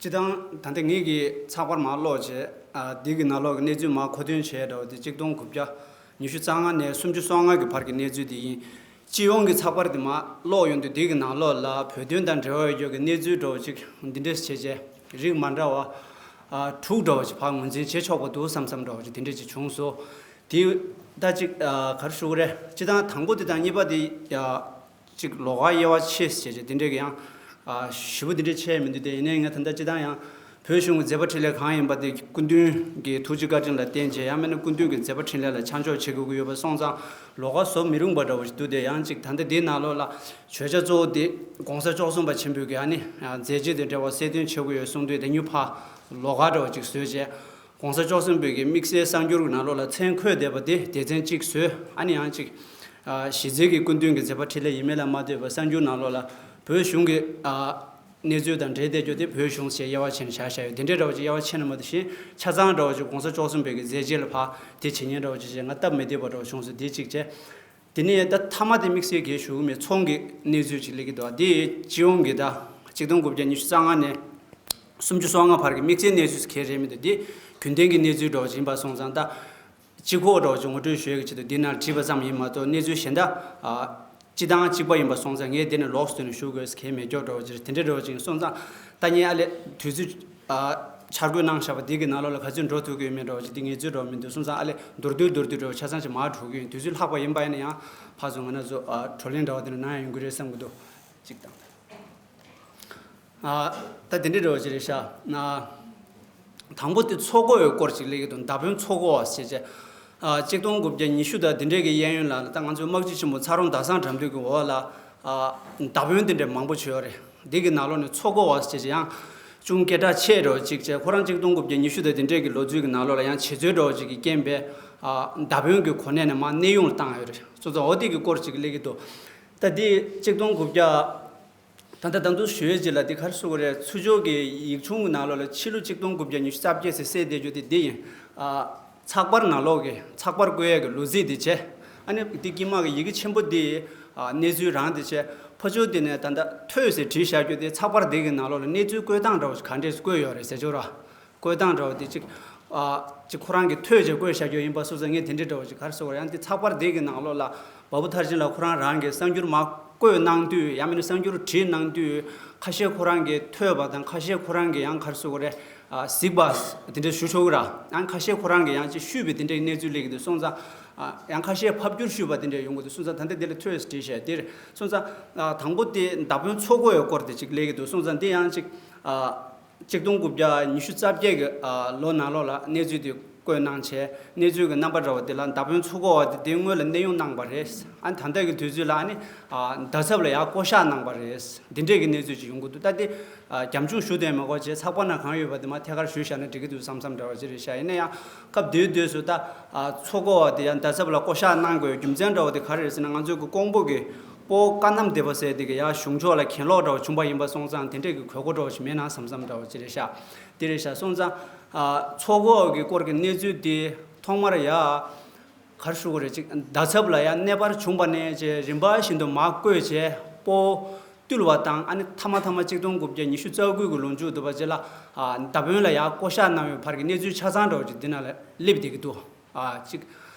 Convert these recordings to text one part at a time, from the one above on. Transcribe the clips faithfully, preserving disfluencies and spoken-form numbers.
སྤྱི་བཏང་ད་ལྟ་ངེད་ཀྱིས་ཚགས་པར་མར་ཀློག་བྱས། ཨ། འདི་གི་ནང་ལོགས་ཀྱི་གནས་ཚུལ་མར་མཁོ་འདོན་བྱས་འདྲ་བོ་དེ་གཅིག་སྟོང་དགུ་བརྒྱ་ཉི་ཤུ་རྩ་ལྔ་ནས་སུམ་ཅུ་སོ་ལྔ་གི་བར་གྱི་གནས་ཚུལ་དེ་ཡིན། སྤྱི་ཡོངས་ཀྱི་ཚགས་པར་དེ་མར་ཀློག་ཡོང་དུས་འདི་གི་ནང་ལོགས་ལ་བོད་དོན་དང་འབྲེལ་བ་ཡོད་རྒྱུ་གི་གནས་ཚུལ་འདྲ་བོ་ཅིག་འདི་འདྲས་བྱས་བྱས་རིགས་མ་འདྲ་བ། ཨ། དྲུག་འདྲ་བོ་ཅིག་ཕར་ངོས་འཛིན་བྱེད་ཆོག་པ་འདུག་བསམ་བསམ་འདྲ་བོ་ཅིག་དེ་འདྲས་ཅིག་བྱུང་སོང་། དེ་ད་ཅིག་ཨ། ག་རེ་ཞུ་དགོས་རེད། སྤྱི་བཏང་དང་པོ་དེ་དང་གཉིས་པ་དེ་ཡ། ཅིག་ལོགས་ཀ་དབྱེ་བ་ཕྱེ་ཟེར་བྱས་དེ་འདྲས་ཀྱི་ཡང་། ཨ། ཞེ་པོ་དེ་འདྲས་ཕྱེ་མི་འདུག་སྟེ། ཡིན་ནའི་ང་ད་ལྟ་སྤྱི་བཏང་ཡང་བོད་གཞུང་གི་མཛད་པ་འཕྲིན་ལས་གང་ཡིན་པ་དེ་སྐུ་མདུན་གྱི་ཐུགས་རྗེ་བཀའ་དྲིན་ལ་བརྟེན་བྱས། ཡང་མིན་ན་སྐུ་མདུན་གྱི་མཛད་པ་འཕྲིན་ལས་ལ་ཆ་འཇོག་བྱེད་དགོས་ཀྱི་ཡོད་པ་སོང་ཙང་ལོགས་ཀ་བཟོ་མི་རུང་བ་འདྲ་བོ་ཞིག་འདུག་སྟེ། ཡང་ཅིག་ད་ལྟ་འདིའི་ནང་ལོགས་ལ་བརྗོད་བྱ་གཙོ་བོ་དེ་༸གོང་ས་བཅུ་གསུམ་པ་ཆེན་པོའི་གི་ཨ་ནི་མཛད་རྗེས་དེ་འབྲེལ་བ་གསལ་སྟོན་བྱེད་དགོས་ཡོད་གསུངས་དུས། དེ་ཉིད་ཕར་ལོགས་ཀ་འདྲ་བོ་ཅིག་བཟོས་བྱས། ༸གོང་ས་བཅུ་གསུམ་པའི་གི་དམིགས་བསལ་གསར་འགྱུར་གྱི་ནང་ལོགས་ལ་མཚན་འཁོད་བསྡད་པ་དེ་སྡེ་ཚན་གཅིག་བཟོས། ཨ་ནི་ཡང་གཅིག་ཨ། གཞི་རྩའི་གི་སྐུ་མདུན་གྱི་མཛད་པ་འཕྲིན་ལས་ཡིན་མིན་ལ་མ་ལྟོས་པར་གསར་འགྱུར་ནང་ལོགས་ལ་བོད་གཞུང་གི་ཨ། གནས་ཚུལ་དང་འབྲེལ་བསྡད་རྒྱུ་དེ་བོད་གཞུང་ཞེས་དབྱེ་བ་ཕྱེ་ནས་བཞག་བཞག་ཡོད། དེ་འདྲའི་འདྲ་བོ་ཅིག་དབྱེ་བ་ཕྱེ་ནས་མ་གཏོགས་གཞན་ཆ་ཚང་འདྲ་བོ་ཅིག་༸གོང་ས་བཅུ་གསུམ་པའི་གི་མཛད་རྗེས་ལ་ཕར་དེ་བྱེད་མཁན་འདྲ་བོ་ཅིག་བྱས། ང་སྟབས་མི་བདེ་བ་འདྲ་བོ་བྱུང་སོང་། དེ་གཅིག་བྱས། དེ་ནས་ད་མཐའ་མ་དེ་དམིགས་བསལ་གྱི་ཞུ་གི་མེད། ཚོང་གི་གནས་ཚུལ་ཅིག་སླེབས་ཀྱི་འདུག་དེ་སྤྱི་ཡོངས་ཀྱི་ད་གཅིག་སྟོང་དགུ་བརྒྱ་ཉི་ཤུ་རྩ་ལྔ་ནས་སུམ་ཅུ་སོ་ལྔ་བར་གྱི་དམིགས་བསལ་གནས་ཚུལ་གང་རེད་མི་འདུག་དེ་རྒྱུན་ལྡན་གྱི་གནས་ཚུལ་འདྲ་བོ་ཅིག་ཡིན་པ་སོང་ཙང་། ད་སྤྱི་ཁོག་འདྲ་བོ་ཅིག་ངོ་སྤྲོད་ཞུ་ཡག་གི་ཆེད་དུ་འདི་ནང་བྲིས་པ་ཙམ་ཡིན་མ་གཏོགས། གནས་ཚུལ་གཞན་དག་ཨ། སྤྱི་བཏང་གཅིག་པ་ཡིན་པ་སོང་ཙང་ངས་འདི་ནས་ལོགས་སུ་ནས་ཞུ་དགོས་གལ་མེད་སྐྱོ་འདྲ་བོ་ཅིག་རེད། དེ་འདྲའི་འདྲ་བོ་ཅིག་ཡིན་སོང་ཙང་། ད་ངས་ཨ་ལས་དུས་ཚོད་ཨ། འཆར་འགོད་གནང་བཞག་པ་འདི་གི་ནང་ལོགས་ལ་ག་ཚོད་འགྲོ་ཐུབ་ཀྱི་ཡོད་མེད་འདྲ་བོ་ཅིག་འདི་ངས་ཚོད་འགྲོ་མི་འདུག་སོང་ཙང་། ཨ་ལས་མདོར་བསྡུས་མདོར་བསྡུས་འདྲ་བོ་ཆ་ཚང་ཅིག་མར་འགྲོ་གི་ཡིན། དུས་ཚོད་ལྷག་པ་ཡིན་པ་ཡིན་ན་ཡང་ཕར་ཚུར་ང་རང་ཚོ་ཨ། བགྲོ་གླེང་འདྲ་བོ་དེ་འདྲ་གནང་ཡ་ཡོང་གི་རེད་བསམ་གྱི་འདུག་གཅིག་དང་། ཨ། ད་དེ་འདྲའི་འདྲ་བོ་ཅིག་རེད་ཤག་ཨ། དང་པོ་དེ་མཚོ་སྒོ་ཡི་སྐོར་ཅིག་སླེབས་ཀྱི་འདུག་མདའ་དཔོན་མཚོ་སྒོ་བ་ཞེས་བྱས། ཨ། གཅིག་སྟོང་དགུ་བརྒྱ་ཉི་ཤུ་དང་དེ་འདྲའི་གི་གཡས་གཡོན་ལ་ད་ང་ཚོའི་དམག་སྤྱི་ཆེན་པོ་ཚ་རོང་ཟླ་བཟང་དགྲ་འདུལ་གྱི་འོག་ལ། ཨ། མདའ་དཔོན་དེ་འདྲའི་མང་པོ་བྱོས་ཡོད་རེད། འདི་གི་ནང་ལོགས་ནས་མཚོ་སྒོ་བ་ཞེས་བྱས་ཡང་ཅུང་སྐད་གྲགས་ཆེ་འདྲ་བོ་ཅིག་བྱས། ཁོ་རང་གཅིག་སྟོང་དགུ་བརྒྱ་ཉི་ཤུ་དང་དེ་འདྲའི་གི་ལོ་ཚུལ་གྱི་ནང་ལོགས་ལ་ཡང་བྱེད་རྩོལ་འདྲ་བོ་ཅིག་གི་རྐྱེན་པས། ཨ། མདའ་དཔོན་གྱི་གོ་གནས་ནས་མར་གནས་དབྱུང་བཏང་ཡོད་རེད། སོང་ཙང་འོ་དེ་གི་སྐོར་ཅིག་སླེབས་ཀྱི་འདུག་ད་འདི་གཅིག་སྟོང་དགུ་བརྒྱ། ད་ལྟ་ད་དུང་ཞུ་ཡས་ཅིག་ལ་འདི་ག་རེ་ཟེར་དགོས་རེད། ཚུར་ཕྱོགས་ཀྱི་ཡིག་ཆུང་གི་ནང་ལོགས་ལ་ཕྱི་ལོ་གཅིག་སྟོང་དགུ་བརྒྱ་ཉི་ཤུ་རྩ་བརྒྱད་ཟེར་གསལ་བསྡད་རྒྱུ་དེ་འདི་ཡིན། ཨ། ཚགས་པར་ནང་ལོགས་ཀྱི་ཚགས་པར་བཀོད་ཡས་ཀྱི་ལོ་ཚིགས་འདི་བྱས། ཨ་ནི་འདི་དཀྱིལ་མ་གི་ཡི་གེ་ཆེན་པོ་འདི། ཨ། གནས་ཚུལ་རང་འདི་བྱས། ཕར་ཕྱོགས་འདི་ནས་ད་ལྟ་ཐོས་ཟེར་བྲིས་བཞག་རྒྱུ་དེ་ཚགས་པར་འདི་གི་ནང་ལོགས་ལ་གནས་ཚུལ་བཀོད་སྟངས་འདྲ་བོ་ཞིག་ག་འདྲས་བཀོད་ཡོད་རེད་ཟེར་ཆོག་ར། བཀོད་སྟངས་འདྲ་བོ་དེ་གཅིག་ཨ། གཅིག་ཁོ་རང་གིས་ཐོས་བྱས་བཀོད་བཞག་རྒྱུ་ཡིན་པ་སོང་ཙང་། ངས་དེ་འདྲའི་འདྲ་བོ་ཅིག་ག་རེ་ཟེར་དགོས་རེད། ཡང་དེ་ཚགས་པར་དེ་གི་ནང་ལོགས་ལ་བ་བུ་མཐར་ཕྱིན་ལགས་ཁོ་རང་རང་གིས་གསར་འགྱུར་མར་བཀོད་གནང་དུས། ཡང་མིན་ན་གསར་འགྱུར་བྲིས་གནང་དུས། ཁ་ཤས་ཁོ་རང་གིས་ཐོས་པ་དང་། ཁ་ཤས་ཁོ་རང་གིས་ཡང་ག་རེ་ཟེར་དགོས་རེད། ཨ། གཟིགས་པ་དེ་འདྲ་ཞུ་ཆོག་གི་ར། ཡང་ཁ་ཤས་ཁོ་རང་གིས་ཡང་ཅིག་བཤུས་པའི་དེ་འདྲའི་གནས་ཚུལ་སླེབས་ཀྱི་འདུག་སོང་ཙང་། ཨ། ཡང་ཁ་ཤས་ཕབ་བསྒྱུར་བཤུས་པ་དེ་འདྲ་ཡོང་གི་འདུག་སོང་ཙང་། ད་ལྟ་དེ་ལ་ཐོས་བྲིས་བྱས་དེ་རེད། སོང་ཙང་། ཨ། དང་པོ་དེ་མདའ་དཔོན་མཚོ་སྒོ་ཡི་སྐོར་དེ་ཅིག་སླེབས་ཀྱི་འདུག་སོང་ཙང་། དེ་ཡང་ཅིག་ཨ། གཅིག་སྟོང་དགུ་བརྒྱ་ཉི་ཤུ་རྩ་བརྒྱད་ཀྱི་ཨ་ལོ་ནང་ལོགས་ལ་གནས་ཚུལ་དེ་བཀོད་གནང་བྱས། གནས་ཚུལ་གྱི་རྣམ་པ་འདྲ་བོ་དེ་ལ་མདའ་དཔོན་མཚོ་སྒོ་བ་དེ་དེ་སྔོན་ལ་གནས་དབྱུང་གནང་བ་རེད། ཨ་ནི་ད་ལྟ་གི་དུས་ཚོད་ལ་ཨ་ནི་ཨ་མདའ་ཚབ་ལ་ཡར་བསྐོ་གཞག་གནང་བ་རེད། འདི་འདྲས་ཀྱི་གནས་ཚུལ་ཅིག་ཡོང་གི་འདུག་ད་དེ་ཨ་རྒྱབ་ལྗོངས་ཞུ་དོན་མེད་སྐོར་བྱས། ཚགས་པར་ནང་གང་ཡོད་པ་དེ་མར་ཐད་ཀར་ཞུས་བཞག་ན་འགྲིག་གི་འདུག་བསམ་བསམ་འདྲ་བོ་ཅིག་རེད་ཤག་ཡིན་ན་ཡང་སྐབས་དེའི་དུས་སུ་ད་ཨ་མཚོ་སྒོ་བ་དེ་ཡར་མདའ་ཚབ་ལ་བསྐོ་གཞག་གནང་དགོས་རྒྱུ་མཚན་འདྲ་བོ་དེ་ག་རེ་རེད་ཟེར་ན། ང་ཚོའི་གི་ཀོང་པོ་གི་སྤོ་བོ་བཀའ་གདམས་སྡེ་པ་ཟེར་དེ་གི་ཡར་གཞུང་ཕྱོགས་ལ་གྱེན་ལོག་འདྲ་བོ་བྱུང་བ་ཡིན་པ་སོང་ཙང་། དེ་འདྲས་ཀྱི་དགོས་མཁོ་འདྲ་བོ་ཞིག་མེད་ན་བསམ་བསམ་འདྲ་བོ་ཅིག་རེད་ཤག་དེ་རེད་ཤག་སོང་ཙང་། ཨ་མཚོ་སྒོ་གི་སྐོར་གྱི་གནས་ཚུལ་དེ་ཐོག་མར་ཡ་ག་རེ་ཞུ་དགོས་རེད། ཅིག་མདའ་ཚབ་ལ་ཡ་གནས་སྤར་བྱུང་བ་ནས་ཅིག་རིམ་པ་བཞིན་དུ་མར་བརྐོས་བྱས་སྤོ་བོ་བཏུལ་བ་དང་། ཨ་ནི་མཐའ་མ་མཐའ་མ་གཅིག་སྟོང་དགུ་བརྒྱ་ཉི་ཤུ་རྩ་དགུ་གི་ལོ་མཇུག་ཏུ་བ་ཅིག་ལ་ཨ་མདའ་དཔོན་ལ་ཡ་བསྐོ་གཞག་གནང་བའི་བར་གྱི་གནས་ཚུལ་ཆ་ཚང་འདྲ་བོ་ཅིག་འདི་ནང་ལ་སླེབས་བསྡད་ཀྱི་འདུག་ཨ་ཅིག་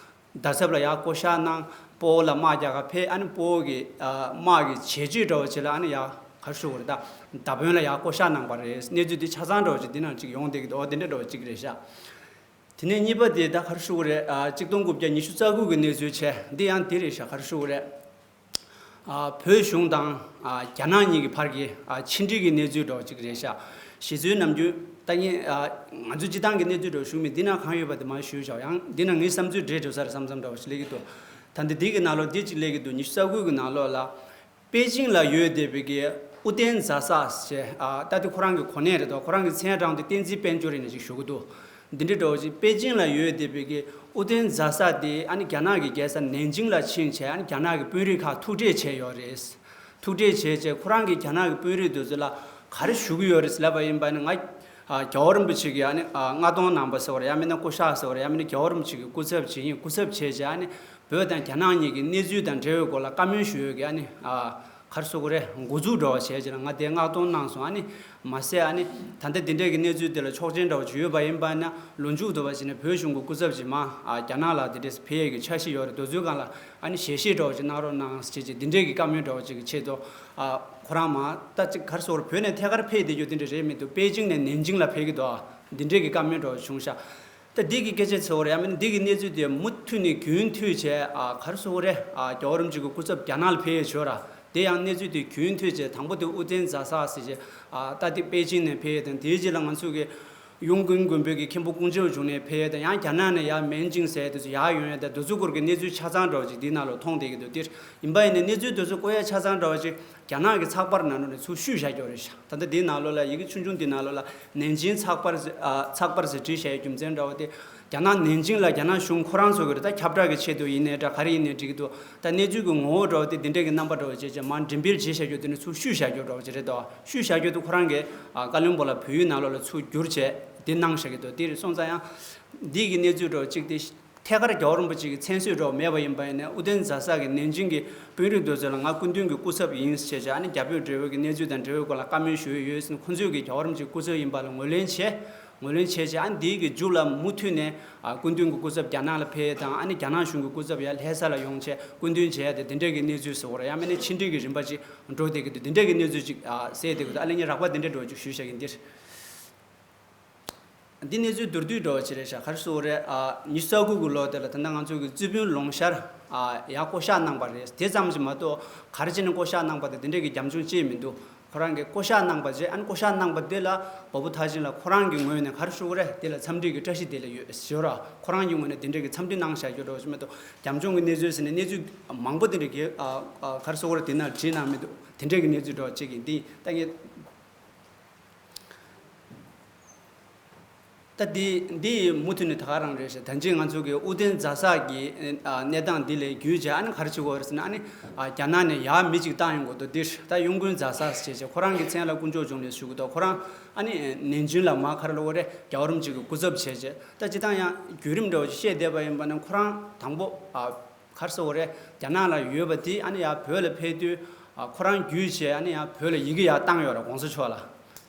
མདའ་ཚབ་ལ་ཡར་བསྐོ་གཞག་གནང་། སྤོ་བོ་ལ་དམག་རྒྱག་ག་ཕེབས། ཨ་ནི་སྤོ་བོ་གི་ཨ་དམག་གི་བྱེད་སྤྱོད་འདྲ་བོ་ཅིག་ལ་ཨ་ནི་ཡར་ག་རེ་ཞུ་དགོས་རེད། ད་མདའ་དཔོན་ལ་ཡར་བསྐོ་གཞག་གནང་བ་རེད། གནས་ཚུལ་འདི་ཆ་ཚང་འདྲ་བོ་ཅིག་འདི་ནང་ཅིག་ཡོང་བསྡད་ཀྱི་འདུག་འོ་དེ་འདྲ་འདྲ་བོ་ཅིག་རེད་ཤག་དེ་ནས་གཉིས་པ་དེ་ད་ག་རེ་ཞུ་དགོས་རེད། ཨ་གཅིག་སྟོང་དགུ་བརྒྱ་ཉི་ཤུ་རྩ་དགུ་གི་གནས་ཚུལ་བྱས། འདི་ཡང་དེ་རེད་ཤག་ག་རེ་ཞུ་དགོས་རེད། ཨ་བོད་གཞུང་དང་ཨ་རྒྱ་ནག་གཉིས་ཀྱི་བར་གྱི་ཨ་ཕྱི་འབྲེལ་གྱི་གནས་ཚུལ་འདྲ་བོ་ཅིག་རེད་ཤག་གཞི་རྩའི་ནམ་རྒྱུན་ད་ངས་ཨ་ང་ཚོའི་སྤྱི་བཏང་གི་གནས་ཚུལ་འདྲ་བོ་ཞུ་མི་འདི་ན་གང་ཡོད་པ་དེ་མར་ཞུས་བཞག་ཡང་འདི་ན་ངའི་བསམ་ཚུལ་འདྲེས་འགྲོ་ས་རེད་བསམ་བསམ་འདྲ་བོ་ཞིག་སླེབས་ཀྱི་འདུག་ད་འདི་འདི་གི་ནང་ལོགས་འདི་ཅིག་སླེབས་ཀྱི་འདུག་ཉི་ཤུ་རྩ་དགུ་གི་ནང་ལོགས་ལ་པེ་ཅིང་ལ་ཡོད་བསྡད་པའི་གི་ཨུ་ཏན་རྫ་ས་ཞེས། ཨ་ད་དེ་ཁོ་རང་གི་གོ་གནས་རེད་དོ། ཁོ་རང་གི་མཚན་དྲངས་ཏེ་བསྟན་འཛིན་དཔལ་འབྱོར་ཡིན་ནས་ཅིག་ཞུ་གི་འདུག་འདི་འདྲའི་འདྲ་བོ་ཅིག་པེ་ཅིང་ལ་ཡོད་བསྡད་པའི་གི་ཨུ་ཏན་རྫ་ས་དེ་ཨ་ནི་རྒྱ་ནག་གི་རྒྱལ་ས་ནན་ཅིང་ལ་ཕྱིན་བྱས། ཨ་ནི་རྒྱ་ནག་གི་དཔོན་རིགས་ཁག་ཐུག་འཕྲད་བྱས་ཡོད་རེད། ཐུག་འཕྲད་བྱས་བྱས་ཁོ་རང་གིས་རྒྱ་ནག་གི་དཔོན་རིགས་དེ་ཚོ་ལ་ག་རེ་ཞུ་གི་ཡོད་རེད་ལབ་པ་ཡིན་པ་ནི། ང་ཨ་རྒྱལ་བ་རིན་པོ་ཆེ་གི་ཨ་ནི་ཨ་མངའ་གདོང་གནང་བ་ཟེར་བ་རེད། ཡང་མིན་ན་སྐུ་ཞབས་ཟེར་བ་རེད། ཡང་མིན་ན་རྒྱལ་བ་རིན་པོ་ཆེ་གི་སྐུ་ཚབ་བྱེད་ཡིན། སྐུ་ཚབ་བྱས་བྱས་ཨ་ནི་བོད་དང་རྒྱ་ནག་གཉིས་ཀྱི་གནས་ཚུལ་དང་འབྲེལ་བའི་སྐོར་ལ་བཀའ་མོལ་ཞུ་ཡོད་ཀྱི་ཨ་ནི་ཨ། ག་རེ་ཟེར་དགོས་རེད། འགོ་འཛུགས་འདྲ་བ་བྱས་ཅིག་ལ་ང་དེ་མངགས་གཏོང་གནང་སོང་། ཨ་ནི་མ་ཟད་ཨ་ནི་ད་ལྟ་འདི་འདྲས་ཀྱི་གནས་ཚུལ་དེ་ལ་ཆོག་མཆན་འདྲ་བ་ཅིག་ཡོད་པ་ཡིན་པ་ན་ལོ་མཇུག་ཏུ་བ་ཞིག་ནས་བོད་གཞུང་གི་སྐུ་ཚབ་ཅིག་མ་ཨ་རྒྱ་ནག་ལ་དེ་འདྲས་ཕེབས་ཡས་ཀྱི་འཆར་གཞི་ཡོད་རེད། དེ་ཚོའི་སྒང་ལ་ཨ་ནི་ཞལ་བཞེས་འདྲ་བ་ཅིག་གནང་རོགས་གནང་ཟེར་ཅིག་འདི་འདྲས་ཀྱི་བཀའ་མོལ་འདྲ་བ་ཅིག་གི་ཆེད་དུ་ཨ་ཁོ་རང་མ་ད་ཅིག་ག་རེ་ཟེར་དགོས་རེད། བོད་ནས་ཐད་ཀར་ཕེབས་བསྡད་རྒྱུ་དེ་འདྲས་རེད་མི་འདུག་པེ་ཅིང་ནས་ནན་ཅིང་ལ་ཕེབས་ཀྱི་འདུག་ཨ་འདི་འདྲས་ཀྱི་བཀའ་མོལ་འདྲ་བ་བྱུང་ཤག་ད་འདི་གི་སྐད་ཆ་ཚོ་རེད། ཡང་མིན་འདི་གི་གནས་ཚུལ་དེ་མུ་མཐུད་ནས་རྒྱུན་མཐུད་བྱས་ཨ་ག་རེ་ཟེར་དགོས་རེད། ཨ་རྒྱལ་བ་རིན་པོ་ཆེ་གི་སྐུ་ཚབ་རྒྱ་ནག་ལ་ཕེབས་ཡས་བྱོས་ར། དེ་ཡང་གནས་ཚུལ་དེ་རྒྱུན་མཐུད་བྱས་དང་པོ་དེ་ཨུ་ཏན་རྫ་ས་ཟེར་བྱས་ཨ་ད་དེ་པེ་ཅིང་ནས་ཕེབས་ཡས་དང་། དེའི་རྗེས་ལ་ང་ཚོ་གི་ཡུང་ཀུན་དགོན་པའི་གི་མཁན་པོ་ཀུང་ཅིའུ་བྱུང་ནས་ཕེབས་ཡས་དང་། ཡང་རྒྱ་ནག་ནས་ཡར་མན་ཅིང་ཟེར་དེ་ཚོ་ཡར་ཡོང་ཡས་དང་། དེ་ཚོ་སྐོར་གྱི་གནས་ཚུལ་ཆ་ཚང་འདྲ་བ་ཅིག་འདིའི་ནང་ལ་མཐོང་བསྡད་ཀྱི་འདུག་དེར་ཡིན་པ་ཡིན་ནའི་གནས་ཚུལ་དེ་ཚོ་བཀོད་ཡས་ཆ་ཚང་འདྲ་བ་ཅིག་རྒྱ་ནག་གི་ཚགས་པར་ནང་ལོགས་ནས་ཚུར་བཤུས་བཞག་རྒྱུ་རེད་ཤག་ད་ལྟ་འདིའི་ནང་ལོགས་ལ་ཡི་གེ་ཆུང་ཆུང་འདི་ནང་ལོགས་ལ་ནན་ཅིང་ཚགས་པར་ཟེར་ཨ་ཚགས་པར་ཟེར་བྲིས་བཞག་ཡས་རྒྱུ་མཚན་འདྲ་བ་དེ་རྒྱ་ནག་ནན་ཅིང་ལ་རྒྱ་ནག་གཞུང་ཁོ་རང་ཚོ་གི་རེད། ད་ཁྱབ་བསྒྲགས་ཀྱི་ཆེད་དུ་ཡིན་ནའི་འདྲ་ག་རེ་ཡིན་ནའི་འགྲིག་གི་འདུག་ད་གནས་ཚུལ་གྱི་ངོ་བོ་འདྲ་བ་དེ་འདི་འདྲས་ཀྱི་རྣམ་པ་འདྲ་བ་བྱས་བྱས་མར་འགྲེམས་སྤེལ་བྱས་བཞག་རྒྱུ་དེ་ནི་ཚུར་བཤུས་བཞག་རྒྱུ་འདྲ་བ་ཅིག་རེད་དོ། བཤུས་བཞག་རྒྱུ་དེ་ཁོ་རང་གིས་ཨ་བཀའ་བློན་སྦུག་ལ་བོད་ཡིག་ནང་ལོགས་ལ་ཚུར་བསྒྱུར་བྱས་དེ་གནང་བཞག་གི་འདུག་དེ་རེད་སོང་ཙང་ཡང་འདི་གི་གནས་ཚུལ་འདྲ་བ་གཅིག་དེ་ཐད་ཀར་རྒྱལ་བ་རིན་པོ་ཆེ་གི་མཚན་གསོལ་འདྲ་བ་མེད་པ་ཡིན་པ་ཡིན་ནའི་ཨུ་ཏན་རྫ་ས་གི་ནན་ཅིང་གི་དཔོན་རིགས་དེ་ཚོ་ལ་ང་སྐུ་མདུན་གྱི་སྐུ་ཚབ་ཡིན་ཟེར་བྱས་ཨ་ནི་རྒྱ་བོད་འབྲེལ་བའི་གི་གནས་ཚུལ་དང་འབྲེལ་བའི་སྐོར་ལ་བཀའ་མོལ་ཞུ་ཡས་ཡོད་ཟེར་ནས་ཁོང་ཚོས་ཀྱི་རྒྱལ་བ་རིན་པོ་ཆེའི་སྐུ་ཚབ་ཡིན་པ་ལ་ངོས་ལེན་བྱས། ངོས་ལེན་བྱས་བྱས་ཨ་ནི་འདིའི་གི་མཇུག་ལ་མུ་མཐུད་ནས་ཨ་སྐུ་མདུན་གྱི་སྐུ་ཚབ་རྒྱ་ནག་ལ་ཕེབས་ཡས་དང་། ཨ་ནི་རྒྱ་ནག་གཞུང་གི་སྐུ་ཚབ་ཡར་ལྷ་ས་ལ་ཡོང་བྱས་སྐུ་མདུན་མཇལ་ཡས་དེ་འདི་འདྲས་ཀྱི་གནས་ཚུལ་ཟེར་བ་རེད། ཡང་མིན་ན་ཕྱི་འབྲེལ་གྱི་རིམ་པ་ཅིག་འགྲོ་བསྡད་ཀྱི་འདུག་འདི་འདྲས་ཀྱི་གནས་ཚུལ་ཅིག་ཨ་གསལ་བསྡད་ཀྱི་འདུག་ཨ་ལས་ངས་རགས་པ་འདི་འདྲས་འདྲ་བོ་ཅིག་ཞུས་བཞག་གི་འདིར། འདི་གནས་ཚུལ་མདོར་བསྡུས་འདྲ་བོ་ཅིག་རེད་ཤག་ག་རེ་ཟེར་དགོས་རེད། ཨ་ཉི་ཤུ་རྩ་དགུ་གི་ལོ་དེ་ལ་ད་ལྟ་ང་ཚོ་གི་རྩིས་དཔོན་ལོང་ཤར་ཨ་ཡར་བསྐོ་གཞག་གནང་པ་རེད། དེ་ཙམ་ཞིག་མ་གཏོགས་ག་རེ་བྱས་ནས་བསྐོ་གཞག་གནང་པ་དེ་དེ་འདྲས་ཀྱི་རྒྱབ་ལྗོངས་ཅིག་མི་འདུག་ཁོ་རང་གིས་བསྐོ་གཞག་གནང་པ་རྗེས་ཨ་ནི་བསྐོ་གཞག་གནང་པ་དེ་ལ་བ་སྤུ་ཐར་ཅིན་ལགས་ཁོ་རང་གི་ངོས་ནས་ག་རེ་ཞུ་དགོས་རེད། དེ་ལ་འཚམས་འདྲི་གི་བཀྲ་ཤིས་བདེ་ལེགས་ཡོད་ཞུ་ར། ཁོ་རང་གི་ངོས་ནས་དེ་འདྲས་ཀྱི་འཚམས་འདྲི་གནང་བཞག་རྒྱུ་འདྲ་བོ་ཞིག་མ་གཏོགས་རྒྱབ་ལྗོངས་ཀྱི་གནས་ཚུལ་ཟེར་ནས་གནས་ཚུལ་མང་པོ་དེ་འདྲས་ཀྱི་ཨ་ཨ་ག་རེ་ཟེར་དགོས་རེད། དེ་ནང་བྲིས་གནང་མི་འདུག་དེ་འདྲས་ཀྱི་གནས་ཚུལ་འདྲ་བོ་ཅིག་གི་འདི་ད་ངས། ད་འདི་འདི་མུ་མཐུད་ནས་ད་ག་རང་རེད་ཤག་ད་གིན་ང་ཚོ་གི་ཨུ་ཏན་རྫ་ས་གི་ཨ་གནས་སྟངས་འདི་ལས་བརྒྱུད་བྱས་ཨ་ནི་ག་རེ་བྱེད་དགོས་རེད་ཟེར་ན། ཨ་ནི་ཨ་རྒྱ་ནག་ནས་ཡར་མི་གཅིག་བཏང་ཡོང་གི་འདུག་འདིར་ད་ཡུང་ཀུན་རྫ་ས་ཟེར་བྱས་ཁོ་རང་གི་མཚན་ལ་དཀོན་མཆོག་འབྱུང་གནས་ཞུ་གི་འདུག་ཁོ་རང་ཨ་ནི་ནན་ཅིང་ལ་མར་ག་རེ་ལབ་དགོས་རེད། རྒྱལ་བ་རིན་པོ་ཆེ་གི་སྐུ་ཚབ་བྱས་བྱས་ད་སྤྱིར་བཏང་ཡང་བརྒྱུད་རིམ་འདྲ་བོ་ཞིག་བཤད་བསྡད་པ་ཡིན་པ་ན་ཁོ་རང་དང་པོ་ཨ། ག་རེ་ཟེར་དགོས་རེད། རྒྱ་ནག་ལ་ཡོད་པ་དེ་ཨ་ནི་ཡར་བོད་ལ་ཕེབས་དུས་ཨ་ཁོ་རང་བརྒྱུད་བྱས་ཨ་ནི་ཡར་བོད་ལ་ཡི་གེ་ཡར་བཏང་ཡོད་རེད། གོང་ས་མཆོག་ལ་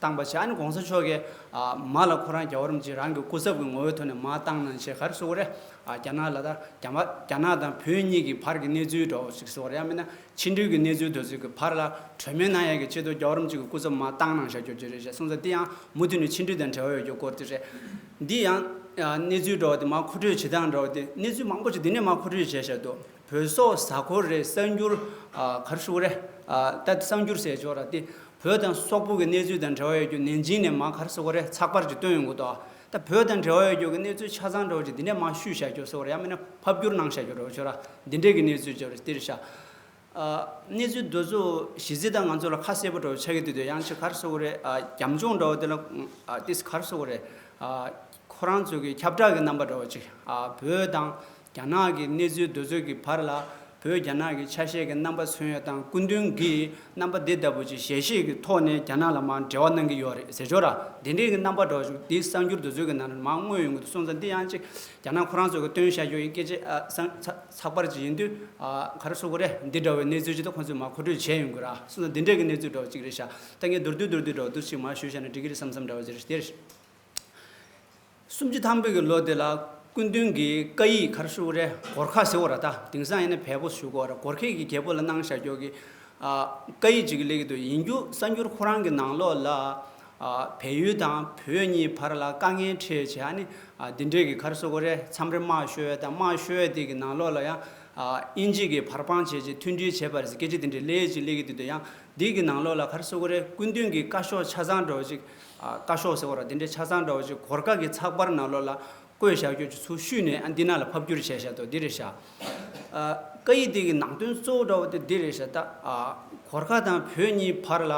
བཏང་པ་བྱས་ཨ་ནི་གོང་ས་མཆོག་གིས་ཨ་མར་ལ་ཁོ་རང་རྒྱལ་བ་རིན་པོ་ཆེ་རང་གི་སྐུ་ཚབ་ཀྱི་ངོ་བོའི་ཐོག་ནས་མར་བཏང་གནང་བྱས་ག་རེ་ཟེར་དགོས་རེད། ཨ་རྒྱ་ནག་ལ་ད་རྒྱ་མ་རྒྱ་ནག་དང་བོད་གཉིས་ཀྱི་བར་གྱི་གནས་ཚུལ་འདྲ་བོ་ཞིག་ཟེར་དགོས་རེད། ཡང་མིན་ན་ཕྱི་འབྲེལ་གྱི་གནས་ཚུལ་དེ་ཚོ་གི་བར་ལ་གྲོས་མོལ་གནང་ཡག་གི་ཆེད་དུ་རྒྱལ་བ་རིན་པོ་ཆེ་གི་སྐུ་ཚབ་མར་བཏང་གནང་བཞག་རྒྱུ་ཅིག་རེད་ཤག་སོང་ཙང་དེ་ཡང་མུ་མཐུད་ནས་ཕྱི་འབྲེལ་དང་འབྲེལ་བ་ཡོད་རྒྱུ་སྐོར་དེ་རེད། འདི་ཡང་ཨ་གནས་ཚུལ་འདྲ་བོ་དེ་མར་མཁོ་སྤྲོད་བྱེད་སྟངས་འདྲ་བོ་དེ་གནས་ཚུལ་མང་པོ་ཞིག་འདི་ནས་མར་མཁོ་སྤྲོད་བྱས་བཞག་འདུག་བོད་སོག་གཟའ་འཁོར་རེད། གསར་འགྱུར་ཨ་ག་རེ་ཞུ་དགོས་རེད། ཨ་ད་གསར་འགྱུར་ཟེར་ཆོག་ར། དེ་བོད་དང་སོག་པོ་གི་གནས་ཚུལ་དང་འབྲེལ་བ་ཡོད་རྒྱུ་ནན་ཅིང་ནས་མར་ག་རེ་ཟེར་དགོས་རེད། ཚགས་པར་ཅིག་བཏོན་ཡོང་གི་འདུག་ད་བོད་དང་འབྲེལ་བ་ཡོད་རྒྱུ་གི་གནས་ཚུལ་ཆ་ཚང་འདྲ་བོ་ཅིག་འདི་ནས་མར་བཤུས་བཞག་རྒྱུ་ཟེར་དགོས་རེད། ཡང་མིན་ན་ཕབ་བསྒྱུར་གནང་བཞག་རྒྱུ་འདྲ་བོ་ཆོག་ར། འདི་འདྲས་ཀྱི་གནས་ཚུལ་ཅིག་རེད། དེ་རེད་ཤག་ཨ་གནས་ཚུལ་འདི་ཚོ་གཞི་རྩའི་ད་ང་ཚོ་ལ་ཁ་གསལ་པོ་འདྲ་བོ་ཆགས་ཀྱི་འདུག་དེ་ཡང་ཅིག་ག་རེ་ཟེར་དགོས་རེད། ཨ་རྒྱབ་ལྗོངས་འདྲ་བོ་དེ་ལ་ཨ་ཏིས་ག་རེ་ཟེར་དགོས་རེད། ཨ་ཁོ་རང་ཚོ་གི་ཁྱབ་བསྒྲགས་ཀྱི་རྣམ་པ་འདྲ་བོ་ཅིག་ཨ་བོད་དང་རྒྱ་ནག་གི་གནས་ཚུལ་འདི་ཚོ་གི་བར་ལ་བོད་རྒྱ་ནག་གི་ཆ་ཤས་ཀྱི་རྣམ་པ་མཚོན་ཡ་དང་སྐུ་མདུན་གྱི་རྣམ་པ་འདི་ལྟ་བུ་ཅིག་ཞལ་བཞེས་ཀྱི་ཐོག་ནས་རྒྱ་ནག་ལ་མར་འབྲེལ་བ་གནང་གི་ཡོད་རེད་ཟེར་ཆོག་ར། འདི་འདྲས་ཀྱི་རྣམ་པ་འདྲ་བོ་ཅིག་འདི་གསར་འགྱུར་འདི་ཚོ་གི་ནང་ནས་མར་མངོན་ཡོང་གི་འདུག་སོང་ཙང་འདི་ཡང་ཅིག་རྒྱ་ནག་ཁོ་རང་ཚོ་གི་བཏོན་བཞག་རྒྱུ་ཡིན་སྐད་ཆ་ཨ་གསར་ཚགས་ཚགས་པར་ཅིག་ཡིན་དུས་ཨ་ག་རེ་ཟེར་དགོས་རེད། འདི་འདྲ་བའི་གནས་ཚུལ་ཅིག་ད་ཁོ་ཚོས་མར་མཁོ་སྤྲོད་བྱས་ཡོང་གི་ར། སོང་ཙང་འདི་འདྲས་ཀྱི་གནས་ཚུལ་འདྲ་བོ་ཅིག་རེད་ཤག་ད་ངས་མདོར་བསྡུས་མདོར་བསྡུས་འདྲ་བོ་འདུག་ཅིག་མར་ཞུས་བཞག་ན་འགྲིག་གི་རེད་བསམ་བསམ་འདྲ་བོ་ཅིག་རེད། དེ་རེད། སུམ་ཅུ་ཐམ་པའི་གི་ལོ་དེ་ལ་སྐུ་མདུན་གྱིས་བཀའ་ཡིག་ག་རེ་ཞུ་དགོས་རེད། གོར་ཁ་ཟེར་བ་ར། ད་དེང་སང་ཡིན་ན་བལ་པོ་ཞུ་དགོས་ར། གོར་ཁའི་གི་རྒྱལ་པོ་ལ་གནང་བཞག་རྒྱུ་གི་ཨ་བཀའ་ཡིག་ཅིག་སླེབས་ཀྱི་འདུག་ཡིན་རྒྱུ་གསར་འགྱུར་ཁོ་རང་གི་ནང་ལོགས་ལ་ཨ་བལ་ཡུལ་དང་བོད་གཉིས་བར་ལ་དཀའ་ངལ་འཕྲད་བྱས་ཨ་ནི་ཨ་འདི་འདྲས་ཀྱི་ག་རེ་ཟེར་དགོས་རེད། མཚམས་རེ་དམག་ཤོར་ཡ་དང་། དམག་ཤོར་ཡ་དེ་གི་ནང་ལོགས་ལ་ཡང་ཨ་དབྱིན་ཇི་གིས་བར་དཔང་བྱས་བྱས་མཐུན་སྒྲིལ་བྱས་པ་རེད་ཟེར་སྐད་ཆ་དེ་འདྲས་སླེབས་ཅིག་སླེབས་ཀྱི་འདུག་དེ་ཡང་འདི་གི་ནང་ལོགས་ལ་ག་རེ་ཟེར་དགོས་རེད། སྐུ་མདུན་གྱི་བཀའ་ཤོག་ཆ་ཚང་འདྲ་བོ་ཅིག་ཨ་བཀའ་ཤོག་ཟེར་བ་ར། དེ་འདྲའི་ཆ་ཚང་འདྲ་བོ་ཅིག་གོར་ཁ་གི་ཚགས་པར་ནང་ལོགས་ལ་བཀོད་བཞག་རྒྱུ་ཅིག་ཚུར་བཤུས་ནས་ཨ་འདི་ནང་ལ་ཕབ་བསྒྱུར་བྱས་བཞག་འདུག་འདི་རེད་ཤག་ཨ་བཀའ་ཡིག་འདི་གི་ནང་དོན་གཙོ་བོ་འདྲ་བོ་དེ་འདི་རེད་ཤག་ད་ཨ་གོར་ཁ་དང་བོད་གཉིས་བར་ལ་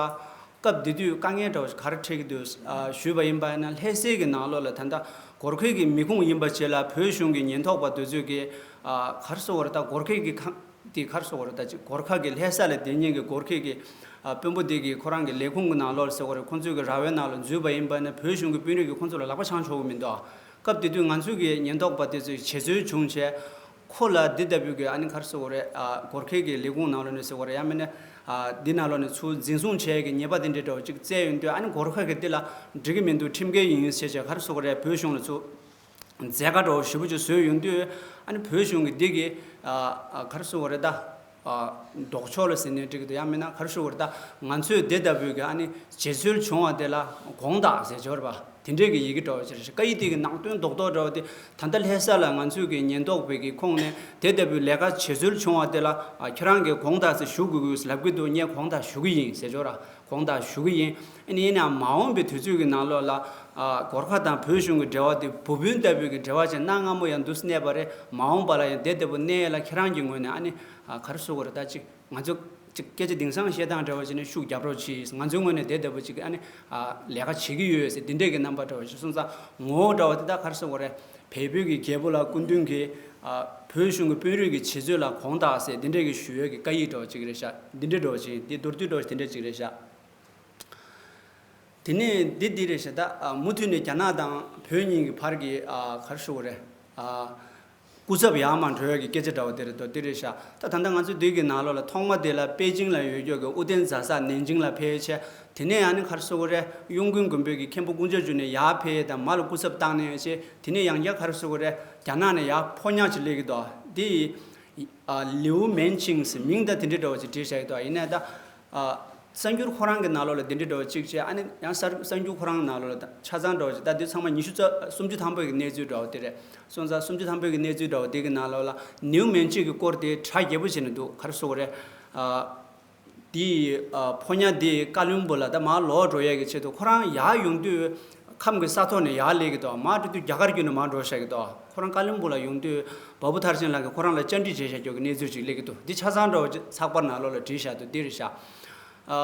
སྐབས་དེ་དུས་དཀའ་ངལ་འདྲ་བོ་ཞིག་ག་རེ་འཕྲད་ཀྱི་འདུག་ཨ་ཞུས་པ་ཡིན་པ་ཡིན་ན། ལྷ་སའི་གི་ནང་ལོགས་ལ་ད་ལྟ་གོར་ཁའི་གི་མི་ཁུངས་ཡིན་པ་བཅས་ལ་བོད་གཞུང་གི་ཉེན་རྟོག་པ་དེ་ཚོས་གི་ཨ་ག་རེ་ཟེར་དགོས་རེད། ད་གོར་ཁའི་གི་ཁང་དེ་ག་རེ་ཟེར་དགོས་རེད། ད་ཅིག་གོར་ཁ་གི་ལྷ་ས་ལ་བསྡད་མཁན་གྱི་གོར་ཁའི་གི་ཨ་དཔོན་པོ་དེ་གིས་ཁོ་རང་གི་ལས་ཁུངས་ཀྱི་ནང་ལོགས་ཟེར་དགོས་རེད། ཁོང་ཚོའི་གི་ར་བའི་ནང་ལ་འཛུལ་བ་ཡིན་པ་ན་བོད་གཞུང་གི་དཔོན་རིགས་ཀྱིས་ཁོང་ཚོ་ལ་ལག་པ་འཆང་ཆོག་གི་མི་འདུག་སྐབས་དེ་དུས་ང་ཚོའི་གི་ཉེན་རྟོག་པ་དེ་ཚོས་བྱེད་རྩོལ་བྱུང་བྱས་ ཁོ་ལ་འདི་ལྟ་བུའི་གི་ཨ་ནི་ག་རེ་ཟེར་དགོས་རེད། ཨ་གོར་ཁེ་གི་ལས་ཁུངས་ནང་ལོགས་ནས་ཟེར་དགོས་རེད། ཡང་མིན་ན་ཨ་འདི་ནང་ལོགས་ནས་ཚུར་འཛིན་བཟུང་བྱས་ཀྱི་ཉེས་པ་དེ་འདྲའི་འདྲ་བོ་ཅིག་བཙལ་ཡོང་དུས། ཨ་ནི་གོར་ཁེ་གིས་འདི་ལ་འགྲིག་གི་མི་འདུག་ཁྲིམས་འགལ་ཡིན་ཟེར་བྱས་ག་རེ་ཟེར་དགོས་རེད། བོད་གཞུང་ལ་ཚུར་མཛད་དཀའ་འདྲ་བོ་ཞེ་པོ་ཅིག་བཟོས་ཡོང་དུས། ཨ་ནི་བོད་གཞུང་གིས་འདི་གི་ཨ་ཨ་ག་རེ་ཟེར་དགོས་རེད། ད་ཨ་ལྡོག་ཕྱོགས་ལ་ཟེར་ནའི་འགྲིག་གི་འདུག་ཡང་མིན་ན་ག་རེ་ཟེར་དགོས་རེད། ད་ང་ཚོས་འདི་ལྟ་བུའི་གི་ཨ་ནི་བྱེད་སྲོལ་བྱུང་བ་དེ་ལ་དགོངས་དག་ཟེར་བྱས་པ་དེ་འདྲའི་གི་ཡི་གེ་འདྲ་བོ་ཅིག་རེད་ཤག་སྐད་ཡིག་དེ་གི་ནང་དོན་རྡོག་རྡོག་འདྲ་བོ་དེ། ད་ལྟ་ལྷ་ས་ལ་ང་ཚོའི་གི་ཉེན་རྟོག་པའི་གི་ཁོངས་ནས་དེ་ལྟ་བུའི་ལས་ཀ་བྱེད་སྲོལ་བྱུང་བ་དེ་ལ་ཨ་ཁྱེད་རང་གིས་དགོངས་དག་ཟེར་ཞུ་དགོས་ཀྱི་ཡོད་ལབ་ཀྱི་འདུག་ངས་དགོངས་དག་ཞུ་གི་ཡིན་ཟེར་བྱས་པ། དགོངས་དག་ཞུ་གི་ཡིན། ཨ་ནི་ཡིན་ནའང་མ་འོངས་པའི་དུས་ཚོད་ཀྱི་ནང་ལོགས་ལ་ཨ་གོར་ཁ་དང་བོད་གཞུང་གི་འབྲེལ་བ་དེ་བུ་སྤུན་ལྟ་བུའི་གི་འབྲེལ་བ་ཅིག་གནའ་སྔ་མོ་ཡང་འདུག་གནས་པ་རེད། མ་འོངས་པ་ལ་ཡང་དེ་ལྟ་བུ་གནས་ཡས་ལ་ཁྱེད་རང་གི་ངོས་ནས་ཨ་ནི་ཨ་ག་རེ་ཟེར་དགོས་རེད། ད་ཅིག་ང་ཚོ་ཅིག་སྐད་ཆ་དེང་སང་བཤད་སྟངས་འདྲ་བོ་བྱས་ནས་ཤུགས་རྒྱབ་རོགས་གྱིས། ང་ཚོའི་ངོས་ནས་དེ་ལྟ་བུ་ཅིག་ཨ་ནི་ཨ་ལས་ཀ་བྱེད་ཀྱི་ཡོད་ཟེར་འདི་འདྲས་ཀྱི་རྣམ་པ་འདྲ་བོ་ཞིག་སོང་ཙང་། ངོ་བོ་འདྲ་བོ་དེ་ད་ག་རེ་ཟེར་དགོས་རེད། བལ་པོའི་གི་རྒྱལ་པོ་ལ་སྐུ་མདུན་གྱིས་ཨ་བོད་གཞུང་གི་དཔོན་རིགས་ཀྱི་བྱེད་ཚུལ་ལ་དགོངས་དག་ཟེར་འདི་འདྲས་ཀྱི་ཞུ་ཡས་ཀྱི་བཀའ་ཡིག་འདྲ་བོ་ཅིག་རེད་ཤག་འདི་འདྲས་འདྲ་བོ་ཅིག་འདི་མདོར་བསྡུས་འདྲ་བོ་ཞིག་འདི་འདྲས་ཅིག་རེད་ཤག་དེ་ནས་འདི་འདི་རེད་ཤག་ད་ཨ་མུ་མཐུད་ནས་རྒྱ་ནག་དང་བོད་གཉིས་ཀྱི་བར་གྱི་ཨ་ག་རེ་ཞུ་དགོས་རེད། ཨ་སྐུ་ཚབ་ཡར་མར་འགྲོ་ཡག་གི་སྐད་ཆ་འདྲ་བོ་དེ་རེད་དོ། དེ་རེད་ཤག་ད་ད་ལྟ་ང་ཚོ་འདི་གི་ནང་ལོགས་ལ་ཐོག་མ་དེ་ལ་པེ་ཅིང་ལ་ཡོད་རྒྱུ་གི་དབུ་ལྡན་རྫ་ས་ནན་ཅིང་ལ་ཕེབས་བྱས། དེ་ནས་ཨ་ནི་ག་རེ་ཟེར་དགོས་རེད། གཡུང་དགོན་དགོན་པའི་གི་མཁན་པོ་ཀུན་ཁྱབ་འཇུ་ནས་ཡར་ཕེབས་དང་མར་ལ་སྐུ་ཚབ་བཏང་ནས་བྱས། དེ་ནས་ཡང་བསྐྱར་ག་རེ་ཟེར་དགོས་རེད། རྒྱ་ནག་ནས་ཡར་ཕོ་ཉ་ཅིག་སླེབས་ཀྱི་འདུག་འདི་ཨ་ལིའུ་མེན་ཆིང་ཟེར་མིང་ད་དེ་འདྲའི་འདྲ་བོ་ཅིག་བྲིས་བཞག་གི་འདུག་ཡིན་ནའི་ད་ཨ་གསར་འགྱུར་ཁོ་རང་གི་ནང་ལོགས་ལ་དེ་འདྲའི་འདྲ་བོ་ཅིག་བྱས། ཨ་ནི་ཡང་གསར་གསར་འགྱུར་ཁོ་རང་ནང་ལོགས་ལ་ད་ཆ་ཚང་འདྲ་བོ་ཅིག་ད་དེ་ཚང་མ་ཉི་ཤུ་རྩ་སུམ་ཅུ་ཐམ་པའི་གི་གནས་ཚུལ་འདྲ་བོ་དེ་རེད། སོང་ཙང་སུམ་ཅུ་ཐམ་པའི་གི་གནས་ཚུལ་འདྲ་བོ་དེ་གི་ནང་ལོགས་ལ་ལིའུ་མེན་ཆིང་གི་སྐོར་དེ་གྲ་རྒྱས་པོ་བྱས་ནས་འདུག་ག་རེ་ཟེར་དགོས་རེད། ཨ་དེ་ཨ་ཕོ་ཉ་དེ་ཀ་ལོན་སྦུག་ལ་ད་མར་ལོག་འགྲོ་ཡས་ཀྱི་ཆེད་དུ་ཁོ་རང་ཡར་ཡོང་དུས་ཁམས་ཀྱི་ས་ཐོག་ནས་ཡར་སླེབས་ཀྱི་འདུག་མར་འགྲོ་དུས་རྒྱ་གར་བརྒྱུད་ནས་མར་འགྲོ་བཞག་གི་འདུག་ཁོ་རང་ཀ་ལོན་སྦུག་ལ་ཡོང་དུས་བ་བུ་ཐར་ཅན་ལགས་ཀྱིས་ཁོ་རང་ལ་བཅར་འདྲི་བྱས་བཞག་རྒྱུ་གི་གནས་ཚུལ་ཅིག་སླེབས་ཀྱི་འདུག་འདི་ཆ་ཚང་འདྲ་བོ་ཅིག་ཚགས་པར་ནང་ལོགས་ལ་བྲིས་བཞག་འདུག་འདི་རེད་ཤག་ཨ་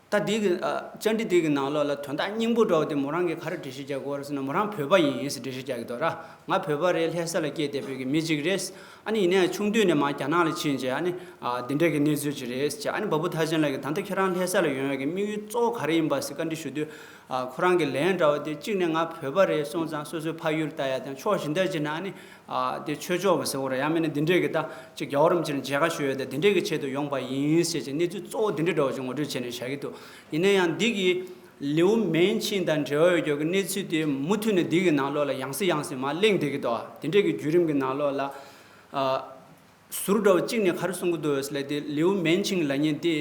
ད་འདི་གི་ཨ་བཅར་འདྲི་འདི་གི་ནང་ལོགས་ལ་དོན་དག་སྙིང་པོ་འདྲ་བོ་དེ་མོ་རང་གིས་ག་རེ་འགྲེལ་བཤད་རྒྱག་གི་ཡོད་རེད་ཟེར་ན། མོ་རང་བོད་པ་ཡིན་ཟེར་འགྲེལ་བཤད་རྒྱག་གི་འདུག་ར། ང་བོད་པ་རེད། ལྷ་ས་ལ་སྐྱེས་བསྡད་པའི་གི་མི་ཅིག་རེད། ཨ་ནི་ཡིན་ནའི་ཆུང་དུས་ནས་མར་རྒྱ་ནག་ལ་ཕྱིན་བྱས། ཨ་ནི་ཨ་འདི་འདྲའི་གི་གནས་ཚུལ་ཅིག་རེད་ཟེར། ཨ་ནི་བ་བུ་ཐར་ཅན་ལགས་ཀྱིས་ད་ལྟ་ཁྱེད་རང་ལྷ་ས་ལ་ཡོང་ཡག་གི་དམིགས་ཡུལ་གཙོ་བོ་ག་རེ་ཡིན་པ་ཟེར་བཀའ་འདྲི་ཞུ་དུས། ཨ་ཁོ་རང་གི་ལན་འདྲ་བོ་དེ་གཅིག་ནས་ང་བོད་པ་རེད། སོང་ཙང་སོ་སོའི་ཕ་ཡུལ་ལྟ་ཡ་དང་། ཕྱོགས་གཞན་དག་ཅིག་ནས་ཨ་ནི་ཨ་དེ་ཆོས་ཕྱོགས་པ་ཟེར་བ་རེད། ཡང་མིན་ན་འདི་འདྲས་ཀྱི་ད་ཅིག་རྒྱལ་བ་རིན་པོ་ཆེ་ལ་མཇལ་ཁ་ཞུ་ཡ་དང་འདི་འདྲས་ཀྱི་ཆེད་དུ་ཡོང་པ་ཡིན་ཟེར་བྱས་གནས་ཚུལ་གཙོ་བོ་འདི་འདྲས་འདྲ་བོ་ཅིག་ངོ་སྤྲོད་བྱས་ནས་བཞག་གི་འདུག་ཡིན་ན་ཡང་འདི་གི་ལིའུ་མེན་ཆིང་དང་འབྲེལ་བ་ཡོད་རྒྱུ་གི་གནས་ཚུལ་དེ་མུ་མཐུད་ནས་འདི་གི་ནང་ལོགས་ལ་ཡང་སེ་ཡང་སེ་མར་གླེང་བསྡད་ཀྱི་འདུག་དེ་འདྲས་ཀྱི་བརྒྱུད་རིམ་གྱི་ནང་ལོགས་ལ་ཨ། ཟུར་འདྲ་བོ་གཅིག་ནས་ག་རེ་གསུང་གི་འདུག་ཟེར་ལབ་དུས། ལིའུ་མེན་ཆིང་ལབ་མཁན་དེ་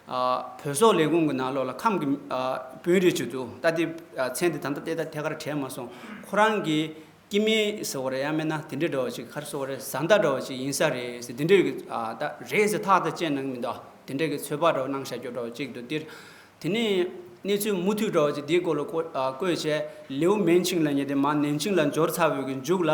ཨ་བོད་སོག་ལས་ཁུངས་ཀྱི་ནང་ལོགས་ལ་ཁམས་ཀྱི་ཨ་དཔོན་རིགས་ཅིག་འདུག་ད་དེ་ཨ་མཚན་དེ་ད་ལྟ་ཏག་ཏག་ཐད་ཀར་དྲན་མ་སོང་། ཁོ་རང་གི་སྐྱེ་དམན་ཟེར་བ་རེད། ཡང་མིན་ན་དེ་འདྲའི་འདྲ་བོ་ཅིག་ག་རེ་ཟེར་བ་རེད། བཟའ་ཟླ་འདྲ་བོ་ཅིག་ཡིན་ས་རེད་ཟེར། དེ་འདྲའི་གི་ཨ་ད་རེད་ཟེར་ཐག་ད་བཅད་གནང་གི་མི་འདུག་དེ་འདྲའི་གི་ཚོད་དཔག་འདྲ་བོ་གནང་བཞག་རྒྱུ་འདྲ་བོ་ཅིག་འདུག་དེར་དེ་ནས་གནས་ཚུལ་མུ་མཐུད་འདྲ་བོ་ཅིག་དེའི་སྐོར་ལ་བཀོད་ཨ་བཀོད་བྱས། ལིའུ་མེན་ཆིང་ལབ་མཁན་དེ་མར་ནན་ཅིང་ལ་འབྱོར་ཚར་བའི་གི་མཇུག་ལ།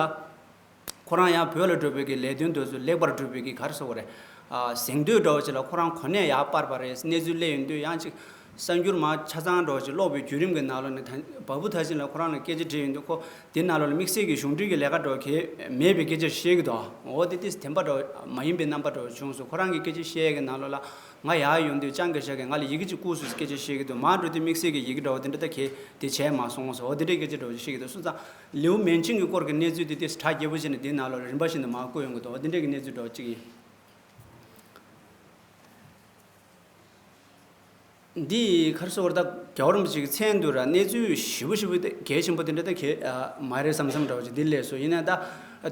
ཁོ་རང་ཡང་བོད་ལ་འགྲོ་བའི་གི་ལས་དོན་དེ་ཚོ་ལེགས་པར་གྲུབ་པའི་གི་ག་རེ་ཟེར་དགོས་རེད། ཨ་གཟེངས་བསྟོད་འདྲ་བོ་ཅིག་ལ་ཁོ་རང་གོ་གནས་ཡར་སྤར་བ་རེད། གནས་ཚུལ་སླེབས་ཡོང་དུས་ཡང་ཅིག་གསར་འགྱུར་མར་ཆ་ཚང་འདྲ་བོ་ཅིག་ཀློག་པའི་བརྒྱུད་རིམ་གྱི་ནང་ལོགས་ནས་ད་བ་བུ་ཐར་ཅན་ལགས་ཁོ་རང་ལ་སྐད་ཆ་དྲིས་ཡོང་དུས། ཁོ་དེ་ནང་ལོགས་ལ་དམིགས་བསལ་གྱི་གཞུང་འབྲེལ་གྱི་ལས་ཀ་འདྲ་བོ་གང་མེད་པའི་སྐད་ཆ་བཤད་ཀྱི་འདུག་འོ་དེ་དེ་བདེན་པ་འདྲ་བོ་མ་ཡིན་པའི་རྣམ་པ་འདྲ་བོ་བྱུང་སོང་། ཁོ་རང་གི་སྐད་ཆ་བཤད་ཡས་ཀྱི་ནང་ལོགས་ལ། ང་ཡར་ཡོང་དུས་ལྕམ་སྐད་ཤག་གིས་ང་ལ་ཡི་གེ་ཅིག་བསྐུར་སོང་ཟེར་སྐད་ཆ་བཤད་ཀྱི་འདུག་མར་འགྲོ་དུས་དམིགས་བསལ་གྱི་ཡི་གེ་འདྲ་བོ་དེ་འདྲ་ད་གས་དེ་བྱས་མ་སོང་ཟེར། འོ་དེ་འདྲའི་སྐད་ཆ་འདྲ་བོ་ཅིག་བཤད་ཀྱི་འདུག་སོང་ཙང་། ལིའུ་མེན་ཆིང་གི་སྐོར་གྱི་གནས་ཚུལ་དེ་དེ་གྲ་རྒྱས་པོ་བྱས་ནས་དེའི་ནང་ལོགས་ལ་རིམ་པ་བཞིན་དུ་མར་བཀོད་ཡོང་གི་འདུག་འོ་དེ་འདྲའི་གི་གནས་ཚུལ་འདྲ་བོ་ཅིག་ཡིན། འདི་ག་རེ་ཟེར་དགོས་རེད། ད་རྒྱལ་བ་རིན་པོ་ཆེ་གི་མཚན་དུ་ར་གནས་ཚུལ་ཞེ་པོ་ཞེ་པོ་དེ་གལ་ཆེན་པོ་དེ་འདྲ་ད་གལ་ཨ་མ་རེད་བསམ་བསམ་འདྲ་བོ་ཅིག་འདི་སླེབས་སོང་། ཡིན་ན་ད་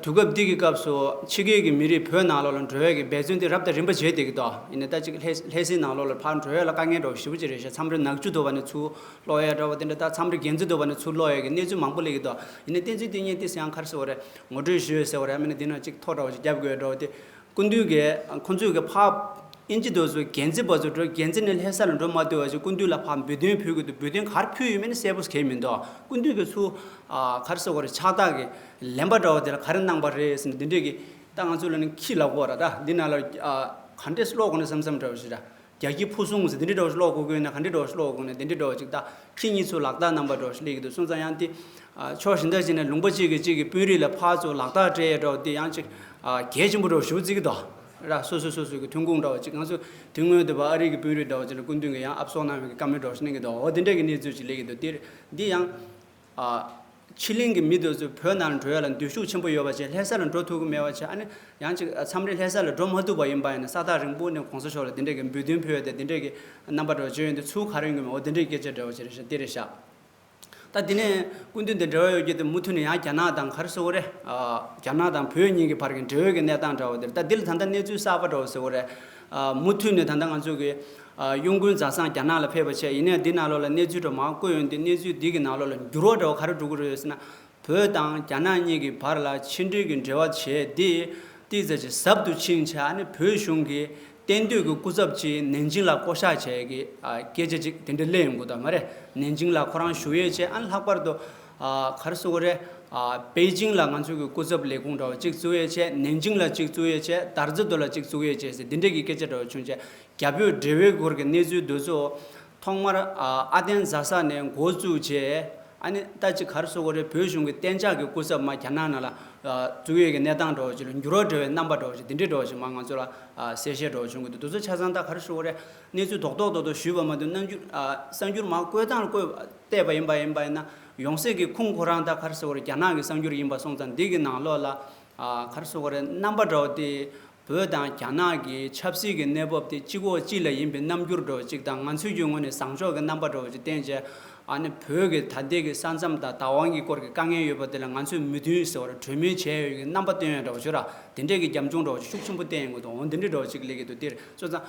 དུས་སྐབས་འདི་གི་སྐབས་སུ་ཕྱི་རྒྱལ་གྱི་མི་རིགས་བོད་ནང་ལོགས་ལ་འགྲོ་ཡས་ཀྱི་འབད་བརྩོན་དེ་རབ་དང་རིམ་པ་བྱས་བསྡད་ཀྱི་འདུག་ཡིན་ན་ད་ཅིག་ལྷ་ལྷ་སའི་ནང་ལོགས་ལ་ཕར་འགྲོ་ཡས་ལ་དཀའ་ངལ་འདྲ་བོ་ཞེ་པོ་ཅིག་རེད་ཤག་མཚམས་རེ་ནག་ཆུ་དེ་བ་ནས་ཚུར་ལོག་ཡས་འདྲ་བོ་དེ་འདྲ། ད་མཚམས་རེ་དགེ་འཛིན་དེ་བ་ནས་ཚུར་ལོག་ཡས་ཀྱི་གནས་ཚུལ་མང་པོ་སླེབས་ཀྱི་འདུག་ཡིན་ན་བསྟན་འཛིན་བསྟན་གཉིས་དེ་ཡང་ག་རེ་ཟེར་དགོས་རེད། ངོ་སྤྲོད་ཞུས་ཟེར་བ་རེད། མིན་ན་འདི་ན་ཅིག་ཐོ་འདྲ་བོ་ཅིག་རྒྱབ་དགོས་འདྲ་བོ་དེ། སྐུ་མདུན་གྱིས་ཁོང་ཚོས་ཀྱི་ཕར་དབྱིན་ཇི་དེ་ཚོ་འགན་འཛིན་པ་ཚོ་འགྲོ། འགན་འཛིན་ནས་ལྷ་ས་ལ་འགྲོ་མ་ཐུབ་པ་ཞིག་སྐུ་མདུན་ལ་ཕར་འབུལ་དོན་ཕུལ་གྱི་འདུག་འབུལ་དོན་ག་རེ་ཕུལ་ཡོད་མེད་ནི་གསལ་པོ་གང་ཡང་མི་འདུག་སྐུ་མདུན་གྱིས་ཚུར་ཨ་ག་རེ་ཟེར་དགོས་རེད། ཕྱག་རྟགས་ཀྱི་ལན་པ་འདྲ་བོ་དེ་ལ་ག་རེ་གནང་པ་རེད་ཟེར་ན། འདི་འདྲས་ཀྱི་ད་ང་ཚོ་ལ་ནི་ཁྱི་ལབ་དགོས་ར། ད་འདི་ནང་ལ་ཨ་ག་འདྲས་ཀློག་དགོས་ན་བསམ་བསམ་འདྲ་བོ་ཞིག་ར། རྒྱ་ཁྱི་ཕུ་སུང་ཟེར་འདི་འདྲའི་འདྲ་བོ་ཞིག་ཀློག་དགོས་ཀྱི་ཡོད་ན། ག་འདྲའི་འདྲ་བོ་ཞིག་ཀློག་དགོས་ན། འདི་འདྲའི་འདྲ་བོ་ཅིག་ད་ཁྱི་གཉིས་ཚོ་ལག་རྟགས་རྣམ་པ་འདྲ་བོ་ཞིག་སླེབས་ཀྱི་འདུག་སོང་ཙང་ཡང་དེ་ཨ་ཕྱོགས་གཞན་དག་ཅིག་ནས་ལུང་པ་གཅིག་གིས་གཅིག་གི་དཔོན་རིགས་ལ་ཕར་ཚུར་ལག་རྟགས་སྤྲད་ཡས་འདྲ་བོ་དེ་ཡང་ཅིག་ཨ་གལ་ཆེན་པོ་འདྲ་བོ་ཞེ་པོ་བརྩི་གི་འདུག་ར། སོ་སོ་སོ་སོ་གི་ཐོན་ཁུངས་འདྲ་བོ་ཅིག་ང་ཚོ་དེ་སྔོན་དུ་བ་ཨ་རི་གི་དཔོན་རིགས་འདྲ་བོ་ཅིག་ལ་སྐུ་མདུན་གྱིས་ཡང་ཨབ་སོག་གནང་བའི་བཀའ་མོལ་འདྲ་བོ་ཞིག་གནང་གི་འདུག་འོ་དེ་འདྲས་ཀྱི་གནས་ཚུལ་ཅིག་སླེབས་ཀྱི་འདུག་དེ་འདི་ཡང་ཨ། ཕྱི་གླིང་གི་མི་དེ་ཚོ་བོད་ནང་ལ་འགྲོ་ཡ་ལ་འདོད་ཤུགས་ཆེན་པོ་ཡོད་པ་བྱས། ལྷ་ས་ལ་འགྲོ་ཐུབ་ཀྱི་མེད་པ་བྱས། ཨ་ནི་ཡང་ཅིག་མཚམས་རེ་ལྷ་ས་ལ་འགྲོ་མ་ཐུབ་པ་ཡིན་པ་ཡིན་ན། ས་ཐག་རིང་པོ་ནས་གོང་ས་མཆོག་ལ་དེ་འདྲས་ཀྱི་འབོད་འདུན་ཕུལ་ཡ་དེ་དེ་འདྲས་ཀྱི་རྣམ་པ་འདྲ་བོ་བྱོན་ཡོང་དུས་ཚུར་ག་རེ་ཡོང་གི་མེད། འོ་དེ་འདྲས་སྐད་ཆ་འདྲ་བོ་ཅིག་རེད་ཤག་དེ་རེད་ཤག་ད་དེ་ནས་སྐུ་མདུན་དང་འབྲེལ་བ་ཡོད་རྒྱུ་དེ་མུ་མཐུད་ནས་ཡང་རྒྱ་ནག་དང་ག་རེ་ཟེར་དགོས་རེད། ཨ། རྒྱ་ནག་དང་བོད་གཉིས་ཀྱི་བར་གྱི་འབྲེལ་བའི་གི་གནས་སྟངས་འདྲ་བོ་དེ་རེད། ད་འདི་ལ་ད་ལྟ་གནས་ཚུལ་གསར་པ་འདྲ་བོ་ཟེར་དགོས་རེད། ཨ། མུ་མཐུད་ནས་ད་ལྟ་ང་ཚོ་གི་ཨ། གཡུང་དགོན་རྫ་བཟང་རྒྱ་ནག་ལ་ཕེབས་པ་བྱས། ཡིན་ནའི་འདི་ནང་ལོགས་ལ་གནས་ཚུལ་འདྲ་མང་བཀོད་ཡོང་དུས། གནས་ཚུལ་འདི་གི་ནང་ལོགས་ལ་འགྱུར་བ་འདྲ་བོ་ག་རེ་འགྲོ་གི་རེད་ཟེར་ན། བོད་དང་རྒྱ་ནག་གཉིས་ཀྱི་བར་ལ་ཕྱི་འབྲེལ་གྱི་འབྲེལ་བ་བྱས་ཏེ། ཏོག་ཙམ་ཅིག་ཟབ་ཏུ་ཕྱིན་བྱས། ཨ་ནི་བོད་གཞུང་གི་གཏན་སྡོད་ཀྱི་སྐུ་ཚབ་ཅིག་ནན་ཅིང་ལ་བསྐོ་གཞག་བྱས་ཀྱི་ཨ། སྐད་ཆ་ཅིག་དེ་འདྲ་སླེབས་ཡོང་གི་འདུག་མ་རེད། ནན་ཅིང་ལ་ཁོ་རང་བཞུགས་ཡས་བྱས། ཨ་ནི་ལྷག་པར་དུ་ཨ། ག་རེ་ཟེར་དགོས་རེད། ཨ། པེ་ཅིང་ལ་ང་ཚོ་གི་སྐུ་ཚབ་ལས་ཁུངས་འདྲ་བོ་གཅིག་བཙུགས་ཡས་བྱས། ནན་ཅིང་ལ་གཅིག་བཙུགས་ཡས་བྱས། དར་རྩེ་མདོ་ལ་གཅིག་བཙུགས་ཡས་བྱས་ཟེར། འདི་འདྲས་ཀྱི་སྐད་ཆ་འདྲ་བོ་བྱུང་བྱས། རྒྱ་བོད་འབྲེལ་བའི་སྐོར་གྱི་གནས་ཚུལ་འདི་ཚོ་ཐོག་མར་ཨ། ཨ་བརྟན་རྫ་ས་ནས་འགོ་བཙུགས་བྱས། ཨ་ནི་ད་ཅིག་ག་རེ་ཟེར་དགོས་རེད། བོད་གཞུང་གི་གཏན་འཇགས་ཀྱི་སྐུ་ཚབ་མར་རྒྱ་ནག་ནང་ལ་ཨ། བཙུགས་ཡས་ཀྱི་གནས་སྟངས་འདྲ་བོ་ཅིག་ལ་འགྱུར་བ་འགྲོ་བའི་རྣམ་པ་འདྲ་བོ་ཅིག་འདི་འདྲས་འདྲ་བོ་ཅིག་མར་ང་ཚོ་ལ་ཨ། གསལ་བཤད་འདྲ་བོ་བྱུང་གི་འདུག་དེ་ཚོ་ཆ་ཚང་ད་ག་རེ་ཟེར་དགོས་རེད། གནས་ཚུལ་རྡོག་རྡོག་རྡོག་རྡོག་ཞུས་པ་མ་གཏོགས། རྣམ་འགྱུར་ཨ། གསར་འགྱུར་མར་བཀོད་སྟངས་ལ་བཀོད་བལྟས་པ་ཡིན་པ་ཡིན་པ་ཡིན་ན། ཡོང་སྲིད་ཀྱི་ཁུངས་ཁོ་རང་ད་ག་རེ་ཟེར་དགོས་རེད། རྒྱ་ནག་གི་གསར་འགྱུར་ཡིན་པ་སོང་ཙང་། འདི་གི་ནང་ལོགས་ལ་ཨ། ག་རེ་ཟེར་དགོས་རེད། རྣམ་པ་འདྲ་བོ་དེ། བོད་དང་རྒྱ་ནག་གི་ཆབ་སྲིད་ཀྱི་གནས་བབ་དེ་གཅིག་འོག་གཅིག་ལ་ཡིན་པའི་རྣམ་འགྱུར་འདྲ་བོ་གཅིག་དང་། ང་ཚོའི་ངོས་ནས་བཟང་ཕྱོགས་ཀྱི་རྣམ་པ་འདྲ་བོ་གཅིག་བསྟན་བྱས། ཨ་ནི་བོད་ཀྱི་ད་ལྟའི་གི་ས་མཚམས་དང་བདག་དབང་གི་སྐོར་གྱི་དཀའ་ངལ་ཡོད་པ་དེ་ལ་ང་ཚོས་མོས་མཐུན་ཟེར་བ་རེད། གྲོས་མོལ་བྱས་ཡོད་ཀྱི་རྣམ་པ་སྟོན་ཡ་འདྲ་བོ་ཅིག་ར། དེ་འདྲས་ཀྱི་རྒྱབ་ལྗོངས་འདྲ་བོ་ཅིག་ཤུགས་ཆེན་པོ་བསྟན་ཡོང་གི་འདུག་འོ་འདི་འདྲས་འདྲ་བོ་ཅིག་སླེབས་ཀྱི་འདུག་དེ་རེད། སོང་ཙང་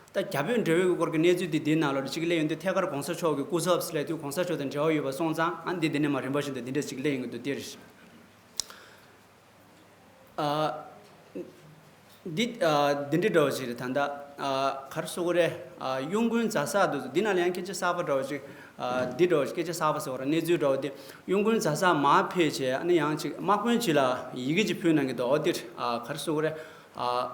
ད་རྒྱ་བོད་འབྲེལ་བའི་གི་སྐོར་གྱི་གནས་ཚུལ་དེ་འདིའི་ནང་ལོགས་ལ་ཅིག་སླེབས་ཡོང་དུས། ཐད་ཀར་གོང་ས་མཆོག་གི་སྐུ་ཚབ་སླེབས་དུས་གོང་ས་མཆོག་དང་འབྲེལ་བ་ཡོད་པ་སོང་ཙང་། ཨ་ནི་འདི་འདི་ནས་མར་རིམ་པ་བཞིན་དུ་འདི་འདྲས་ཅིག་སླེབས་ཡོང་གི་འདུག་དེ་རེད། ཨ། འདི་ཨ། འདི་འདྲ་འདྲ་བོ་ཞིག་རེད། ད་ལྟ་ཨ། ག་རེ་ཟེར་དགོས་རེད། ཨ། གཡུང་དགོན་རྫ་ས་དེ་ཚོ་འདི་ནང་ལ་ཡང་སྐད་ཆ་གསར་པ་འདྲ་བོ་ཞིག་ཨ། འདི་འདྲ་བོ་ཞིག་སྐད་ཆ་གསར་པ་ཟེར་བ་རེད། གནས་ཚུལ་འདྲ་བོ་དེ། གཡུང་དགོན་རྫ་ས་མར་ཕེབས་བྱས། ཨ་ནི་ཡང་ཅིག་དམག་དཔོན་ཅིག་ལ་ཡི་གེ་ཅིག་ཕུལ་གནང་གི་འདུག་འོ་དེ་རེད། ཨ། ག་རེ་ཟེར་དགོས་རེད། ཨ།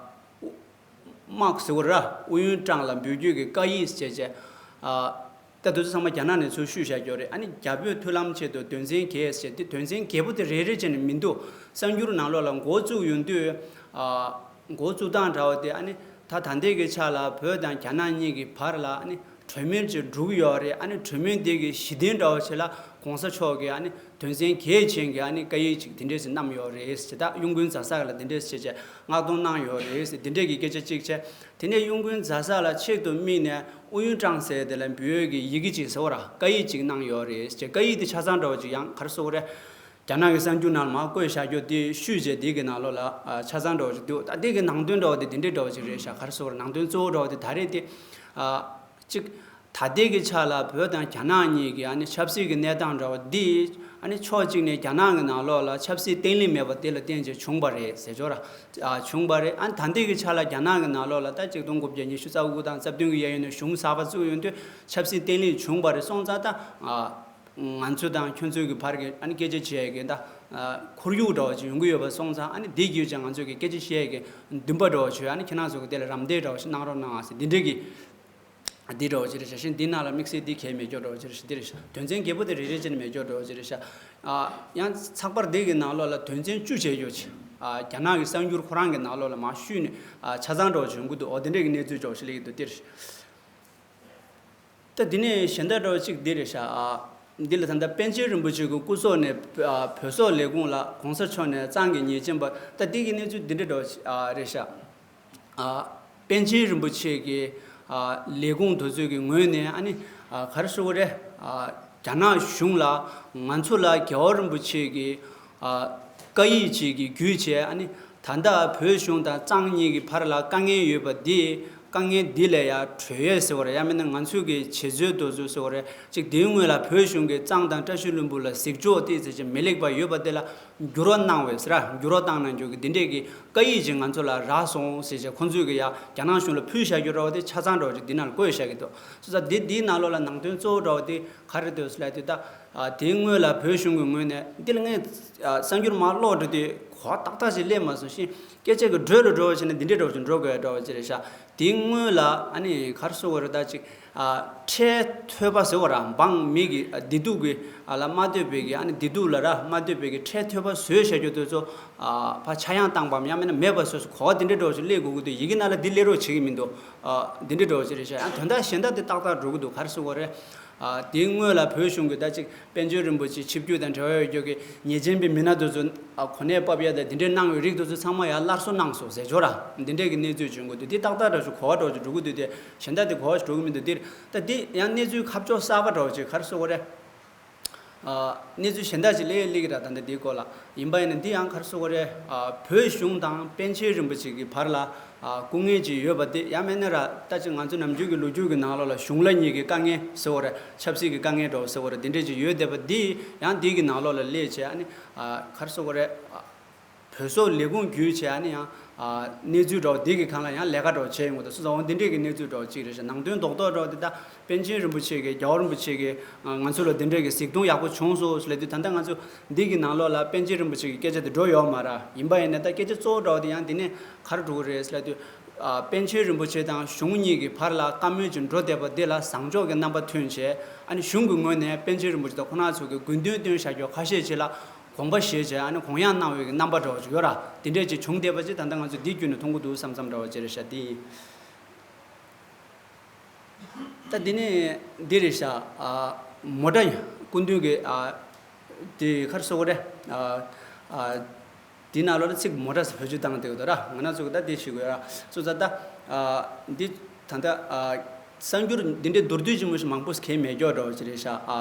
དམག་ཟེར་དགོས་རེད། ཨུ་ཡོན་ཀྲང་ལ་འབོད་སྐྱོད་ཀྱི་བཀའ་ཡིག་བྱས་བྱས། ཨ། ད་དེ་ཚོ་ཚང་མ་རྒྱ་ནག་ནས་ཚུར་བཤུས་བཞག་རྒྱུ་རེད། ཨ་ནི་རྒྱ་བོད་མཐུན་ལམ་ཆེད་དུ་དོན་ཚན་བརྒྱད་ཟེར་དེ། དོན་ཚན་བརྒྱད་པོ་དེ་རེ་རེ་བྱས་ནས་མི་འདུག་གསར་འགྱུར་ནང་ལོགས་ལ་འགོ་བཙུགས་ཡོང་དུས། ཨ། འགོ་བཙུགས་སྟངས་འདྲ་བོ་དེ། ཨ་ནི་ད་ད་ལྟའི་གི་ཆ་ལ་བོད་དང་རྒྱ་ནག་གཉིས་ཀྱི་བར་ལ་ཨ་ནི་གྲོས་མོལ་ཅིག་འགྲོ་གི་ཡོད་རེད། ཨ་ནི་གྲོས་མོལ་དེ་གི་གཞི་རྟེན་འདྲ་བོ་ཞིག་ལ་གོང་ས་མཆོག་གིས་ཨ་ནི་དོན་ཚན་བརྒྱད་ཅན་གྱི་ཨ་ནི་བཀའ་ཡིག་ཅིག་དེ་འདྲས་ཞིག་བསྣམས་ཡོད་རེད་ཟེར། ད་གཡུང་དགོན་རྫ་ས་ལ་དེ་འདྲས་བྱས་བྱས་མངགས་གཏོང་གནང་ཡོད་རེད་ཟེར། དེ་འདྲས་ཀྱི་སྐད་ཆ་གཅིག་བྱས། དེ་ནས་གཡུང་དགོན་རྫ་ས་ལ་ཆེད་དུ་དམིགས་ནས་ཨུ་ཡོན་ཀྲང་ཟེར་དེ་ལ་འབུལ་ཡོད་ཀྱི་ཡི་གེ་ཅིག་ཟེར་བ་ར། བཀའ་ཡིག་ཅིག་གནང་ཡོད་རེད་ཟེར། བཀའ་ཡིག་དེ་ཆ་ཚང་འདྲ་བོ་ཅིག་ཡང་ག་རེ་ཟེར་དགོས་རེད། རྒྱ་ནག་གི་གསར་འགྱུར་ནང་ལ་མར་བཀོད་བཞག་རྒྱུ་དེ་བཤུས་བྱས། དེ་གི་ནང་ལོགས་ལ་ཨ། ཆ་ཚང་འདྲ་བོ་ཅིག་འདུག་ད་དེ་གི་ནང་དོན་འདྲ་བོ་དེ་དེ་འདྲའི་འདྲ་བོ་ཅིག་རེད་ཤག་ག་རེ་ཟེར་དགོས་རེད། ནང་དོན་གཙོ་བོ་འདྲ་བོ་དེ་ད་རེས་དེ། ཨ། གཅིག་ད་ལྟའི་གི་ཆ་ལ་བོད་དང་རྒྱ་ནག་གཉིས་ཀྱི་ཨ་ནི་ཆབ་སྲིད་ཀྱི་གནས་སྟངས་འདྲ་བོ་འདི། ཨ་ནི་ཕྱོགས་གཅིག་ནས་རྒྱ་ནག་གི་ནང་ལོགས་ལ་ཆབ་སྲིད་བརྟན་ལྷིང་མེད་པ་དེ་ལ་བརྟེན་བྱས་བྱུང་བ་རེད་ཟེར་ཆོག་ར། ཨ། བྱུང་བ་རེད། ཨ་ནི་ད་ལྟའི་གི་ཆ་ལ་རྒྱ་ནག་གི་ནང་ལོགས་ལ་ད་ཆིག་སྟོང་དགུ་བརྒྱ་ཉི་ཤུ་རྩ་དགུ་དང་རྩ་བདུན་གི་གཡས་གཡོན་ནས་གཞུང་གསར་པ་བཙུགས་ཡོང་དུས་ཆབ་སྲིད་བརྟན་ལྷིང་བྱུང་བ་རེད། སོང་ཙང་ད། ཨ། ང་ཚོ་དང་ཁྱོད་ཚོའི་གི་བར་གྱི་ཨ་ནི་སྐད་ཆ་བྱེད་ཡས་ཀྱི་ད། ཨ། ཁོར་ཡུག་འདྲ་བོ་ཅིག་ཡོང་གི་ཡོད་པ་སོང་ཙང་། ཨ་ནི་འདི་བརྒྱུད་བྱས་ང་ཚོས་ཀྱི་སྐད་ཆ་བཤད་ཡས་ཀྱི་འདུན་པ་འདྲ་བོ་བྱོས། ཨ་ནི་ཁྱེད་རང་ཚོ་གི་དེ་ལ་རམ་འདེགས་འདྲ་བོ་ཞིག་གནང་རོགས་གནང་ཟེར། འདི་འདྲས་ཀྱི། འདི་འདྲ་བོ་ཅིག་རེད་ཤག་ཤིང་འདི་ནང་ལ་དམིགས་བསལ་འདི་གལ་མེད་སྐྱོ་འདྲ་བོ་ཅིག་རེད་ཤག་འདི་རེད་ཤག་དོན་ཚན་བརྒྱད་པོ་དེ་རེ་རེ་བྱས་ནས་མེད་སྐྱོ་འདྲ་བོ་ཅིག་རེད་ཤག་ཨ། ཡང་ཚགས་པར་འདི་གི་ནང་ལོགས་ལ་དོན་ཚན་བཅུ་བྱས་ཡོད་ཅིག་ཨ། རྒྱ་ནག་གི་གསར་འགྱུར་ཁོ་རང་གི་ནང་ལོགས་ལ་མར་བཤུས་ནས། ཨ། ཆ་ཚང་འདྲ་བོ་ཅིག་ཡོང་གི་འདུག་འོ་དེ་འདྲས་ཀྱི་གནས་ཚུལ་འདྲ་བོ་ཞིག་སླེབས་ཀྱི་འདུག་དེ་རེད་ཤག་ད་འདི་ནས་གཞན་དག་འདྲ་བོ་གཅིག་འདི་རེད་ཤག་ཨ། འདི་ལ་ད་ལྟ་པཎ་ཆེན་རིན་པོ་ཆེ་གི་སྐུ་སྲོག་ནས། ཨ། བོད་སོག་ལས་ཁུངས་ལ་གོང་ས་མཆོག་ནས་གཙང་གི་ཉེས་ཅན་པ། ད་འདི་གི་གནས་ཚུལ་འདི་འདྲ་འདྲ་བོ་ཞིག་ཨ། རེད་ཤག་ཨ། པཎ་ཆེན་རིན་པོ་ཆེ་གི། ཨ། ལས་ཁུངས་དེ་ཚོ་གི་ངོས་ནས་ཨ་ནི། ཨ། ག་རེ་ཟེར་དགོས་རེད། ཨ། རྒྱ་ནག་གཞུང་ལ་ང་ཚོ་ལ་རྒྱལ་བ་རིན་པོ་ཆེ་གི། ཨ། བཀའ་ཡིག་ཅིག་གི་བརྒྱུད་བྱས། ཨ་ནི་ད་ལྟ་བོད་གཞུང་དང་གཙང་གཉིས་ཀྱི་བར་ལ་དཀའ་ངལ་ཡོད་པ་འདི། དཀའ་ངལ་འདི་ལ་ཡ་གྲོལ་ཡས་ཟེར་བ་རེད། ཡང་མིན་ན་ང་ཚོའི་གི་བྱེད་རྩོལ་དེ་ཚོ་ཟེར་བ་རེད། ཅིག་དེའི་སྔོན་ལ་བོད་གཞུང་གིས་གཙང་དང་བཀྲ་ཤིས་ལྷུན་པོ་ལ་གཟིགས་ཕྱོགས་ཏོག་ཙམ་ཅིག་མི་ལེགས་པ་ཡོད་པ་དེ་ལ་འགྱུར་བ་གནང་བས་ཟེར། འགྱུར་བ་བཏང་གནང་རྒྱུ་གི་འདི་འདྲས་ཀྱི་བཀའ་ཡིག་ཅིག་ང་ཚོ་ལ་རག་སོང་ཟེར་བྱས་ཁོང་ཚོས་གི་ཡ་རྒྱ་ནག་གཞུང་ལ་ཕུལ་བཞག་རྒྱུ་འདྲ་བོ་དེ་ཆ་ཚང་འདྲ་བོ་ཅིག་འདི་ནང་ལ་བཀོད་བཞག་གི་འདུག་སོང་ཙང་འདི་འདིའི་ནང་ལོགས་ལ་ནང་དོན་གཙོ་བོ་འདྲ་བོ་དེ་ག་རེ་འདུག་ཟེར་ལབ་དུས། ད། ཨ། དེའི་སྔོན་ལ་བོད་གཞུང་གི་ངོས་ནས་འདི་ལ་ངས། ཨ། གསར་འགྱུར་མར་ཀློག་འགྲོ་དུས་གོ་བ་ཏག་ཏག་ཅིག་སླེབས་མ་སོང་ཤིང་། སྐད་ཆ་གི་འགྲོས་ལ་འགྲོ་བ་བྱས་ན་འདི་འདྲའི་འདྲ་བོ་ཅིག་འགྲོ་དགོས་འདྲ་བོ་ཅིག་རེད་ཤག་དེའི་སྔོན་ལ་ཨ་ནི་ག་རེ་ཟེར་དགོས་རེད། ད་ཅིག་ཨ། ཁྲལ་ཐོལ་པ་ཟེར་བ་ར། འབངས་མི་གི། ཨ། བདེ་སྡུག་གི། ཨ། ལ་མ་ལྟོས་པའི་གི། ཨ་ནི་བདེ་སྡུག་ལ་ར་མ་ལྟོས་པའི་གི་ཁྲལ་ཐོལ་པ་བཟོས་བཞག་རྒྱུ་དེ་ཚོ། ཨ། ཕར་ཆག་ཡང་བཏང་བའམ་ཡང་མིན་ན་མེད་པ་བཟོས་སོང་། གོ་བ་འདི་འདྲའི་འདྲ་བོ་ཅིག་སླེབས་དགོས་ཀྱི་འདུག་ཡི་གེ་ནང་ལ་འདི་སླེབས་རོགས་བྱེད་ཀྱི་མི་འདུག་ཨ། འདི་འདྲའི་འདྲ་བོ་ཅིག་རེད་ཤག་ཡང་དོན་དག་གཞན་དག་དེ་ཏག་ཏག་འགྲོ་གི་འདུག་ག་རེ་ཟེར་དགོས་རེད། ཨ་དེའི་སྔོན་ལ་བོད་གཞུང་གིས་ད་ཅིག་པཎ་ཆེན་རིན་པོ་ཆེ་ཆིབས་བསྒྱུར་དང་འབྲེལ་བ་ཡོད་རྒྱུ་གི་ཉེས་ཅན་པའི་མི་སྣ་དེ་ཚོ་ཨ་གོ་གནས་ཕབ་ཡ་དང་དེ་འདྲའི་གནང་བའི་རིགས་དེ་ཚོ་ཚང་མ་ཡར་སླར་གསོ་གནང་སོང་ཟེར་ཆོག་ར། འདི་འདྲའི་གི་གནས་ཚུལ་བྱུང་གི་འདུག་དེ་ཏག་ཏག་འདྲ་ཞིག་གོ་བ་འདྲ་ཞིག་འགྲོ་གི་འདུག་དེ་གཞན་དག་དེ་གོ་བ་ཞིག་འགྲོ་གི་མི་འདུག་དེ་ད་དེ་ཡང་གནས་ཚུལ་ཁ་ཕྱོགས་གསར་པ་འདྲ་ཞིག་ག་རེ་ཟེར་དགོས་རེད། ཨ་གནས་ཚུལ་གཞན་དག་ཅིག་སླེབས་སླེབས་ཀྱི་ར། ད་ལྟ་འདིའི་སྐོར་ལ་ཡིན་པ་ཡིན་ན་འདི་ཡང་ག་རེ་ཟེར་དགོས་རེད། ཨ་བོད་གཞུང་དང་པཎ་ཆེན་རིན་པོ་ཆེ་གི་བར་ལ་ཨ་སྐུ་ངལ་ཅིག་ཡོད་པ་དེ་ཡང་མིན་ན་ར་ད་ཅིག་ང་ཚོ་ནམ་རྒྱུན་གྱི་ལོ་རྒྱུས་ཀྱི་ནང་ལོགས་ལ་གཞུང་བླ་གཉིས་ཀྱི་དཀའ་ངལ་ཟེར་དགོས་རེད། ཆབ་སྲིད་ཀྱི་དཀའ་ངལ་འདྲ་བོ་ཟེར་དགོས་རེད། འདི་འདྲས་ཅིག་ཡོད་བསྡད་པ་འདི་ཡང་འདི་གི་ནང་ལོགས་ལ་སླེབས་བྱས་ཨ་ནི་ཨ་ག་རེ་ཟེར་དགོས་རེད། ཨ་བོད་སོག་ལས་ཁུངས་བརྒྱུད་བྱས་ཨ་ནི་ཡང་ཨ་གནས་ཚུལ་འདྲ་བོ་འདི་གི་སྒང་ལ་ཡང་ལས་ཀ་འདྲ་བོ་བྱས་ཡོང་གི་འདུག་སོ་སོ་འོ་འདི་འདྲས་ཀྱི་གནས་ཚུལ་འདྲ་བོ་ཅིག་རེད་ཤག་ནང་དོན་རྡོག་རྡོག་འདྲ་བོ་འདི་ད་པཎ་ཆེན་རིན་པོ་ཆེ་གིས་རྒྱལ་བ་རིན་པོ་ཆེ་གིས་ང་ཚོ་ལ་འདི་འདྲས་ཀྱི་གཟིགས་མཐོང་ཡག་པོ་བྱུང་སོང་ཟེར་ལབ་དུས་ད་ལྟ་ང་ཚོ་འདི་གི་ནང་ལོགས་ལ་པཎ་ཆེན་རིན་པོ་ཆེ་གི་སྐད་ཆ་དེ་འགྲོ་ཡོད་མ་རེད། ཡིན་པ་ཡིན་ན་ད་སྐད་ཆ་གཙོ་བོ་འདྲ་བོ་དེ་ཡང་འདི་ནས་ག་རེ་འགྲོ་གི་རེད་ཟེར་ལབ་དུས། ཨ་པཎ་ཆེན་རིན་པོ་ཆེ་དང་གཞུང་གཉིས་ཀྱི་བར་ལ་བཀའ་མོལ་ཅིག་འགྲོ་བསྡད་པ་འདི་ལ་བཟང་ཕྱོགས་ཀྱི་རྣམ་པ་ཐོན་བྱས་ཨ་ནི་གཞུང་གི་ངོས་ནས་པཎ་ཆེན་རིན་པོ་ཆེ་དང་ཁོང་རྣམ་ཚོ་གི་དགོས་འདུན་བཏོན་བཞག་རྒྱུ་ཁ་ཤས་ཅིག་ལ་དགོངས་པ་བཞེས་བྱས་ཨ་ནི་དགོངས་ཡངས་གནང་བའི་རྣམ་པ་འདྲ་བོ་ཅིག་ཡོད་ར། དེ་འདྲས་ཅིག་བྱུང་བསྡད་པ་ཅིག་ད་ལྟ་ང་ཚོ་འདི་བརྒྱུད་ནས་མཐོང་གི་འདུག་བསམ་བསམ་འདྲ་བོ་ཅིག་རེད་ཤག་འདི་ཡིན། ད་འདི་ནས་འདི་རེད་ཤག་ཨ་མོ་ཊ་སྐུ་མདུན་གྱི་ཨ་དེ་ག་རེ་ཟེར་དགོས་རེད། ཨ་ཨ་དེའི་ནང་ལོགས་ལ་ཚིག་མོ་ཊ་ཟེར་བེད་སྤྱོད་བཏང་བསྡད་ཡོད་ར། ང་རང་ཚོ་གི་ད་དེ་ཞིག་ཡོད་ར། སོ་ཙ་ད་ཨ་འདི་ད་ལྟ་ཨ་གསར་འགྱུར་འདི་འདྲའི་མདོར་བསྡུས་ཆེན་མོ་ཞིག་མང་པོ་གང་མེད་ཀྱོག་འདྲ་བོ་ཅིག་རེད་ཤག་ཨ་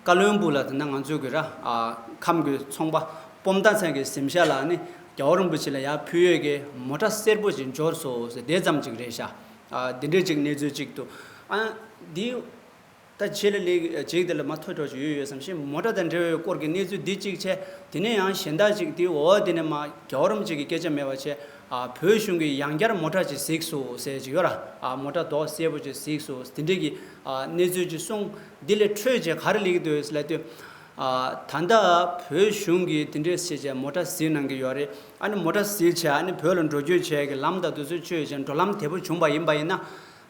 བཀའ་བློན་སྦུག་ལ་ད་ལྟ་ང་ཚོ་གི་ར་ཨ་ཁམས་ཀྱི་ཚོང་པ་སྤོམ་སྟག་ཚང་གི་གཟིམ་ཤག་ལ་ནི་རྒྱལ་བ་རིན་པོ་ཆེ་ལ་ཡར་ཕུལ་ཡས་ཀྱི་མོ་ཊ་སེར་པོ་ཞིག་འབྱོར་སོང་ཟེར་དེ་ཙམ་ཅིག་རེད་ཤག་ཨ་འདི་འདྲའི་ཅིག་གནས་ཚུལ་ཅིག་འདུག་ཨ་འདི། ད་ཆེད་ལས་ལས་ཅིག་དེ་ལ་མ་ཐོ་ཐོ་ཞིག་ཡོད་ཡོད་བསམ་ཤེས་མོ་ཊ་དང་འབྲེལ་བའི་སྐོར་གྱི་གནས་ཚུལ་འདི་གཅིག་བྱས། དེ་ནས་ཡང་གཞན་དག་ཅིག་དེའི་འོག་དེ་ནས་མ་རྒྱལ་བ་རིན་པོ་ཆེ་གི་སྐད་ཆ་མེད་པ་བྱས། ཨ་བོད་གཞུང་གིས་ཡང་བསྐྱར་མོ་ཊ་ཅིག་གཟིགས་སོང་ཟེར་ཅིག་ཡོད་ར། ཨ་མོ་ཊ་མདོག་སེར་པོ་ཅིག་གཟིགས་སོང་དེ་འདྲས་ཀྱི་ཨ་གནས་ཚུལ་ཅིག་གསུངས། འདི་ལས་འཕྲོས་བྱས་ག་རེ་ལེགས་འདུག་ཟེར་ལབ་དུས། ཨ་ད་ལྟ་བོད་གཞུང་གིས་དེ་འདྲས་བྱས་བྱས་མོ་ཊ་གཟིགས་གནང་གི་ཡོད་རེད། ཨ་ནི་མོ་ཊ་གཟིགས་བྱས་ཨ་ནི་བོད་ལ་འགྲོ་སྐྱོད་བྱས་ཀྱི་ལམ་དང་དེ་ཚོ་བཅོས་བྱས་འགྲོ་ལམ་བདེ་པོ་བྱུང་པ་ཡིན་པ་ཡིན་ན།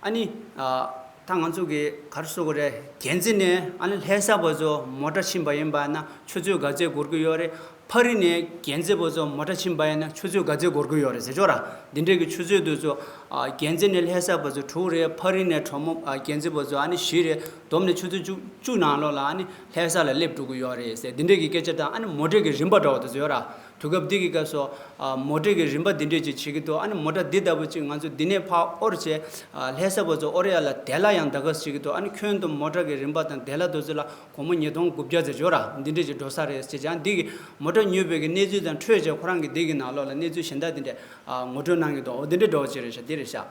ཨ་ནི། ཨ་ད་ང་ཚོ་གི་ག་རེ་ཟེར་དགོས་རེད། རྒྱལ་རྩེ་ནས་ཨ་ནི་ལྷ་ས་བར་དུ་མོ་ཊ་ཕྱིན་པ་ཡིན་པ་ན་ཆུ་ཚོད་ག་ཚོད་འགོར་གི་ཡོད་རེད། ཕ་རི་ནས་རྒྱལ་རྩེ་བར་དུ་མོ་ཊ་ཕྱིན་པ་ཡིན་ན་ཆུ་ཚོད་ག་ཚོད་འགོར་གི་ཡོད་རེད་ཟེར་ཆོག་ར། འདི་འདྲའི་གི་ཆུ་ཚོད་དེ་ཚོ་ཨ་རྒྱལ་རྩེ་ནས་ལྷ་ས་བར་དུ་དྲུག་རེད། ཕ་རི་ནས་གྲོ་མོ་ཨ་རྒྱལ་རྩེ་བར་དུ་ཨ་ནི་བཞི་རེད། བསྡོམས་ནས་ཆུ་ཚོད་བཅུ་བཅུ་ནང་ལོགས་ལ་ཨ་ནི་ལྷ་ས་ལ་སླེབས་འགྲོ་གི་ཡོད་རེད་ཟེར་འདི་འདྲའི་གི་སྐད་ཆ་དང་ཨ་ནི་མོ་ཊའི་གི་རིམ་པ་འདྲ་བོ་དེ་ཚོ་ཡོད་ར། དུས་སྐབས་འདི་གི་སྐབས་སུ་ཨ་མོ་ཊའི་གི་རིམ་པ་འདི་འདྲས་ཅིག་བྱེད་ཀྱི་འདུག་ཨ་ནི་མོ་ཊ་འདི་ལྟ་བུ་ཅིག་ང་ཚོ་འདི་ནས་ཕར་དབོར་བྱས་ཨ་ལྷ་ས་བར་དུ་དབོར་ཡ་ལ་དེ་ལ་ཡང་ད་ག་ཟེ་བྱེད་ཀྱི་འདུག་ཨ་ནི་ཁྱོན་བསྡོམས་མོ་ཊའི་གི་རིམ་པ་དང་དེ་ལ་དེ་ཚོ་ལ་སྒོར་མོ་ཉིས་སྟོང་དགུ་བརྒྱ་ཙམ་འབྱོར་ར། འདི་འདྲས་ཅིག་འགྲོ་ས་རེད་ཟེར་ཅིག་ཨ་འདི་གི་མོ་ཊ་ཉོས་པའི་གི་གནས་ཚུལ་དང་འཕྲོས་བྱས་ཁོ་རང་གི་འདི་གི་ནང་ལོགས་ལ་གནས་ཚུལ་གཞན་དག་འདི་འདྲས་ཨ་ངོ་སྤྲོད་གནང་གི་འདུག་འོ་འདི་འདྲས་འདྲ་བོ་ཅིག་རེད་ཤག་འདི་རེད་ཤག་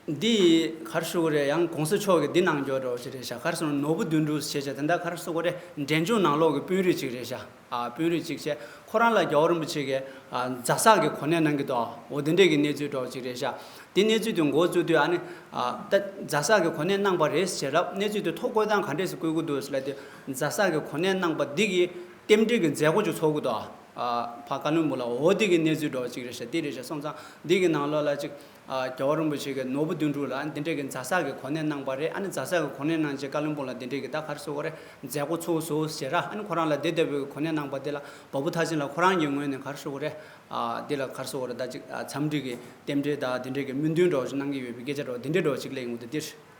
འདི་ག་རེ་ཟེར་དགོས་རེད། ཡང་གོང་ས་མཆོག་གིས་འདི་གནང་རྒྱུ་འདྲ་བོ་ཅིག་རེད་ཤག་ག་རེ་ཟེར་ན་ནོར་བུ་དོན་གྲུབ་ཟེར་བྱས་དེ་འདྲ་ག་རེ་ཟེར་དགོས་རེད། འབྲས་ལྗོངས་ནང་ལོགས་ཀྱི་དཔོན་རིགས་ཅིག་རེད་ཤག་ཨ་དཔོན་རིགས་ཅིག་བྱས་ཁོ་རང་ལ་རྒྱལ་བ་རིན་པོ་ཆེ་གིས་ཨ་ཛ་སག་གི་གོ་གནས་གནང་གི་འདུག་འོ་དེ་འདྲས་ཀྱི་གནས་ཚུལ་འདྲ་བོ་ཅིག་རེད་ཤག་དེ་གནས་ཚུལ་དེ་འགོ་བཙུགས་དུས་ཨ་ནི་ཨ་ད་ཛ་སག་གི་གོ་གནས་གནང་པ་རེད་ཟེར་རབས་གནས་ཚུལ་དེ་ཐོ་བཀོད་སྟངས་ག་འདྲས་སེ་བཀོད་ཀྱི་འདུག་ཟེར་ལབ་དུས་ཛ་སག་གི་གོ་གནས་གནང་པ་འདི་གི་རྟེན་འབྲེལ་གྱི་མཛད་སྒོ་ཅིག་ཚོགས་ཀྱི་འདུག་ཨ་ཕ་བཀའ་བློན་སྦུག་ལ་འོ་དེ་གི་གནས་ཚུལ་འདྲ་བོ་ཅིག་རེད་ཤག་དེ་རེད་ཤག་སོང་ཙང་འདི་གི་ནང་ལོགས་ལ་ཅིག་ཨ་རྒྱལ་བ་རིན་པོ་ཆེ་གི་ནོར་བུ་དོན་གྲུབ་ལ་ཨ་ནི་དེ་འདྲས་ཀྱི་ཛ་སག་གི་གོ་གནས་གནང་པ་རེད། ཨ་ནི་ཛ་སག་གི་གོ་གནས་གནང་རྗེས་བཀའ་བློན་སྦུག་ལ་དེ་འདྲས་ཀྱི་ད་ག་རེ་ཟེར་དགོས་རེད། མཛད་སྒོ་ཚོགས་སོང་ཟེར་ར། ཨ་ནི་ཁོ་རང་ལ་དེ་ལྟ་བུའི་གོ་གནས་གནང་པ་དེ་ལ་བ་སྤུ་ཐར་ཆེན་ལགས་ཁོ་རང་གི་ངོས་ནས་ག་རེ་ཟེར་དགོས་རེད། ཨ་དེ་ལ་ག་རེ་ཟེར་དགོས་རེད། ད་ཅིག་ཨ་འཚམས་འདྲི་གི་རྟེན་འབྲེལ་དང་དེ་འདྲས་ཀྱི་སྨོན་འདུན་འདྲ་བོ་ཅིག་གནང་གི་ཡོད་པའི་སྐད་ཆ་འདྲ་བོ་དེ་འདྲས་འདྲ་བོ་ཅིག་སླེབས་ཡོང་གི་འདུག་དེ་རེད།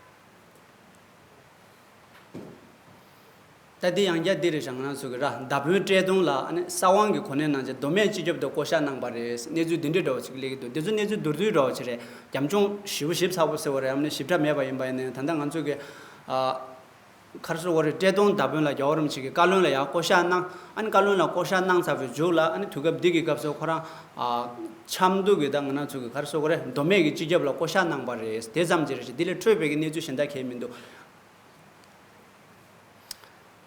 ད་འདི་ཡང་བསྐྱར་འདི་རེད་ཤག་ང་རང་ཚོ་གི་ར་མདའ་དཔོན་བཀྲས་མཐོང་ལ་ཨ་ནི་ས་དབང་གི་གོ་གནས་གནང་རྗེས་མདོ་སྨད་སྤྱི་ཁྱབ་ཏུ་བསྐོ་བཞག་གནང་པ་རེད། གནས་ཚུལ་འདི་འདྲའི་འདྲ་བོ་ཞིག་སླེབས་ཀྱི་འདུག་འདི་ཚོ་གནས་ཚུལ་མདོར་བསྡུས་འདྲ་བོ་ཞིག་རེད། རྒྱབ་ལྗོངས་ཞེ་པོ་ཞིབ་ཚགས་པོ་ཟེར་བ་རེད། ཨ་ནི་ཞིབ་ཕྲ་མེད་པ་ཡིན་པ་ཡིན་ན་ཡང་ད་ལྟ་ང་ཚོ་གི་ཨ་ག་རེ་ཟེར་དགོས་རེད། བཀྲས་མཐོང་མདའ་དཔོན་ལ་རྒྱལ་བ་རིན་པོ་ཆེ་གིས་བཀའ་བློན་ལ་ཡང་བསྐོ་བཞག་གནང་། ཨ་ནི་བཀའ་བློན་ལ་བསྐོ་བཞག་གནང་ཚར་བའི་མཇུག་ལ་ཨ་ནི་དུས་སྐབས་འདི་གི་སྐབས་སུ་ཁོ་རང་ཨ་ཆབ་མདོ་གི་ད་ང་རང་ཚོ་གི་ག་རེ་ཟེར་དགོས་རེད། མདོ་སྨད་ཀྱི་སྤྱི་ཁྱབ་ལ་བསྐོ་བཞག་གནང་པ་རེད། དེ་ཙམ་ཅིག་རེད་ཤག་འདི་ལས་འཕྲོས་པའི་གི་གནས་ཚུལ་གཞན་དག་གང་ཡང་མི་འདུག་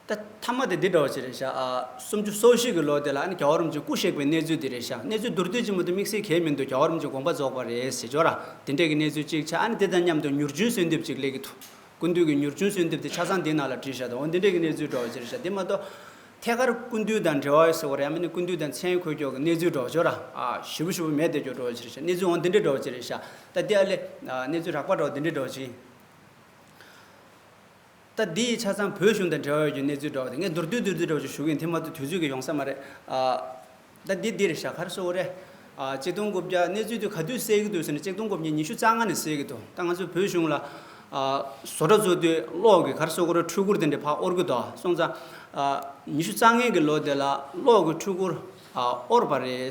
ད་མཐའ་མ་དེ་འདི་འདྲ་བ་ཅིག་རེད་ཤག་ཨ་སུམ་ཅུ་སོ་བཞི་གི་ལོ་དེ་ལ་ཨ་ནི་རྒྱལ་བ་རིན་པོ་ཆེ་སྐུ་གཤེགས་པའི་གནས་ཚུལ་འདི་རེད་ཤག་གནས་ཚུལ་མདོར་བསྡུས་ཅིག་མ་གཏོགས་དམིགས་བསལ་གང་ཡང་མི་འདུག་རྒྱལ་བ་རིན་པོ་ཆེ་དགོངས་པ་རྫོགས་པ་རེད་ཟེར་ཆོག་ར། དེ་འདྲས་ཀྱི་གནས་ཚུལ་གཅིག་ཆགས། ཨ་ནི་དེ་དང་མཉམ་དུ་མྱུར་བྱུང་གསོལ་འདེབས་ཅིག་སླེབས་ཀྱི་འདུག་སྐུ་མདུན་གྱི་མྱུར་བྱུང་གསོལ་འདེབས་དེ་ཆ་ཚང་འདིའི་ནང་ལ་བྲིས་བཞག་འདུག་འོ་འདི་འདྲས་ཀྱི་གནས་ཚུལ་འདྲ་བ་ཅིག་རེད་ཤག་དེ་མ་གཏོགས་ཐད་ཀར་སྐུ་མདུན་དང་འབྲེལ་བ་ཟེར་བ་རེད། ཡང་མིན་ན་སྐུ་མདུན་དང་མཚན་འཁོད་ཀྱོག་གི་གནས་ཚུལ་འདྲ་བ་ཅིག་ར་ཨ་ཞེ་པོ་ཞེ་པོ་མེད་བསྡད་ཀྱོག་འདྲ་བ་ཅིག་རེད་ཤག་གནས་ཚུལ་འོ་འདི་འདྲས་འདྲ་བ་ཅིག་རེད་ཤག་ད་དེ་ཨ་ལས་ཨ་གནས་ཚུལ་རགས་པ་འདྲ་བ་འདི་འདྲས་འདྲ་བ་ཅིག་ད་འདི་ཆ་ཚང་བོད་གཞུང་དང་འབྲེལ་བ་ཡོད་ཀྱི་གནས་ཚུལ་འདྲ་བ་དེ་ངས་མདོར་བསྡུས་མདོར་བསྡུས་འདྲ་བ་ཅིག་ཞུ་གི་ཡིན། དེ་མ་གཏོགས་དུས་ཚོད་ཀྱིས་ཡོང་ས་མ་རེད། ཨ་ད་འདི་འདི་རེད་ཤག་ག་རེ་ཟེར་དགོས་རེད། ཨ་གཅིག་སྟོང་དགུ་བརྒྱ་གནས་ཚུལ་དེ་ག་དུས་གསལ་གྱི་འདུག་ཟེར་ན། གཅིག་སྟོང་དགུ་བརྒྱ་ཉི་ཤུ་རྩ་ལྔ་ནས་གསལ་གྱི་འདུག་ད་ང་ཚོའི་བོད་གཞུང་ལ་ཨ་བཟོ་གྲྭ་བཟོ་དུས་གློག་གི་ག་རེ་ཟེར་དགོས་རེད། འཕྲུལ་འཁོར་དེ་འདྲ་ཕར་དབོར་གྱི་འདུག་སོང་ཙང་ཨ་ཉི་ཤུ་རྩ་ལྔའི་གི་ལོ་དེ་ལ་གློག་གི་འཕྲུལ་འཁོར་ཨ་དབོར་བ་རེད།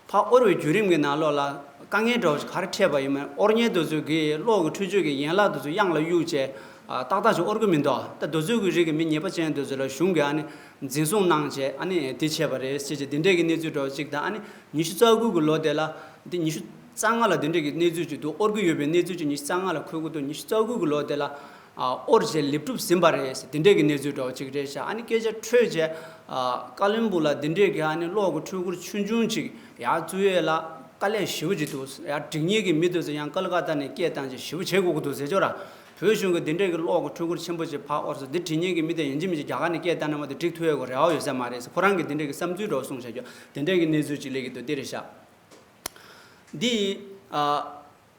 ཕར་དབོར་བའི་བརྒྱུད་རིམ་གྱི་ནང་ལོགས་ལ་དཀའ་ངལ་འདྲ་བོ་ཞིག་ག་རེ་འཕྲད་པ་ཡིན་མིན། དབོར་མཁན་དེ་ཚོ་གིས་གློག་གི་འཕྲུལ་ཆས་ཀྱི་ཡན་ལག་དེ་ཚོ་གཡང་ལ་གཡུགས་བྱས་ཨ་ཏག་ཏག་ཅིག་དབོར་གྱི་མི་འདུག་ད་དེ་ཚོའི་གི་རིགས་ཀྱི་མི་ཉེས་པ་ཅན་དེ་ཚོ་ལ་གཞུང་གིས་ཨ་ནི་འཛིན་བཟུང་གནང་བྱས་ཨ་ནི་དེ་བྱས་པ་རེད་ཟེར་བྱས་དེ་འདྲས་ཀྱི་གནས་ཚུལ་འདྲ་བོ་གཅིག་དང་། ཨ་ནི་ཉི་ཤུ་རྩ་དགུ་གི་ལོ་དེ་ལ། འདི་ཉི་ཤུ་རྩ་ལྔ་ལ་དེ་འདྲས་ཀྱི་གནས་ཚུལ་ཅིག་འདུག་དབོར་གྱི་ཡོད་པའི་གནས་ཚུལ་ཅིག་ཉི་ཤུ་རྩ་ལྔ་ལ་འཁོད་ཀྱི་འདུག་ཉི་ཤུ་རྩ་དགུ་གི་ལོ་དེ་ལ་ཨ་དབོར་བྱས་ལེགས་གྲུབ་ཟིན་པ་རེད་ཟེར་དེ་འདྲས་ཀྱི་གནས་ཚུལ་འདྲ་བོ་གཅིག་རེད་ཤག་ཨ་ནི་སྐད་ཆ་འཕྲོས་བྱས་ཨ་ཀ་ལོན་སྦུག་ལ་དེ་འདྲས་ཀྱི་ཨ་ནི་གློག་གི་འཕྲུལ་འཁོར་ཆུང་ཆུང་ཅིག་ཡར་བཙུགས་ཡས་ལ་དཀའ་ལས་ཞེ་པོ་ཅིག་འདུག་ཡར་སྒྲིག་གཉེར་གྱི་མི་དེ་ཚོ་ཡང་ཀལ་ཀ་ཏ་ནས་སྐད་བཏང་བྱས་ཞེ་པོ་བྱེད་དགོས་ཀྱི་འདུག་ཟེར་ཅོག་ར། བོད་གཞུང་གིས་དེ་འདྲས་ཀྱི་གློག་གི་འཕྲུལ་འཁོར་ཆེན་པོ་ཅིག་ཕར་དབོར་སོང་། འདི་སྒྲིག་གཉེར་གྱི་མི་དེ་ཡིན་གཅིག་མིན་གཅིག་རྒྱ་གར་ནས་སྐད་བཏང་ན་མ་གཏོགས་འགྲིག་ཐུབ་ཡས་ཀྱི་རེ་བ་ཡོད་ས་མ་རེད་ཟེར། ཁོ་རང་གིས་དེ་འདྲས་ཀྱི་བསམ་ཚུལ་འདྲ་བོ་གསུངས་བཞག་རྒྱུ་དེ་འདྲས་ཀྱི་གནས་ཚུལ་ཅིག་སླེབས་ཀྱི་འདུག་དེ་རེད་ཤག་འདི་ཨ་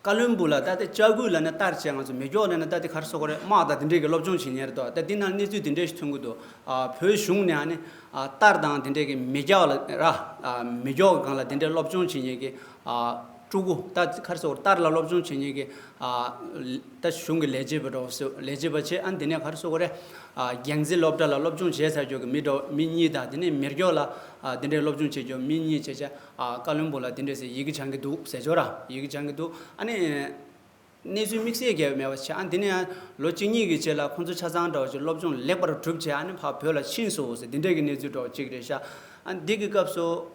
ཀ་ལོན་སྦུག་ལ་ད་ལྟ་ལྕགས་སྐུད་ལབ་ན་ལྟར་བྱས། ང་ཚོ་མེ་སྒྱོགས་ལབ་ན་ད་དེ་ག་རེ་ཟེར་དགོས་རེད། དམག་དང་དེ་འདྲས་ཀྱི་སློབ་སྦྱོང་བྱེད་མཁན་རེད་དོ། ད་འདི་ནང་གནས་ཚུལ་དེ་འདྲས་ཞིག་ཐོན་གྱི་འདུག་ཨ་བོད་གཞུང་ནས་ཨ་ནི་ཨ་ལྟར་དང་དེ་འདྲས་ཀྱི་མེ་སྒྱོགས་ལ་ར་ཨ་མེ་སྒྱོགས་སྒང་ལ་དེ་འདྲས་སློབ་སྦྱོང་བྱེད་མཁན་གྱི་ཨ་ཕྲུ་གུ། ད་ག་རེ་ཟེར་དགོས་རེད། ལྟར་ལ་སློབ་སྦྱོང་བྱེད་མཁན་གྱི་ཨ་ད་གཞུང་གི་ལས་བྱེད་པ་འདྲ་བོ་ཟེར། ལས་བྱེད་པ་བྱས། ཨ་ནི་དེ་ནས་ག་རེ་ཟེར་དགོས་རེད། ཨ་རྒྱལ་འཛིན་སློབ་གྲྭ་ལ་སློབ་སྦྱོང་བྱས་ཚར་རྒྱུ་གི་མི་འདྲ་བོ་མི་གཉིས་དང་། དེ་ནས་མེ་སྒྱོགས་ལ་ཨ་དེ་འདྲས་སློབ་སྦྱོང་བྱེད་རྒྱུ་མི་གཉིས་བྱས་བྱས། ཨ་ཀ་ལོན་སྦུག་ལ་དེ་འདྲས་ཟེར་ཡི་གེ་སྦྱང་གི་འདུག་ཟེར་ཅོག་ར། ཡི་གེ་སྦྱང་གི་འདུག་ཨ་ནི་གནས་ཚུལ་དམིགས་བསལ་གང་ཡང་མེད་པ་བྱས། ཨ་འདི་ནས་ཡང་ལོ་གཅིག་གཉིས་ཀྱི་རྗེས་ལ་ཁོང་ཚོ་ཆ་ཚང་འདྲ་བོ་ཅིག་སློབ་སྦྱོང་ལེགས་པར་གྲུབ་བྱས། ཨ་ནི་ཕར་བོད་ལ་ཕྱིན་སོང་ཟེར་དེ་འདྲས་ཀྱི་གནས་ཚུལ་འདྲ་བོ་གཅིག་རེད་ཤག་ཨ་འདི་གི་སྐབས་སུ་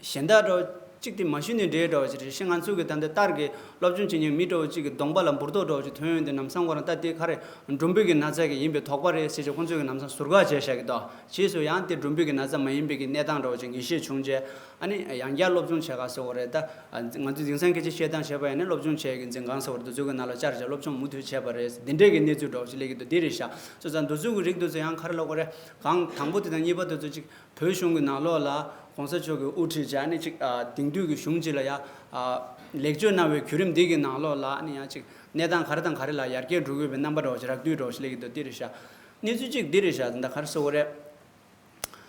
གཞན་དག་འདྲ་བོ་གཅིག་དེ་མ་ཞུས་ནས་འདྲ་འདྲ་བོ་ཅིག་རེད་ཤག་ང་ཚོ་གི་ད་ལྟ་ལྟར་གྱི་སློབ་སྦྱོང་བྱེད་མཁན་མི་འདྲ་བོ་གཅིག་གི་གདོང་པ་ལ་འབུར་ཏོག་འདྲ་བོ་ཅིག་ཐོན་ཡོང་དུས། ལམ་སང་ཁོ་རང་ད་དེ་ག་རེ་འབྲུམ་བུ་གི་ན་ཚ་གི་ཡིན་པའི་དོགས་པ་རེད་ཟེར་བྱས་ཁོང་ཚོ་གིས་ལམ་སང་ཟུར་བཀག་བྱས་བཞག་གི་འདུག་རྗེས་སུ་ཡང་དེ་འབྲུམ་བུ་གི་ན་ཚ་མ་ཡིན་པའི་གི་གནས་སྟངས་འདྲ་བོ་ཅིག་ངེས་ཤེས་བྱུང་རྗེས། ཨ་ནི་ཡང་བསྐྱར་སློབ་སྦྱོང་བྱེད་ག་ཟེར་བ་རེད། ད་ང་ཚོས་དེང་སང་སྐད་ཆ་བཤད་སྟངས་བྱས་པ་ཡིན་ན་སློབ་སྦྱོང་བྱེད་ཀྱི་འཛིན་ཁང་ཟེར་བ་རེད། དེ་ཚོ་གི་ནང་ལ་བཅར་བྱས་སློབ་སྦྱོང་མུ་མཐུད་བྱས་པ་རེད། འདི་འདྲས་ཀྱི་གནས་ཚུལ་འདྲ་བོ་ཞིག་སླེབས་ཀྱི་འདུག་འདི་རེད་ཤག་སོང་ཙང་འདི་ཚོ་གི་རིགས་འདི་ཚོ་ཡང་ག་རེ་ལབ་དགོས་རེད། གང་དང་པོ་དེ་དང་གཉིས་པ་དེ་ཚོ་ཅིག་བོད་གཞུང་གི་ནང་ལོགས་ལ་གོང་ས་མཆོག་གིས་དབུ་ཁྲིད་བྱས། ཨ་ནི་ཅིག་ཨ་དེང་དུས་ཀྱི་གཞུང་ཅིག་ལ་ཡ་ཨ་ལེགས་བཅོས་གནང་བའི་བརྒྱུད་རིམ་འདི་གི་ནང་ལོགས་ལ་ཨ་ནི་ཡང་ཅིག་གནས་སྟངས་ག་རེ་དང་ག་རེ་ལ་ཡར་རྒྱས་འགྲོ་དགོས་པའི་རྣམ་པ་འདྲ་བོ་ཅིག་རགས་བསྡུས་འདྲ་བོ་ཞིག་སླེབས་ཀྱི་འདུག་འདི་རེད་ཤག་གནས་ཚུལ་གཅིག་འདི་རེད་ཤག་ད་ག་རེ་ཟེར་དགོས་རེད།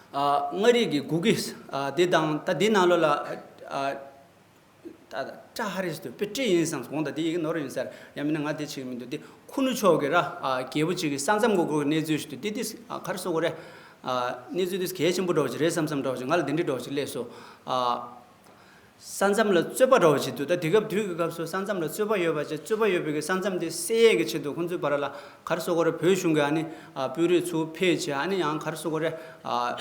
ཨ་མངའ་རིས་ཀྱི་གུ་གེ་ཨ་དེ་དང་། ད་དེའི་ནང་ལོགས་ལ་ཨ་ད་ཏྲ་ཧ་རི་ཟེར་དུས་དཔེ་ཏྲེ་ཡིན་བསམ་སོང་། ད་དེ་ཡི་གེ་ནོར་ཡིན་ས་རེད། ཡང་མིན་ན་ང་དེ་ཆེ་གི་མི་འདུག་དེ་ཁུ་ནུ་ཕྱོགས་ཀྱི་ར་ཨ་རྒྱལ་པོ་གཅིག་གི་ས་མཚམས་ཀྱི་སྐོར་གྱི་གནས་ཚུལ་ཞིག་འདུག་དེ་དེ་ཨ་ག་རེ་ཟེར་དགོས་རེད། ཨ་གནས་ཚུལ་དེ་གལ་ཆེན་པོ་འདྲ་བོ་ཅིག་རེད་བསམ་བསམ་འདྲ་བོ་ཅིག་ང་ལ་དེ་འདྲའི་འདྲ་བོ་ཅིག་སླེབས་སོང་། ཨ་ས་མཚམས་ལ་རྩོད་པ་འདྲ་བོ་ཅིག་འདུག་ད་དེ་སྐབས་དུས་ཀྱི་སྐབས་སུ་ས་མཚམས་ལ་རྩོད་པ་ཡོད་པ་བྱས། རྩོད་པ་ཡོད་པའི་གི་ས་མཚམས་དེ་སེལ་ཡས་ཀྱི་ཆེད་དུ་ཁོང་ཚོའི་བར་ལ་ག་རེ་ཟེར་དགོས་རེད། བོད་གཞུང་གི་ཨ་ནི་ཨ་དཔོན་རིགས་ཚུར་ཕེབས་བྱས། ཨ་ནི་ཡང་ག་རེ་ཟེར་དགོས་རེད། ཨ་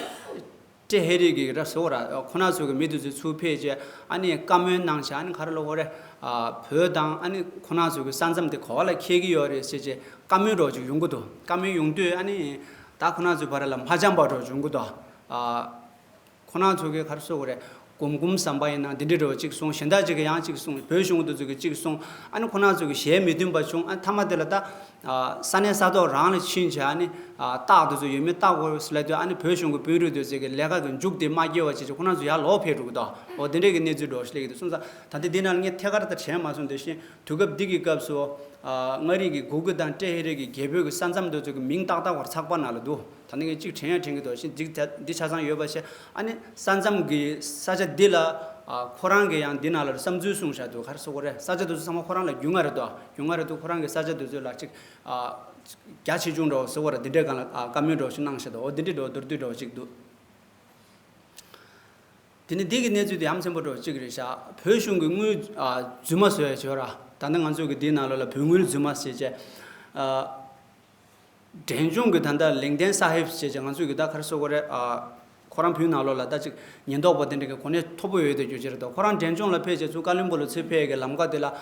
ཏྲེ་ཧེ་རི་གི་ར་ཟེར་དགོས་ར། ཁོ་ན་ཚོ་གི་མི་དེ་ཚོ་ཚུར་ཕེབས་བྱས། ཨ་ནི་བཀའ་མོལ་གནང་བྱས། ཨ་ནི་ག་རེ་ལབ་དགོས་རེད། ཨ་བོད་དང་ཨ་ནི་ཁོ་ན་ཚོ་གི་ས་མཚམས་དེ་ག་པ་ལ་འཁེལ་གྱི་ཡོད་རེད་ཟེར་བྱས་བཀའ་མོལ་འདྲ་བོ་ཅིག་ཡོང་གི་འདུག་བཀའ་མོལ་ཡོང་དུས་ཨ་ནི་ད་ཁོ་ན་ཚོའི་བར་ལ་མ་འཆམ་པ་འདྲ་བོ་ཅིག་ཡོང་གི་འདུག་ཨ་ཁོ་ན་ཚོ་གིས་ག་རེ་ཟེར་དགོས་རེད། གོམ་གོམ་ཟམ་པ་ཡིན་ན་འདི་འདྲའི་འདྲ་བོ་གཅིག་གསུངས། གཞན་དག་ཅིག་གིས་ཡང་གཅིག་གསུངས། བོད་གཞུང་དེ་ཚོ་གིས་གཅིག་གསུངས། ཨ་ནི་ཁོ་ན་ཚོ་གི་ཞལ་མི་མཐུན་པ་བྱུང་། ཨ་མཐའ་མ་དེ་ལ་ད་ཨ་ས་གནས་ས་ཐོག་རང་ལ་ཕྱིན་བྱས། ཨ་ནི་ཨ་རྟགས་དེ་ཚོ་ཡོད་མེད་བལྟ་དགོས་ལབ་དུས། ཨ་ནི་བོད་གཞུང་གི་དཔོན་རིགས་དེ་ཚོ་གིས་ལས་ཀ་གི་མཇུག་དེ་མ་སྐྱེལ་བ་བྱས་བྱས་ཁོ་ན་ཚོ་ཡར་ལོག་ཕེབས་འགྲོ་གི་འདུག་འོ་དེ་འདྲའི་གི་གནས་ཚུལ་འདྲ་བོ་ཞིག་སླེབས་ཀྱི་འདུག་སོང་ཙང་ད་ལྟ་འདི་ནང་ལ་ངས་ཐད་ཀར་ད་དྲན་མ་སོང་། དེ་བཞིན་དུས་སྐབས་འདི་གི་སྐབས་སུ་ཨ་མངའ་རིས་ཀྱི་གུ་གེ་དང་ཏྲེ་ཧེ་རི་གི་རྒྱལ་པོའི་གི་ས་མཚམས་དེ་ཚོ་གི་མིང་ཏག་ཏག་བར་ཚགས་པར་ནང་ལ་འདུག་ད་ནི་ངས་གཅིག་དྲན་ཡང་དྲན་གྱི་འདུག་ཤིང་འདི་ད་འདི་ཆ་ཚང་ཡོད་པ་བྱས། ཨ་ནི་ས་མཚམས་ཀྱི་ས་ཆ་འདི་ལ་ཨ་ཁོ་རང་གིས་ཡང་འདི་ནང་ལ་བསམ་ཚུལ་གསུངས་བཞག་འདུག་ག་རེ་ཟེར་དགོས་རེད། ས་ཆ་དེ་ཚོ་ཚང་མ་ཁོ་རང་ལ་རྒྱུས་མངའ་རེད་དོ། རྒྱུས་མངའ་རེད་འདུག་ཁོ་རང་གིས་ས་ཆ་དེ་ཚོ་ལ་གཅིག་ཨ་རྒྱ་ཆེ་ཆུང་འདྲ་བོ་ཟེར་དགོས་རེད། འདི་འདྲའི་སྒང་ལ་ཨ་བཀའ་མོལ་འདྲ་བོ་ཞིག་གནང་བཞག་འདུག་འོ་འདི་འདྲའི་འདྲ་བོ་མདོར་བསྡུས་འདྲ་བོ་ཅིག་འདུག་དེ་ནི་འདི་གི་གནས་ཚུལ་དེ་ཡ་མཚན་པོ་འདྲ་བོ་གཅིག་རེད་ཤག་བོད་གཞུང་གི་དངུལ་ཨ་རྫུན་མ་བཟོ་ཡ་བྱོས་ར། ད་ནི་ང་ཚོ་གི་འདིའི་ནང་ལོགས་ལ་བོད་དངུལ་རྫུན་མ་ཟེར་བྱས། ཨ་འབྲས་ལྗོངས་ཀྱི་ད་ལྟ་ལིང་ཏེན་ས་ཧེབ་ཟེར་བྱས། ང་ཚོས་གི་ད་ག་རེ་ཟེར་དགོས་རེད། ཨ་ཁོ་རང་བོད་ནང་ལོགས་ལ་ད་ཅིག་ཉེན་རྟོག་པ་དེ་འདྲ་གི་གོ་གནས་མཐོ་པོ་ཡོད་དེ་རྒྱུ་ཅིག་རེད་དོ། ཁོ་རང་འབྲས་ལྗོངས་ལ་ཕེབས་བྱས་ཚུར་ཀ་ལོན་སྦུག་ལ་ཚུར་ཕེབས་ཀྱི་ལམ་ཁ་དེ་ལ་ཨ་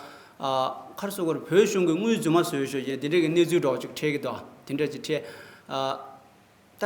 ག་རེ་ཟེར་དགོས་རེད། བོད་གཞུང་གི་དངུལ་རྫུན་མ་བཟོས་ཤོག་ཅེས་དེ་འདྲ་གི་གནས་ཚུལ་འདྲ་བོ་ཅིག་འཕྲད་ཀྱི་འདུག་དེ་འདྲ་ཅིག་འཕྲད། ཨ་ད་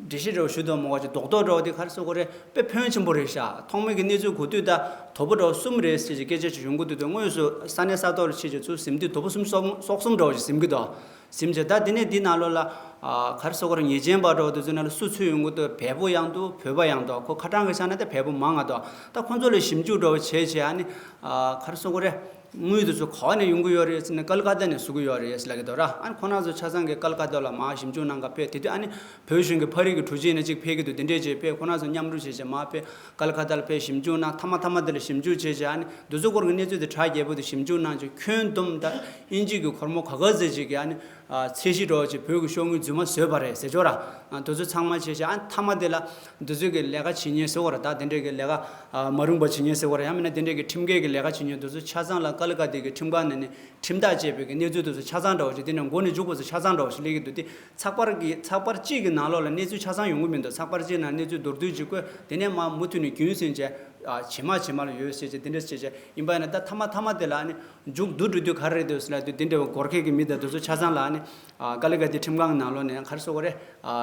འགྲེལ་བཤད་འདྲ་བོ་ཞུ་དོ་མོ་བ་ཅིག་རྡོག་རྡོག་འདྲ་བོ་དེ་ག་རེ་ཟེར་དགོས་རེད། དཔེ་ཕོན་ཆེན་པོ་རེད་ཤག་ཐོག་མའི་གི་གནས་ཚུལ་གོ་དུས་ད་དོ་པོ་འདྲ་བོ་གསུམ་རེད་ཟེར་གྱི་སྐད་ཆ་ཅིག་ཡོང་གི་འདུག་དོ། དངོས་སུ་ས་གནས་ས་ཐོག་ལ་ཕྱིན་བྱས་ཚུར་ཟིན་དུས་དོ་པོ་གསུམ་སོག་སོག་གསུམ་འདྲ་བོ་ཅིག་ཟིན་གྱི་འདུག་ཟིན་བྱས་ད་དེ་ནས་དེའི་ནང་ལོགས་ལ་ཨ་ག་རེ་ཟེར་དགོས་རེད། ཉེས་ཅན་པ་འདྲ་བོ་དེ་ཚོའི་ནང་ལ་སུ་ཚུད་ཡོང་གི་འདུག་བལ་པོ་ཡང་འདུག་བོད་པ་ཡང་འདུག་ཁོ་ཁ་གྲངས་ཀྱི་ཆ་ནས་ད་བལ་པོ་མང་ང་འདུག་ད་ཁོ་ཚོ་ལ་ཞིབ་འཇུག་འདྲ་བོ་བྱས་བྱས། ཨ་ནི་ཨ་ག་རེ་ཟེར་དགོས་རེད། དངུལ་དེ་ཚོ་ག་བ་ནས་ཡོང་གི་ཡོད་རེད་ཟེར་ན་ཀལ་ཀ་ཏ་ནས་བཟོ་གི་ཡོད་རེད་ཟེར་ལབ་ཀྱི་འདུག་ར། ཨ་ནི་ཁོ་རང་ཚོ་ཆ་ཚང་གི་ཀལ་ཀ་ཏ་ལ་མར་ཞིབ་འཇུག་གནང་ག་ཕེབས། དེ་དུས་ཨ་ནི་བོད་གཞུང་གི་ཕ་རིགས་ཀྱི་གྲུ་ཆེན་ནས་གཅིག་ཕེབས་ཀྱི་འདུག་དེ་འདྲས་བྱས་ཕེབས། ཁོ་རང་ཚོ་མཉམ་རུབ་བྱས་བྱས་མར་ཕེབས། ཀལ་ཀ་ཏ་ལ་ཕེབས་ཞིབ་འཇུག་གནང་། མཐའ་མ་མཐའ་མ་དེ་ལ་ཞིབ་འཇུག་བྱས་བྱས་ཨ་ནི་འདི་ཚོ་སྐོར་གྱི་གནས་ཚུལ་དེ་གྲ་རྒྱས་པོ་དེ་ཞིབ་འཇུག་གནང་བྱས། ཁྱོན་བསྡོམས་ད་དབྱིན་ཇི་གི་སྒོར་མོ་ག་ག་ཚད་ཅིག་གི་ཨ་ནི་ཚད་གཞི་འདྲ་བོ་ཅིག་བོད་ཀྱི་ཤོག་དངུལ་རྫུན་མ་བཟོས་པ་རེད་ཟེར་ཆོག་ར། ཨ་འདི་ཚོ་ཚང་མ་བྱས་བྱས་ཨ་མཐའ་མ་དེ་ལ་འདི་ཚོ་གི་ལས་ཀ་བྱེད་མཁན་ཟེར་བ་ར། ད་དེ་འདྲས་ཀྱི་ལས་ཀ་ཨ་མ་རུངས་པ་བྱེད་མཁན་ཟེར་བ་ར། ཡང་མིན་ན་དེ་འདྲས་ཀྱི་ཁྲིམས་འགལ་གྱི་ལས་ཀ་བྱེད་མཁན་འདི་ཚོ་ཆ་ཚང་ལ་ཀལ་ཀ་ཏ་གི་ཁྲིམས་ཁང་ནས་ནི་ཁྲིམས་ཐག་བཅད་པའི་གི་གནས་ཚུལ་དེ་ཚོ་ཆ་ཚང་འདྲ་བོ་ཞིག་དེ་ནས་མགོ་ནས་མཇུག་བར་དུ་ཆ་ཚང་འདྲ་བོ་ཞིག་སླེབས་ཀྱི་འདུག་དེ་ཚགས་པར་གྱི་ཚགས་པར་གཅིག་གི་ནང་ལོགས་ལ་གནས་ཚུལ་ཆ་ཚང་ཡོང་གི་མི་འདུག་ཚགས་པར་གཅིག་ནང་གནས་ཚུལ་མདོར་བསྡུས་ཅིག་བཀོད། དེ་ནས་མར་མུ་མཐུད་ནས་རྒྱུན་བསྲིངས་བྱས་ཨ་ཇེ་མང་ཇེ་མང་ལ་ཡོད་ཟེར་བྱས་དེ་འདྲ་བྱས་བྱས་ཡིན་པ་ཡིན་ན། ད་མཐའ་མ་མཐའ་མ་དེ་ལ་ཨ་ནི་མཇུག་བསྡུ་འགྲོ་དུས་ག་རེ་རེད་འདུག་ཟེར་ལབ་དུས་དེ་འདྲ་བའི་འགོག་ཁྲལ་གྱི་མི་དང་དེ་ཚོ་ཆ་ཚང་ལ་ཨ་ནི་ཨ་ཀལ་ཀ་ཏའི་ཁྲིམས་ཁང་གི་ནང་ལོགས་ནས་ག་རེ་ཟེར་དགོས་རེད། ཨ་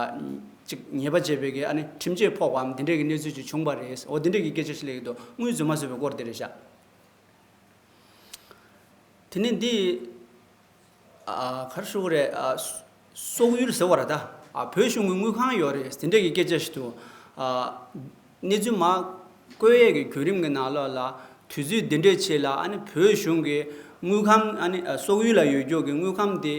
ཅིག་ཉེས་པ་བཅད་པའི་གི་ཨ་ནི་ཁྲིམས་ཆད་ཕོག་པའམ་དེ་འདྲའི་གི་གནས་ཚུལ་ཅིག་བྱུང་བ་རེད། འོ་དེ་འདྲའི་གི་སྐད་ཆ་ཞིག་སླེབས་ཀྱི་འདུག་དངུལ་རྫུན་མ་བཟོས་པའི་སྐོར་དེ་རེད་ཤག་དེ་ནས་འདི་ཨ་ག་རེ་ཞུ་དགོས་རེད། ཨ་སོག་ཡུལ་ཟེར་བ་ར། ད་ཨ་བོད་གཞུང་གི་དངུལ་ཁང་ཡོད་རེད། དེ་འདྲ་གི་སྐད་ཆ་ཞིག་འདུག་ཨ་གནས་ཚུལ་མར་བཀོད་ཡས་ཀྱི་བརྒྱུད་རིམ་གྱི་ནང་ལོགས་ལ་དུས་ཚོད་འདི་འདྲའི་ཆེད་ལ་ཨ་ནི་བོད་གཞུང་གི་དངུལ་ཁང་ཨ་ནི་ཨ་སོག་ཡུལ་ལ་ཡོད་རྒྱུ་གི་དངུལ་ཁང་དེ་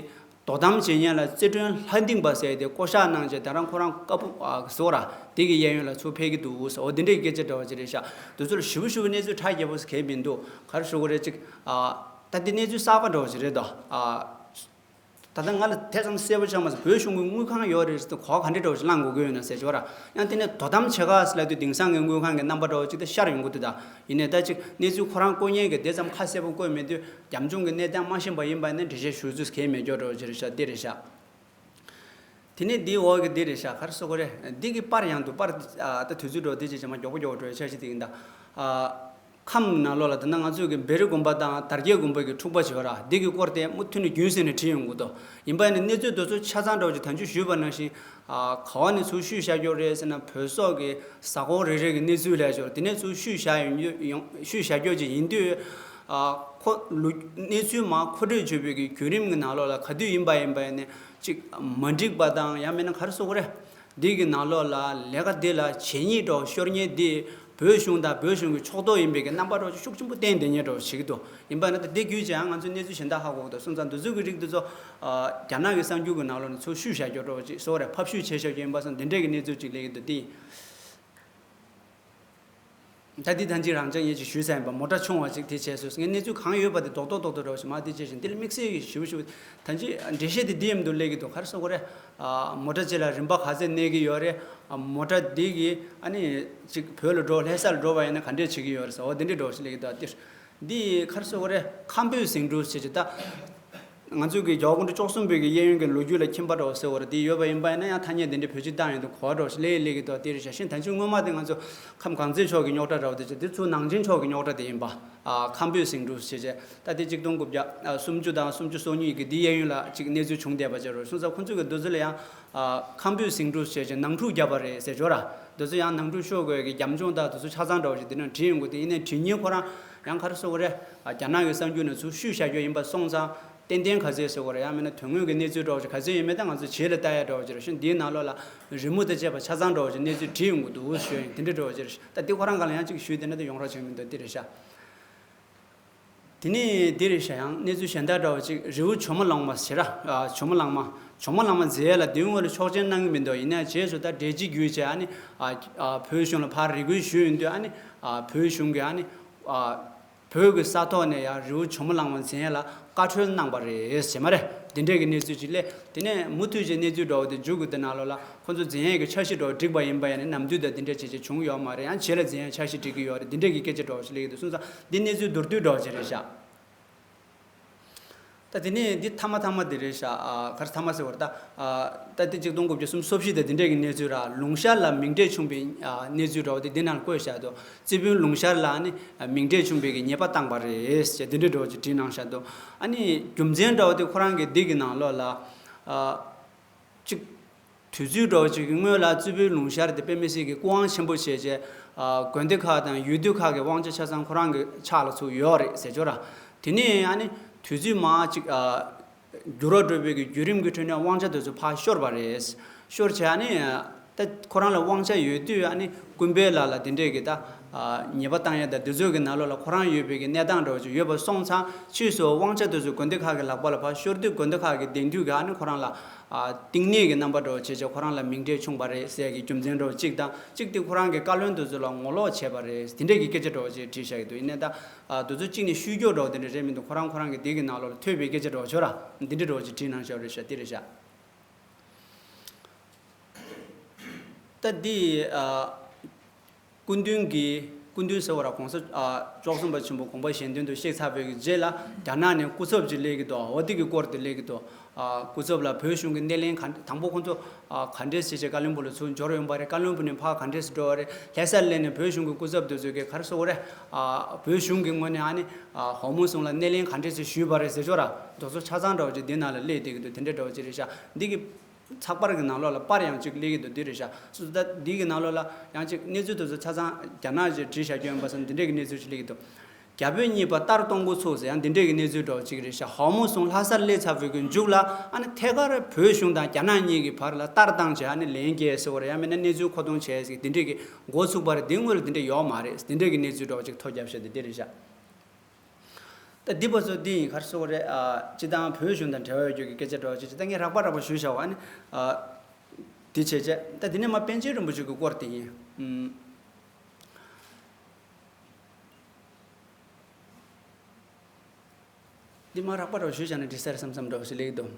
དོ་དམ་བྱེད་མཁན་ལ་རྩེ་སྒྲོན་ལྷ་ལྡིང་པ་ཟེར་དེ་བསྐོ་བཞག་གནང་བྱས། ད་རང་ཁོ་རང་ཀ་པུ་ཨ་ཟེར་བ་ར། དེ་གི་གཡས་གཡོན་ལ་ཚུར་ཕེབས་ཀྱི་འདུག་ཟེར། འོ་དེ་འདྲའི་སྐད་ཆ་འདྲ་བོ་ཅིག་རེད་ཤག་དེ་ཚོ་ལ་ཞིབ་པོ་ཞིབ་པོ་གནས་ཚུལ་གྲ་རྒྱས་པོ་ཟེར་གང་ཡང་མི་འདུག་ག་རེ་ཞུ་དགོས་རེད། ཅིག་ཨ་ད་འདི་གནས་ཚུལ་གསར་པ་འདྲ་བོ་ཅིག་རེད་དོ། ཨ་ད་ལྟ་ང་ལ་དེ་ཙམ་གསལ་པོ་ཆགས་མ་སོང་། བོད་གཞུང་གི་དངུལ་ཁང་ཡོད་རེད་ཟེར་དུས་གོ་བ་ག་འདྲ་འདྲ་བོ་ཞིག་བླངས་དགོས་ཀྱི་ཡོད་ན་ཟེར་ཆོག་ར། ཡང་དེ་ནས་དོ་དམ་བྱེད་ག་ཟེར་ལབ་དུས་དེང་སང་གི་དངུལ་ཁང་གི་རྣམ་པ་འདྲ་བོ་ཅིག་ད་ཤར་ཡོང་གི་འདུག་ད་ཡིན་ནའི་ད་ཅིག་གནས་ཚུལ་ཁོ་རང་བཀོད་མཁན་གྱིས་དེ་ཙམ་ཁ་གསལ་པོ་བཀོད་མེད་དུས་རྒྱབ་ལྗོངས་ཀྱི་གནས་སྟངས་མ་ཤེས་པ་ཡིན་པ་ཡིན་ན་འགྲེལ་བཤད་ཞུ་ཚུལ་གང་ཡང་མེད་ཀྱོག་འདྲ་བོ་ཅིག་རེད་ཤག་དེ་རེད་ཤག་དེ་ནས་འདིའི་འོག་གི་འདི་རེད་ཤག་ག་རེ་ཟེར་དགོས་རེད། འདི་གི་པར་ཡང་འདུག་པར་ཨ་ད་དུས་ཚོད་འགྲོ་དེ་ཅིག་བྱས་མ་མགྱོགས་པོ་མགྱོགས་པོ་འགྲོ་ཡ་འཆར་གཞི་དེ་ཡིན་ད། ཨ་ཁམས་ནང་ལོགས་ལ་ད་ནང་ང་ཚོས་ཀྱི་བེ་རི་དགོན་པ་དང་དར་རྒྱས་དགོན་པ་གི་འཁྲུག་པ་བྱས་པ་ར། འདི་གི་སྐོར་དེ་མུ་མཐུད་ནས་རྒྱུན་བསྲིངས་ནས་བྲིས་ཡོང་གི་འདུག་ཡིན་པ་ཡིན་ན་གནས་ཚུལ་དེ་ཚོ་ཆ་ཚང་འདྲ་བོ་ཅིག་ད་ཅི་ཞུས་པ་ནང་བཞིན་ཨ་ག་བ་ནས་ཚུར་བཤུས་བཞག་ཀྱོག་རེད་ཟེར་ན། བོད་སོག་གི་ས་ཁོངས་རེ་རེ་གི་གནས་ཚུལ་ལ་ཞོར་དེ་ནས་ཚུར་བཤུས་བཞག་ཡོང་ཡོང་བཤུས་བཞག་ཀྱོག་ཅིག་ཡིན་དུས། ཨ་ཁོ་ལུ་གནས་ཚུལ་མར་མཁོ་སྤྲོད་བྱེད་པའི་གི་བརྒྱུད་རིམ་གྱི་ནང་ལོགས་ལ་ག་དུས་ཡིན་པ་ཡིན་པ་ཡིན་ནས་ཅིག་མ་འགྲིག་པ་དང་ཡང་མིན་ན་ག་རེ་ཟེར་དགོས་རེད། འདི་གི་ནང་ལོགས་ལ་ལས་ཀ་འདི་ལ་བྱེད་སྙིང་འདྲ་བོ་ཤོར་མཁན་འདི་བོད་གཞུང་དང་བོད་གཞུང་གི་ཕྱོགས་གཏོགས་ཡིན་པའི་གི་རྣམ་པ་འདྲ་བོ་ཅིག་ཤུགས་ཆེན་པོ་བསྟན་བསྡད་མཁན་འདྲ་བོ་ཞིག་འདུག་ཡིན་པ་ན་ད་འདི་བརྒྱུད་བྱས་ཡང་ང་ཚོས་གནས་ཚུལ་གཞན་དག་ཧ་གོ་གི་འདུག་སོང་ཙང་འདི་ཚོ་གི་རིགས་འདི་ཚོ་ཨ་རྒྱ་ནག་གི་གསར་འགྱུར་གི་ནང་ལོགས་ནས་ཚུར་བཤུས་བཞག་རྒྱུ་འདྲ་བོ་ཅིག་ཟེར་དགོས་རེད། ཕབ་བཤུས་བྱས་བཞག་རྒྱུ་ཡིན་པ་སོང་འདི་འདྲས་གི་གནས་ཚུལ་ཅིག་སླེབས་ཀྱི་འདུག་དེ་ཡིན། ད་འདི་ཐང་ཅིག་རང་ཅག་ངས་ཅིག་ཞུས་ཚར་ཡིན་པ། མོ་ཊ་ཆུང་བ་ཅིག་དེ་བྱས་སོང་། ངས་གནས་ཚུལ་གང་ཡོད་པ་དེ་རྡོག་རྡོག་རྡོག་རྡོག་འདྲ་བོ་ཞིག་མར་དེ་བྱས་ཤིང་། དེ་ལ་དམིགས་བསལ་གྱི་ཞིབ་ཞིབ་ད་ཅི་འགྲེལ་བཤད་དེ་འདི་ཡིན་འདུག་སླེབས་ཀྱི་འདུག་ག་རེ་ཟེར་དགོས་རེད། ཨ་མོ་ཊ་ཅིག་ལ་རིན་པ་ག་ཚད་གནས་ཀྱི་ཡོད་རེད། ཨ་མོ་ཊ་འདི་གིས་ཨ་ནི་ཅིག་བོད་ལ་འགྲོ་ལྷ་ས་ལ་འགྲོ་བ་ཡིན་ན་ག་འདྲས་བྱེད་ཀྱི་ཡོད་རེད་ཟེར། འོ་དེ་འདྲས་འདྲ་བོ་ཞིག་སླེབས་ཀྱི་འདུག་དེ་འདི་ག་རེ་ཟེར་དགོས་རེད། ཁམས་བོད་ཟིང་འཁྲུག་བྱས་ཀྱི་ད། ང་ཚོ་གི་རྒྱལ་བ་སྐུ་ཕྲེང་བཅུ་གསུམ་པའི་གི་གཡས་གཡོན་གྱི་ལོ་རྒྱུས་ལ་མཁྱེན་པ་འདྲ་བོ་ཟེར་བ་རེད། དེ་ཡོད་པ་ཡིན་པ་ཡིན་ན་ཡང་ཐ་སྙད་དེ་འདྲ་བེད་སྤྱོད་བཏང་ཡོང་དུས་གོ་བ་འདྲ་བོ་ཞིག་སླེབས་སླེབས་ཀྱི་འདུག་དེ་རེད་ཤག་ཤིང་ཐང་ཆེན་སྔོན་མ་དེ་ང་ཚོ་ཁམས་གངས་བཙན་ཕྱོགས་ཀྱི་རྙོག་དྲ་འདྲ་བོ་དེ་བྱས། དེ་ཚུར་ནང་ཆེན་ཕྱོགས་ཀྱི་རྙོག་དྲ་དེ་ཡིན་པ། ཨ་ཁམས་བོད་ཟིང་འཁྲུག་ཞེས་བྱས། ད་དེ་གཅིག་སྟོང་དགུ་བརྒྱ་སུམ་ཅུ་དང་སུམ་ཅུ་སོ་གཉིས་ཀྱི་དེ་གཡས་གཡོན་ལ་ཅིག་གནས་ཚུལ་བྱུང་བསྡད་པ་བྱས་རོགས་སོང་ཙང་། ཁོ་ཚོ་གི་འདི་ཚོ་ལ་ཡང་ཨ་ཁམས་བོད་ཟིང་འཁྲུག་ཞེས་བྱས་ནང་འཁྲུག་བརྒྱབ་པ་རེད་ཟེར་ཆོག་ར། འདི་ཚོ་ཡང་ནང་འཁྲུག་ཤོར་དགོས་ཀྱི་རྒྱབ་ལྗོངས་དང་དེ་ཚོ་ཆ་ཚང་འདྲ་བོ་ཞིག་འདི་ནང་བྲིས་ཡོང་གི་འདུག་ཡིན་ནའི་བྲིས་མཁན་ཁོ་རང་ཡང་ག་རེ་ཟེར་དགོས་རེད། ཨ་རྒྱ་ནག་གི་གསར་འགྱུར་ནས་ཚུར་བཤུས་བཞག་རྒྱུ་ཡིན་པ་སོང་ཙང་། ཏན་ཏན་ག་ཚོད་ཟེར་དགོས་རེད། ཡང་མིན་ན་དོན་དངོས་ཀྱི་གནས་ཚུལ་འདྲ་བོ་ཞིག་ག་ཚོད་ཡིན་མིན་ད་ང་ཚོ་རྗེས་ལ་ལྟ་ཡ་འདྲ་བོ་ཞིག་རེད་ཤག་འདིའི་ནང་ལོགས་ལ་རི་མོ་དང་བཅས་པ་ཆ་ཚང་འདྲ་བོ་ཞིག་གནས་ཚུལ་བྲིས་ཡོང་གི་འདུག་ཞུ་ཡིན། དེ་འདྲ་འདྲ་བོ་ཞིག་རེད་ཤག་ད་འདི་ཁོ་རང་སྒང་ལ་ཡང་ཅིག་ཞུས་བསྡད་ན་ད་ཡོང་རོགས་བྱེད་མི་འདུག་འདི་རེད་ཤག་དེ་ནས་འདི་རེད་ཤག་ཡང་གནས་ཚུལ་གཞན་དག་འདྲ་བོ་ཅིག་རི་བོ་ཇོ་མོ་གླང་མ་ཟེར་ར། ཨ་ཇོ་མོ་གླང་མ། ཇོ་མོ་གླང་མ་མཛད་ཡ་ལ་དེ་སྔོན་ལ་ཆོག་མཆན་གནང་གི་མི་འདུག་ཡིན་ནའི་རྗེས་སུ་ད་འབྲེལ་གཅིག་གྱུར་བྱས་ཨ་ནི་ཨ་ཨ་བོད་གཞུང་ལ་ཕར་རེ་སྐུལ་ཞུས་ཡོང་དུས་ཨ་ནི་ཨ་བོད་གཞུང་གིས་ཨ་ནི་ཨ་བོད་ཀྱི་ས་ཐོག་ནས་ཡང་རི་བོ་ཇོ་མོ་གླང་མ་མཛད་ཡ་ལ་བཀའ་འཁྲོལ་གནང་པ་རེད་ཟེར་མ་རེད། དེ་འདྲས་ཀྱི་གནས་ཚུལ་ཅིག་སླེབས། དེ་ནས་མུ་མཐུད་ཀྱི་གནས་ཚུལ་འདྲ་བོ་དེ་མཇུག་གི་དེ་ནང་ལོགས་ལ་ཁོ་ཚོ་མཛད་ཡས་ཀྱི་འཆར་གཞི་འདྲ་བོ་འགྲིག་པ་ཡིན་པ་ཡིན་ན་ནམ་དུས་ད་དེ་འདྲས་བྱས་བྱས་བྱུང་ཡོད་མ་རེད། ཡང་རྗེས་ལ་མཛད་ཡས་འཆར་གཞི་སྒྲིག་གི་ཡོད་རེད། དེ་འདྲས་ཀྱི་སྐད་ཆ་འདྲ་བོ་ཞིག་སླེབས་ཀྱི་འདུག་སོང་ཙང་འདི་གནས་ཚུལ་མདོར་བསྡུས་འདྲ་བོ་ཅིག་རེད་ཤག་ད་དེ་ནས་འདི་མཐའ་མ་མཐའ་མ་དེ་རེད་ཤག་ཨ་ག་རེ་མཐའ་མ་ཟེར་བ་རེད་ད། ཨ་ད་དེ་གཅིག་སྟོང་དགུ་བརྒྱ་སུམ་ཅུ་སོ་བཞི་དང་དེ་འདྲས་ཀྱི་གནས་ཚུལ་ར། ལུང་ཤར་ལ་མིང་འབྲས་ཕྱུང་བའི་ཨ་གནས་ཚུལ་འདྲ་བོ་དེ་འདི་ནང་ལ་བཀོད་བཞག་འདུག་རྩེ་ཕུན་ལུང་ཤར་ལ་ནི་མིང་འབྲས་ཕྱུང་བའི་གི་ཉེས་པ་བཏང་པ་རེད་ཟེར་དེ་འདྲ་འདྲ་བོ་ཅིག་བྲིས་གནང་བཞག་འདུག་ཨ་ནི་རྒྱུ་མཚན་འདྲ་བོ་དེ་ཁོ་རང་གི་འདི་གི་ནང་ལོགས་ལ་ཨ་གཅིག་དུས་ཚོད་འདྲ་བོ་ཅིག་གི་སྔོན་ལ་རྩེ་ཕུན་ལུང་ཤར་དེ་དཔེ་མི་སྲིད་ཀྱི་སྐུ་དབང་ཆེན་པོ་བྱས་བྱས་ཨ་དགོན་སྡེ་ཁག་དང་ཡུལ་དུས་ཁག་གི་དབང་ཆ་ཆ་ཚང་ཁོ་རང་གི་ཕྱག་ལ་ཚུར་ཡོད་རེད་ཟེར་ཆོག་ར། དེ་ནས་ཨ་ནི་དུས་ཚོད་མར་ཅིག་ཨ་འགྱུར་བ་འགྲོ་བའི་གི་བརྒྱུད་རིམ་གྱི་ཁྲོད་ནས་དབང་ཆ་དེ་ཚོ་ཕར་ཤོར་བ་རེད། ཤོར་བྱས་ཨ་ནི་ད་ཁོ་རང་ལ་དབང་ཆ་ཡོད་དུས་ཨ་ནི་ཀུན་ཕན་ལགས་ལ་དེ་འདྲས་ཀྱི་ད་ ཉེས་པ་བཏང་ཡ་དང་དེ་ཚོའི་གི་ནང་ལོགས་ལ་ཁོ་རང་ཡོད་པའི་གི་གནས་སྟངས་འདྲ་བོ་ཅིག་ཡོད་པ་སོང་ཙང་ཕྱིས་སུ་དབང་ཆ་དེ་ཚོ་དགོན་སྡེ་ཁག་གི་ལག་པ་ལ་ཕར་ཤོར་དུས་དགོན་སྡེ་ཁག་གི་དེང་དུས་གི་ཨ་ནི་ཁོ་རང་ལ་ཨ་གཏིང་ནས་གི་རྣམ་པ་འདྲ་བོ་བྱས་བྱས་ཁོ་རང་ལ་མིང་འབྲས་བྱུང་བ་རེད་ཟེར་གི་རྒྱུ་མཚན་འདྲ་བོ་གཅིག་དང་གཅིག་དེ་ཁོ་རང་གི་བཀའ་བློན་དེ་ཚོ་ལ་ངོ་ལོག་བྱས་པ་རེད་དེ་འདྲས་གི་སྐད་ཆ་འདྲ་བོ་ཅིག་བྲིས་བཞག་གི་འདུག་ཡིན་ནའི་ད་དེ་ཚོ་གཅིག་ནས་ཤོད་རྒྱུ་འདྲ་བོ་དེ་འདྲ་རེད་མི་འདུག་ཁོ་རང་ཁོ་རང་གི་དེ་གི་ནང་ལོགས་ལ་ཐོས་པའི་སྐད་ཆ་འདྲ་བོ་ཆོ་ར་འདི་འདྲས་འདྲ་བོ་ཅིག་བྲིས་གནང་བཞག་རེད་ཤག་དེ་རེད་ཤག་ད་འདི་ཨ། སྐུ་མདུན་གྱིས་སྐུ་མདུན་ཟེར་བ་ར་གོང་ས་ཨ་བཅུ་གསུམ་པ་ཆེན་པོ་དགོངས་པ་གཞན་དོན་དུ་གཤེགས་ཚར་བའི་རྗེས་ལ་རྒྱ་ནག་ནས་སྐུ་ཚབ་ཅིག་སླེབས་ཀྱི་འདུག་འོ་དེ་གི་སྐོར་དུ་སླེབས་ཀྱི་འདུག་ཨ་སྐུ་ཚབ་ལ་བོད་གཞུང་གི་སྣེ་ལེན་ག་དང་པོ་ཁོང་ཚོ་ཨ་ག་འདྲས་སེ་བྱས་ཀ་བློན་སྦུག་ལ་ཚུར་འབྱོར་ཡོང་པ་རེད། ཀ་བློན་སྦུག་ནས་ཕར་ག་འདྲས་སེ་འགྲོ་བ་རེད། ལྷ་སར་སླེབས་ནས་བོད་གཞུང་གི་སྐུ་ཚབ་དེ་ཚོ་གིས་ག་རེ་ཟེར་དགོས་རེད། ཨ་བོད་གཞུང་གི་ངོས་ནས་ཨ་ནི་ཨ་ཧོ་མུན་སུང་ལ་སྣེ་ལེན་ག་འདྲས་སེ་ཞུས་པ་རེད་ཟེར་ཆོག་ར་དེ་ཚོ་ཆ་ཚང་འདྲ་བོ་ཅིག་འདི་ནང་ལ་སླེབས་བསྡད་ཀྱི་འདུག་དེ་འདྲས་འདྲ་བོ་ཅིག་རེད་ཤག་འདི་གི་ཚགས་པར་གྱི་ནང་ལོགས་ལ་པར་ཡང་གཅིག་སླེབས་ཀྱི་འདུག་འདི་རེད་ཤག་སོ་ད་འདི་གི་ནང་ལོགས་ལ་ཡང་གཅིག་གནས་ཚུལ་དེ་ཚོ་ཆ་ཚང་རྒྱ་ནག་ཅིག་བྲིས་བཞག་རྒྱུ་ཡིན་པ་སོང་འདི་འདྲས་ཀྱི་གནས་ཚུལ་ཅིག་སླེབས་ཀྱི་འདུག་རྒྱ་བོད་གཉིས་བར་ལྟར་གཏོང་འགོ་ཚུགས་ཟེར་ཡང་འདི་འདྲས་ཀྱི་གནས་ཚུལ་འདྲ་བོ་ཅིག་རེད་ཤག་ཧོ་མུན་སུང་ལྷ་སར་སླེབས་ཚར་བའི་གི་མཇུག་ལ་ཨ་ནི་ཐད་ཀར་བོད་གཞུང་དང་རྒྱ་ནག་གཉིས་ཀྱི་བར་ལ་ལྟར་བཏང་བྱས་ཨ་ནི་ལན་སྐྱེལ་ཟེར་བ་རེད། ཡང་མིན་ན་གནས་ཚུལ་མཁོ་གཏོང་བྱས་ཟེར་འདི་འདྲས་ཀྱི་འགོ་ཚུགས་པ་རེད། འདི་སྔོན་ལ་འདི་འདྲས་ཡོད་མ་རེད། འདི་འདྲས་ཀྱི་གནས་ཚུལ་འདྲ་བོ་ཅིག་ཐོ་བརྒྱབ་བཞག་འདི་འདི་རེད་ཤག་ད་འདི་པ་ཚོ་འདི་ཡིན་ག་རེ་ཟེར་དགོས་རེད། ཨ་སྤྱི་བཏང་བོད་གཞུང་དང་འབྲེལ་བ་ཡོད་རྒྱུ་གི་སྐད་ཆ་འདྲ་བོ་ཅིག་ཅིག་ད་ངས་རགས་པ་རགས་པ་ཞུས་བཞག་པ་ཨ་ནི་ཨ་འདི་བྱས་བྱས་ད་འདི་ནས་མ་པཎ་ཆེན་རིན་པོ་ཆེ་གི་སྐོར་དེ་ཡིན། ཨུམ། འདི་མ་རགས་པ་འདྲ་བོ་ཞུས་བཞག་ན་འགྲིག་ས་རེད་བསམ་བསམ་འདྲ་བོ་ཞིག་སླེབས་ཀྱི་འདུག་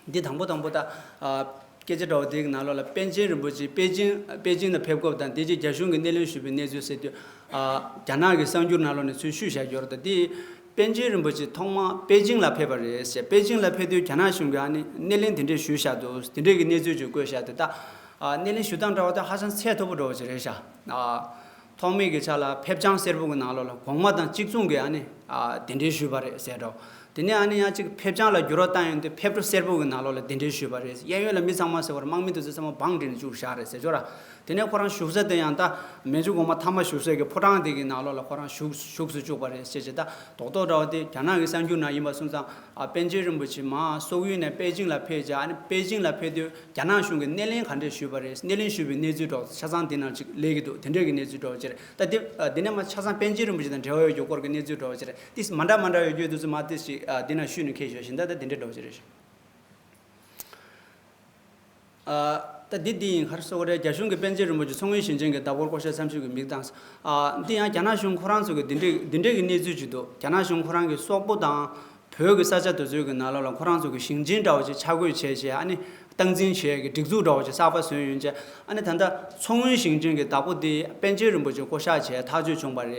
འདི་དང་པོ་དང་པོ་ད་ཨ་སྐད་ཆ་འདྲ་བོ་དེ་གི་ནང་ལོགས་ལ་པཎ་ཆེན་རིན་པོ་ཆེ་པེ་ཅིང་པེ་ཅིང་ལ་ཕེབས་སྐབས་དང་དེ་རྗེས་རྒྱ་གཞུང་གིས་སྣེ་ལེན་ཞུས་པའི་གནས་ཚུལ་ཟེར་དུས་ཨ་རྒྱ་ནག་གི་གསར་འགྱུར་ནང་ལོགས་ནས་ཚུར་བཤུས་བཞག་ཡོད་རེད། ད་དེ་པཎ་ཆེན་རིན་པོ་ཆེ་ཐོག་མ་པེ་ཅིང་ལ་ཕེབས་པ་རེད་ཟེར། པེ་ཅིང་ལ་ཕེབས་དུས་རྒྱ་ནག་གཞུང་གིས་ཨ་ནི་སྣེ་ལེན་དེ་འདྲས་ཞུས་བཞག་འདུག་དེ་འདྲས་ཀྱི་གནས་ཚུལ་ཅིག་བཀོད་བཞག་འདུག་ད་ཨ་སྣེ་ལེན་ཞུ་སྟངས་འདྲ་བོ་ད་ཧ་ཅང་ཚད་མཐོ་པོ་འདྲ་བོ་ཅིག་རེད་ཤག་ཨ་ཐོག་མའི་གི་ཆ་ལ་ཕེབས་བྱང་སེར་པོ་གི་ནང་ལོགས་ལ་གོང་མ་དང་གཅིག་མཚུངས་ཀྱི་ཨ་ནི་ཨ་གདན་འདྲེན་ཞུས་པ་རེད་ཟེར་འགྲོ། དེ་ནས་ཨ་ནི་ཡང་གཅིག་ཕེབས་བྱང་ལ་འགྱུར་བ་བཏང་ཡོང་དུས་ཕེབས་འགྲོ་སེར་པོ་གི་ནང་ལོགས་ལ་གདན་འདྲེན་ཞུས་པ་རེད། གཡས་གཡོན་ལ་མི་ཚང་མ་ཟེར་བར་དམག་མི་དེ་ཚོ་ཚང་མ་བང་བསྒྲིགས་ནས་བཅུག་བཞག་རེད་ཟེར་ཆོག་ར། དེ་ནས་ཁོ་རང་བཞུགས་ས་དེ་ཡང་ད་མན་ཇུ་གོང་མ་མཐའ་མ་བཞུགས་སའི་གི་ཕོ་བྲང་དེ་གི་ནང་ལོགས་ལ་ཁོ་རང་བཞུགས་བཞུགས་སུ་བཅུག་པ་རེད་ཟེར་བྱས། ད་རྡོག་རྡོག་འདྲ་བོ་དེ་རྒྱ་ནག་གི་གསར་འགྱུར་ནང་ཡིན་པ་སོང་ཙང་ཨ་པཎ་ཆེན་རིན་པོ་ཆེ་མར་སོག་ཡུལ་ནས་པེ་ཅིང་ལ་ཕེབས་བྱས། ཨ་ནི་པེ་ཅིང་ལ་ཕེབས་དུས་རྒྱ་ནག་གཞུང་གིས་སྣེ་ལེན་ག་འདྲས་ཞུས་པ་རེད། སྣེ་ལེན་ཞུས་པའི་གནས་ཚུལ་འདྲ་བོ་ཆ་ཚང་འདི་ནང་ཅིག་སླེབས་ཀྱི་འདུག་དེ་འདྲས་ཀྱི་གནས་ཚུལ་འདྲ་བོ་ཅིག་རེད། ད་དེ་ཨ་འདི་ནས་མར་ཆ་ཚང་པཎ་ཆེན་རིན་པོ་ཆེ་དང་འབྲེལ་བ་ཡོད་རྒྱུ་སྐོར་གྱི་གནས་ཚུལ་འདྲ་བོ་ཅིག་རེད། དེ་མ་འདྲ་མ་འདྲ་ཡོད་རྒྱུ་དེ་ཚོ་མར་དེ་ཞིག་ཨ་འདི་ནང་བཤུས་ནས་འཁྱེར་ཞོག་བཞིན་ད་ད་དེ་འདྲས་འདྲ་བོ་ཅིག་རེད། ཨ་ད་འདི་འདི་ཡིན་ག་རེ་ཟེར་དགོས་རེད། རྒྱ་གཞུང་གིས་པཎ་ཆེན་རིན་པོ་ཆེ་མཚོ་སྔོན་ཞིང་ཆེན་གྱི་བདག་པོར་བསྐོ་བཞག་མཚམས་ཞུགས་ཀྱི་མིང་བཏགས། ཨ་འདི་ཡང་རྒྱ་ནག་གཞུང་ཁོ་རང་ཚོ་གི་འདི་འདྲའི་འདི་འདྲའི་གི་གནས་ཚུལ་ཅིག་འདུག་རྒྱ་ནག་གཞུང་ཁོ་རང་གི་སོག་པོ་དང་བོད་ཀྱི་ས་ཆ་དེ་ཚོའི་གི་ནང་ལོགས་ལ་ཁོ་རང་ཚོ་གི་ཞིང་ཆེན་འདྲ་བོ་ཅིག་ཆ་བགོས་བྱས་བྱས། ཨ་ནི་སྟངས་འཛིན་བྱས་གི་སྒྲིག་འཛུགས་འདྲ་བོ་ཅིག་གསར་པ་བཟོས་ཡོང་བྱས། ཨ་ནི་ད་ལྟ་མཚོ་སྔོན་ཞིང་ཆེན་གྱི་བདག་པོ་དེ་པཎ་ཆེན་རིན་པོ་ཆེ་བསྐོ་བཞག་བྱས་ཐག་གཅོད་བྱུང་བ་རེད།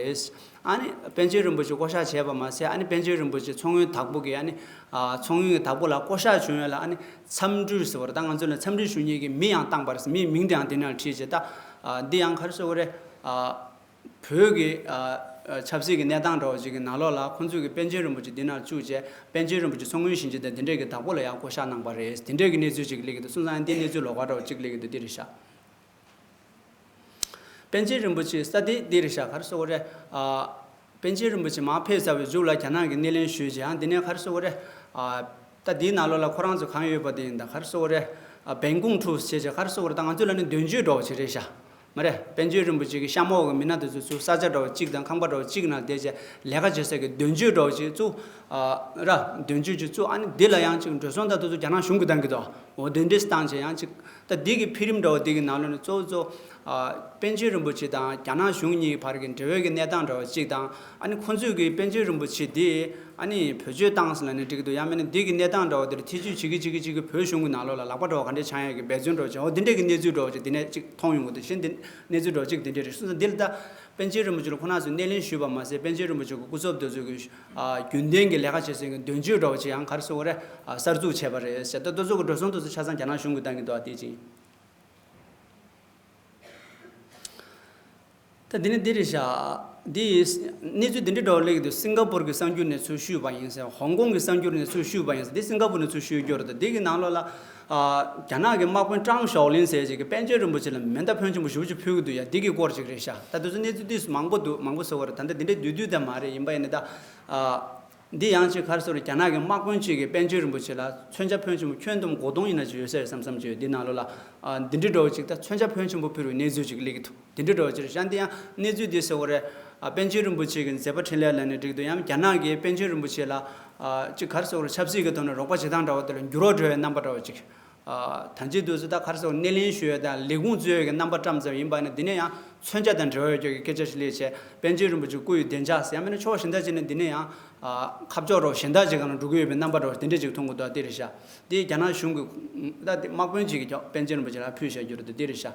ཨ་ནི་པཎ་ཆེན་རིན་པོ་ཆེ་བསྐོ་བཞག་བྱས་པ་མ་ཟད། ཨ་ནི་པཎ་ཆེན་རིན་པོ་ཆེ་མཚོ་སྔོན་བདག་པོ་གི་ཨ་ནི་ཨ་མཚོ་སྔོན་གྱི་བདག་པོ་ལ་བསྐོ་བཞག་བྱུང་ཡོད་ལ། ཨ་ནི་འཚམས་འདྲི་ཟེར་བ་རེད། ད་ང་ཚོ་ལ་འཚམས་འདྲི་ཞུ་མཁན་གྱི་མི་ཡང་བཏང་པ་རེད། མིའི་མིང་དེའང་དེ་ནང་བྲིས་བྱས། ད་ཨ་འདི་ཡང་ག་རེ་ཟེར་དགོས་རེད། ཨ་བོད་ཀྱི་ཨ་ཨ་ཆབ་སྲིད་ཀྱི་གནས་སྟངས་འདྲ་བོ་ཅིག་གི་ནང་ལོགས་ལ་ཁོང་ཚོས་ཀྱི་པཎ་ཆེན་རིན་པོ་ཆེ་འདི་ནང་བཅུག་བྱས། པཎ་ཆེན་རིན་པོ་ཆེ་མཚོ་སྔོན་ཞིང་ཆེན་དང་འདི་འདྲས་ཀྱི་བདག་པོ་ལ་ཡང་བསྐོ་བཞག་གནང་པ་རེད། དེ་འདྲས་ཀྱི་གནས་ཚུལ་ཅིག་སླེབས་ཀྱི་འདུག་སོང་ཙང་འདི་གནས་ཚུལ་ལོགས་ཀ་འདྲ་བོ་ཅིག་སླེབས་ཀྱི་འདུག་འདི་རེད་ཤག་པཎ་ཆེན་རིན་པོ་ཆེ་ས་དེ་འདི་རེད་ཤག་ག་རེ་ཟེར་དགོས་རེད། ཨ་པཎ་ཆེན་རིན་པོ་ཆེ་མར་ཕེབས་ཚར་བའི་མཇུག་ལ་རྒྱ་ནག་གིས་སྣེ་ལེན་ཞུས་བྱས། ཡང་འདི་ནས་ག་རེ་ཟེར་དགོས་རེད། ཨ་ད་འདིའི་ནང་ལོགས་ལ་ཁོ་རང་ཚོ་གང་ཡོད་པ་དེ་ཡིན། ད་ག་རེ་ཟེར་དགོས་རེད། ཨ་བན་ཀུང་ཁྲུས་བྱས་བྱས་ག་རེ་ཟེར་དགོས་རེད། ད་ང་ཚོ་ལ་ནི་མདུན་སྐྱོད་འདྲ་བོ་ཅིག་རེད་ཤག་མ་རེད། པཎ་ཆེན་རིན་པོ་ཆེ་གི་གཤམ་འོག་གི་མི་སྣ་དེ་ཚོ་ཚུར་ས་ཆ་འདྲ་བོ་གཅིག་དང་ཁང་པ་འདྲ་བོ་གཅིག་ནང་བསྡད་བྱས་ལས་ཀ་བྱེད་ས་གི་མདུན་སྐྱོད་འདྲ་བོ་ཅིག་བཙུགས། ཨ་ར་མདུན་སྐྱོད་ཅིག་བཙུགས། ཨ་ནི་འདི་ལ་ཡང་ཅིག་འགྲོ་སོང་དང་དེ་ཚོ་རྒྱ་ནག་གཞུང་གིས་བཏང་གི་འདུག་འོ་དེ་འདྲས་བཏང་བྱས་ཡང་ཅིག་ད་འདི་གི་འཕེལ་རིམ་འདྲ་བོ་འདི་གི་ནང་ལོགས་ནས་གཙོ་བོ་གཙོ་བོ་ཨ་པཎ་ཆེན་རིན་པོ་ཆེ་དང་རྒྱ་ནག་གཞུང་གཉིས་བར་གྱི་འབྲེལ་བའི་གི་གནས་སྟངས་འདྲ་བོ་གཅིག་དང་། ཨ་ནི་ཁོང་ཚོས་གི་པཎ་ཆེན་རིན་པོ་ཆེ་འདི་ཨ་ནི་བེད་སྤྱོད་བཏང་ཟེར་ལབ་ནས་འགྲིག་གི་འདུག་ཡང་མིན་ན་འདི་གི་གནས་སྟངས་འདྲ་བོ་འདིར་ཐེ་བྱུས་བྱེད་ཀྱི་བྱེད་ཀྱི་བྱེད་ཀྱི་བོད་གཞུང་གི་ནང་ལོགས་ལ་ལག་པ་འདྲ་བོ་ག་འདྲས་འཆང་ཡག་གི་འབད་བརྩོན་འདྲ་བོ་བྱས། འོ་འདི་འདྲས་ཀྱི་གནས་ཚུལ་འདྲ་བོ་ཅིག་འདི་ནས་ཅིག་མཐོང་ཡོང་གི་འདུག་གཞན་འདི་གནས་ཚུལ་འདྲ་བོ་ཅིག་འདི་འདྲས་རེད་གསུངས་ཙང་། འདི་ལ་ད་པཎ་ཆེན་རིན་པོ་ཆེ་ལ་ཁོ་རང་ཚོས་སྣེ་ལེན་ཞུས་པ་མ་ཟད། པཎ་ཆེན་རིན་པོ་ཆེ་གི་སྐུ་ཚབ་དེ་ཚོས་གི་ཨ་རྒྱུན་ལྡན་གྱི་ལས་ཀ་བྱེད་སའི་གི་མདུན་སྐྱོད་འདྲ་བོ་ཅིག་ཡང་ག་རེ་ཟེར་དགོས་རེད། ཨ་གསར་འཛུགས་བྱས་པ་རེད་ཟེར། ད་དེ་ཚོ་གི་འགྲོ་སོང་དེ་ཚོ་ཆ་ཚང་རྒྱ་ནག་གཞུང་གིས་བཏང་གི་འདུག་ཨ་དེ་ཅིག་ད་འདི་ནི་འདི་རེད་ཤག་འདི་གནས་ཚུལ་འདི་འདྲའི་འདྲ་བོ་སླེབས་ཀྱི་འདུག་སིང་ག་པུར་གྱི་གསར་འགྱུར་ནས་ཚུར་བཤུས་པ་ཡིན་ཟེར། ཧོང་ཀོང་གི་གསར་འགྱུར་ནས་ཚུར་བཤུས་པ་ཡིན་ཟེར། འདི་སིང་ག་པུར་ནས་ཚུར་བཤུས་རྒྱུ་རེད། ད་འདི་གི་ནང་ལོགས་ལ་ཨ་རྒྱ་ནག་གི་དམག་དཔོན་ཀྲང་ཞའོ་ལིན་ཟེར་ཅིག་གིས་པཎ་ཆེན་རིན་པོ་ཆེ་ལ་མེ་མདའ་ཕོན་ཆེན་པོ་ཞེ་པོ་ཅིག་ཕུལ་གྱི་འདུག་ཡ། འདི་གི་སྐོར་ཅིག་རེད་ཤག་ད་དེ་ཚོ་གནས་ཚུལ་འདི་མང་པོ་འདུག་མང་པོ་ཟེར་བ་རེད། ད་ལྟ་འདི་འདྲའི་བསྡུས་བསྡུས་ད་མ་རེད། ཡིན་པ་ཡིན་ན་ད་ཨ། འདི་ཡང་ཅིག་ག་རེ་ཟེར་རྒྱ་ནག་གི་དམག་དཔོན་གཅིག་གིས་པཎ་ཆེན་རིན་པོ་ཆེ་ལ་མཚོན་ཆ་ཕོན་ཆེན་པོ་ཁྱོན་བསྡོམས་སྒོར་སྟོང་ཡིན་ན་ཅིག་ཡོད་ས་རེད་བསམ་བསམ་ཅིག་ཡོད། འདི་ནང་ལོགས་ལ་ཨ་འདི་འདྲའི་འདྲ་བོ་ཅིག་ད་མཚོན་ཆ་ཕོན་ཆེན་པོ་ཕུལ་བའི་གནས་ཚུལ་ཅིག་སླེབས་ཀྱི་འདུག་འདི་འདྲའི་འདྲ་བོ་ཅིག་རེད་ཤག་འདི་ཡང་གནས་ཚུལ་འདི་ཟེར་བ་རེད། ཨ་པཎ་ཆེན་རིན་པོ་ཆེ་གི་མཛད་པ་འཕྲིན་ལས་ལ་ནི་འགྲིག་འདུག་ཡང་རྒྱ་ནག་གིས་པཎ་ཆེན་རིན་པོ་ཆེ་ལ་ཨ་ཅིག་ག་རེ་ཟེར་བ་རེད། ཆབ་སྲིད་ཀྱི་ཐོག་ནས་རོགས་པ་བྱེད་སྟངས་འདྲ་བོ་དེ་ལ་འགྱུར་བ་འགྲོ་བའི་རྣམ་པ་འདྲ་བོ་ཅིག་ཨ་ད་ཅི་དུས་སུ་ད་ག་རེ་ཟེར་བ་སྣེ་ལེན་ཞུ་ཡས་དང་ལས་ཁུངས་འཛུལ་ཡས་ཀྱི་རྣམ་པ་བཀྲམ་ཚར་ཡིན་པ་ནི་འདི་ནས་ཡང་མཚོན་ཆ་དང་འབྲེལ་བ་ཡོད་ཀྱི་སྐད་ཆ་ཞིག་སླེབས་བྱས། པཎ་ཆེན་རིན་པོ་ཆེ་སྐུ་ཡི་བདེ་འཇགས་ཟེར་ཡང་མིན་ན་ཕྱོགས་གཞན་དག་ཅིག་ནས་འདི་ནས་ཡང་ཨ་ཁ་ཕྱོགས་རོགས་གཞན་དག་ཅིག་ག་ལ་འགྲོ་གི་ཡོད་པའི་རྣམ་པ་རོགས་འདི་འདྲ་ཅིག་མཐོང་གི་འདུག་འདི་རེད་ཤག་འདི་རྒྱ་ནག་གཞུང་གི་ད་འདི་དམག་དཔོན་ཅིག་གིས་ཀྱང་པཎ་ཆེན་རིན་པོ་ཆེ་ལ་ཕུལ་བཞག་རྒྱུ་རེད་འདུག་འདི་རེད་ཤག་